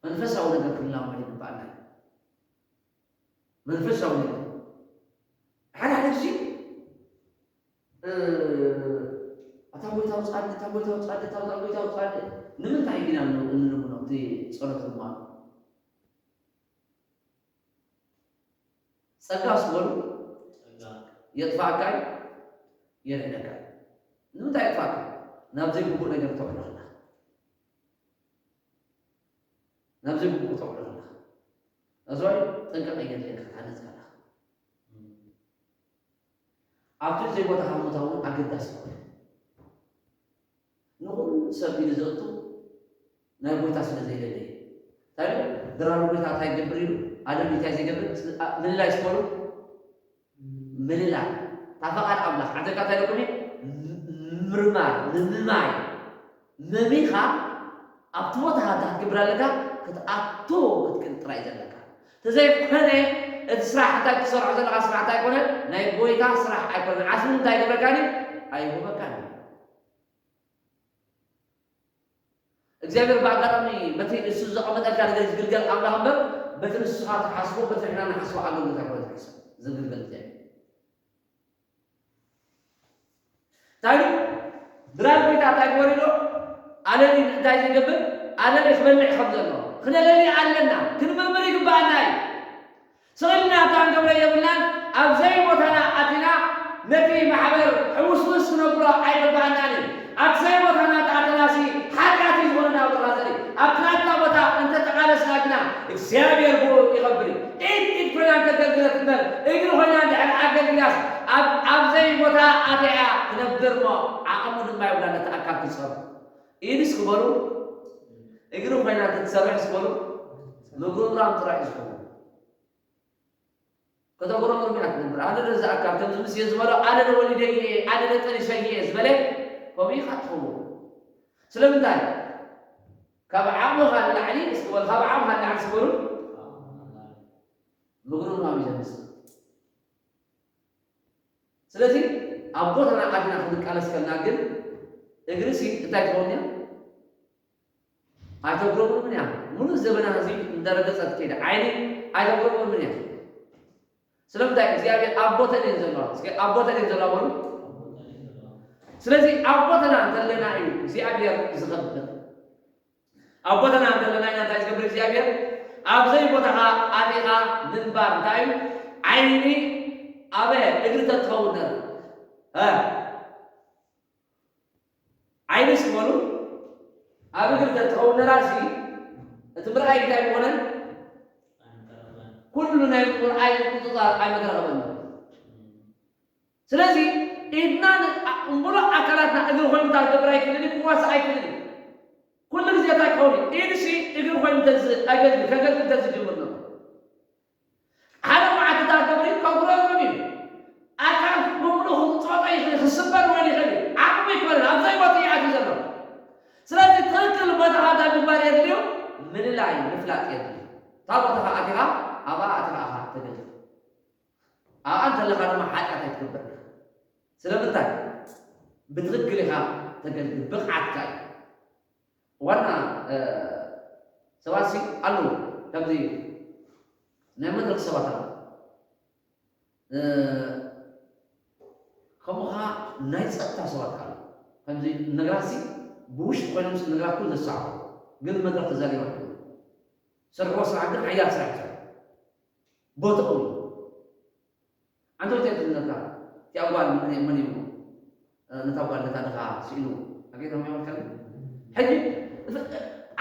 መንፈሳዊ ነገር ክንላመድ ይግባኣና እዩ። መንፈሳዊ ነገር። ሓደ ሓደ ግዜ፣ እ፣ "ኣታ ጎይታ ውፅኣኒ፣ ኣታ ጎይታ ውፅኣኒ፣ ኣታ ጎይታ ውፅኣኒ." ንምንታይ ኢና ን-፣ እንልምኖ እቲ ጸሎት ድማ? ጸጋ ስበሉ ጸጋ። የጥፋእካ እዩ፣ የድሕነካ እዩ። ንምንታይ የጥፋእካ? ናብ ዘይግቡእ ነገር ተውዕሎ ኣለኻ። ናብ ዘይግቡእ ተውዕሎ ኣለኻ። እዚ ጥንቃቄ የድልየካ፣ ትሃነጽ ኣለኻ። ኣብቲ ዘይቦታኻ ምእታው እውን ኣገዳሲ እዩ። ንኹሉ ሰብ ኢሉ ዘእቱ ናይ ጎይታ ስለ ዘይደለ እዩ። እንታይ ኢሉ? ድራሩ ጎይታ እንታይ ይገብር እዩ? ኣደም እንታይ ዘይገብር? ስ-፣ ኣ-፣ ምልላይ ስበሉ። ምልላይ። እታ ፈቓድ ኣምላኽ። ዓጀካ እንታይ ኢለኩም እየ? ም-፣ ምርማር፣ ምምማይ። መሚኻ ኣብቲ ቦታ ሃታ ክትገብር ኣለካ፣ ክትኣቱ ክትክእል ጥራይ ዘለካ። ተዘይኮነ፣ እቲ ስራሕ እንታይ ትሰርሖ ዘለኻ ስራሕ እንታይ ኣይኮነ? ናይ ጎይታ ስራሕ ኣይኮነን። ዓስቡ እንታይ ይገብረካን እዩ? ኣይህበካን እዩ። እግዚኣብሔር ብኣጋጣሚ በቲ እሱ ዘቐመጠልካ ነገር ዝግልገል ኣምላኽ እምበር፣ በቲ ንስኻ ትሓስቦ፣ በቲ ንሕና ንሓስቦ ኣገልግሎት ኣይኮነ ዝሕሰብ፣ ዘግልገል እግዚኣብሔር። እንታይ ኢሉ? ድራር ጎይታ እንታይ ግበር ኢሎ? ኣለሊ እንታይ ዝገብር? ኣለሊ ክበልዕ ከም ዘሎ። ክነለሊ ኣለና። ክንምርምር ይግባኣና እዩ። ስቕ ኢልና እታ ክንገብሮ የብልናን። ኣብ ዘይቦታና ኣቲና ነቲ ማሕበር ሕውስውስ ክነብሮ ኣይግባኣናን እዩ። ኣብ ዘይቦታና ተኣተናሲ ሓጢኣት እዩ ዝኾነና ኣብ ርኻዘሪ። ኣብ ናትና ቦታ እንተተቓለስና ግና እግዚኣብሔር ብኡ ይኸብር እዩ። ኢድ ኢድ ኮይና እንተገልግለት እምበር፣ እግሪ ኮይና እንድሕር ኣገልግላስ፣ ኣብ፣ ኣብ ዘይቦታ ኣትያ እያ ትነብር እሞ፣ ዓቕሙ ድማ የብላን ነቲ ኣካል ክትሰርሖ። ኢድስ ክበሉ፣ እግሪ ኮይና እንተትሰርሕስ በሉ፣ ምጉርምራም ጥራይ እዩ ዝኸውን። ከተጉረምርም እያ ትነብር። ኣነ ነዚ ኣካል ከምዚ ምስ እየ ዝበሎ፣ ኣነ ዶ ወሊደ እየ፣ ኣነ ዶ ጠኒሰ እየ ዝበለ፣ ከምኡ ኢኻ ትኸውን። ስለምንታይ? ካብ ዓቕምኻ ንላዕሊ፣ እስኪ በሉ፣ ካብ ዓቕምኻ ንላዕሊ እስኪ በሉ፣ ምግርምራም እዩ ዘምጽእ። ስለዚ ኣብ ቦታና ኣቲና ክንቃለስ ከለና ግን እግርሲ እንታይ ትኸውን እያ? ኣይተጉረምርምን እያ። ሙሉእ ዘበና ህዝቢ እንዳረገጸት ትከይድ። ዓይኒ ኣይተጉረምርምን እያ። ስለምንታይ? እግዚኣብሔር ኣብ ቦተን እየን ዘለዋ። እስኪ ኣብ ቦተን እየን ዘለዋ በሉ። ስለዚ ኣብ ቦተና እንተለና እዩ እግዚኣብሔር ዝኸብር። ኣብ ቦታና እንተለና ኢና እንታይ ዝገብር እግዚኣብሔር? ኣብ ዘይቦታኻ ኣቲኻ ምንባር እንታይ እዩ? ዓይኒ ኣበ እግሪ ተትኸውን ነር። እ? ዓይኒ እስኪ በሉ፣ ኣብ እግሪ ተትኸውን ነራሲ፣ እቲ ምርኣይ እንታይ ምኾነን? ኩሉ ናይ ምርኣይ ምቁጽጻር ኣይምተረኸበን። ስለዚ ኢድና ን-፣ ኣ-፣ እምብሎ ኣካላትና እግሪ ኮይኑ እንታይ ክገብር ኣይክእልን እዩ፣ ክዋሳእ ኣይክእልን እዩ። ኩሉ ግዜ እንታይ ክኸውን እዩ? ኢድሲ እግሪ ኮይኑ እንተዝ-፣ ኣገልግል፣ ከገልግል እንተዝጅምር ነው። ሓደ መዓልቲ እታ ግብሪ ከጉረምርም እዩ። ኣካል ብምሉኡ ክጾጠ ይኽእል፣ ክስበር እውን ይኽእል እዩ። ዓቕሚ ኣይኮነን፣ ኣብ ዘይቦትኡ እዩ ኣትዩ ዘሎ። ስለዚ ትኽክል ቦታኻ እንታይ ምግባር የድልዩ? ምልላይ፣ ምፍላጥ የድልዩ። እታ ቦታኻ ኣቲኻ፣ ኣብኣ ኣቲኻ ኢኻ ተገልግል። ኣብኣ እንተለኻ ድማ ሓጢኣት ኣይትገብር ኢኻ። ስለምንታይ? ብትኽክል ኢኻ ተገልግል፣ ብቕዓትካ እዩ። ዋና፣ እ፣ ሰባትሲ ኣለዉ። ከምዚ ናይ መድረኽ ሰባት ኣለዉ። እ፣ ከምኡ ኸዓ ናይ ጸጥታ ሰባት ኣለዉ። ከምዚ ነገራትሲ ብውሽጢ ኮይኖም ነገራት ኩሉ ዘሰዓቡ፣ ግን መድረኽ ተዛሪቦም ዝሰርሕዎ ስራሕ ግን ሓያል ስራሕ ይሰርሑ። ቦትኡ እዩ። ኣንተ እንታይ ትብለካ? እቲኣ ጓል መን፣ መን እዩ? እ፣ ነታ ጓል ነታ ድኻ ስኢኑ። ኣገይቶም ይወልከል። ሕጂ፣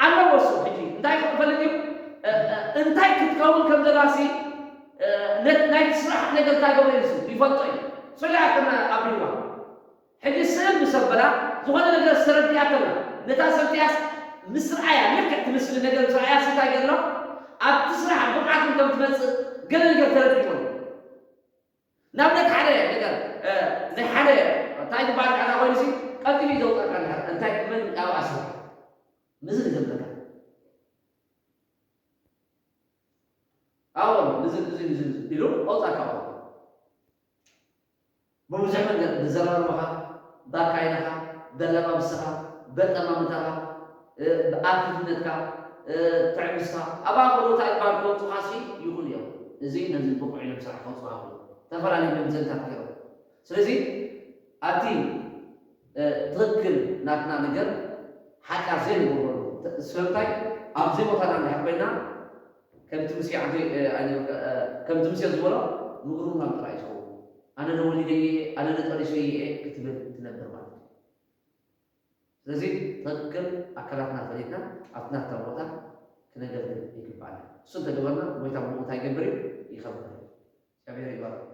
ኣለዎ እሱ ሕጂ። እንታይ ክፈልጥ እዩ? እ፣ እ፣ እንታይ ክትከውን ከም ዘላሲ፣ እ፣ ናይቲ ስራሕ ነገር እንታይ ገብረ እዩ ይፈልጦ እዩ። ሶልያ ከም ኣብሪዋ ሕጂ ስም ምስ ኣበላ ዝኾነ ነገር ዝተረድኣቶ ኣላ። ነታ ሰብቲኣስ ምስ ረኣያ ልክዕ ትምስሊ ነገር ምስ ረኣያ እንታይ ገሎ ኣብቲ ስራሕ ብቕዓት ከም ትመጽእ ገለ ነገር ተረድእዎ። ንኣብነት ሓደ ነገር ናይ ሓደ እንታይ ዝበሃል ዕዳ ኮይኑ ሲ ቀጢሉ እዩ ዘውፅኣካ እንታይ መን ኣብኣ ስራሕ ምዝን ዘብለካ ኣዎ ምዝን ምዝን ምዝን ኢሉ ኣውፃካ ብብዙሕ መንገድ ብዘራርባኻ ብኣካይዳኻ በለባብስኻ በጠማምታኻ ብኣክትነትካ ትዕግስታ ኣብኣ ከሎ እንታይ ባል ከውፅኻ ሲ ይኹን እዮም እዚ ነዚ ብቑዕ ኢሎም ስራሕ ከውፅኻ ይኽእሉ ዝተፈላለዩ መምዘንታት ገይሮም ስለዚ ኣብቲ ትኽክል ናትና ነገር ሓጢኣት ዘይንገብረሉ ስለምንታይ ኣብዚ ቦታና እንድሕር ኮይና ከምቲ ሙሴ ዓንተ ከምቲ ሙሴ ዝበሎ ምእሩም ናብ ጥራይ ዝኸውን ኣነ ነወሊደ እየ ኣነ ነጠሪሶ እየ ክትብል ትነብር ማለት እዩ ስለዚ ትኽክል ኣካላትና ፈሊጥና ኣብቲ ናትና ቦታ ክነገልግል ይግባኣና እሱ እንተገበርና ጎይታ ብኡ እንታይ ይገብር እዩ ይኸብር እዩ እግዚኣብሔር ይባረክ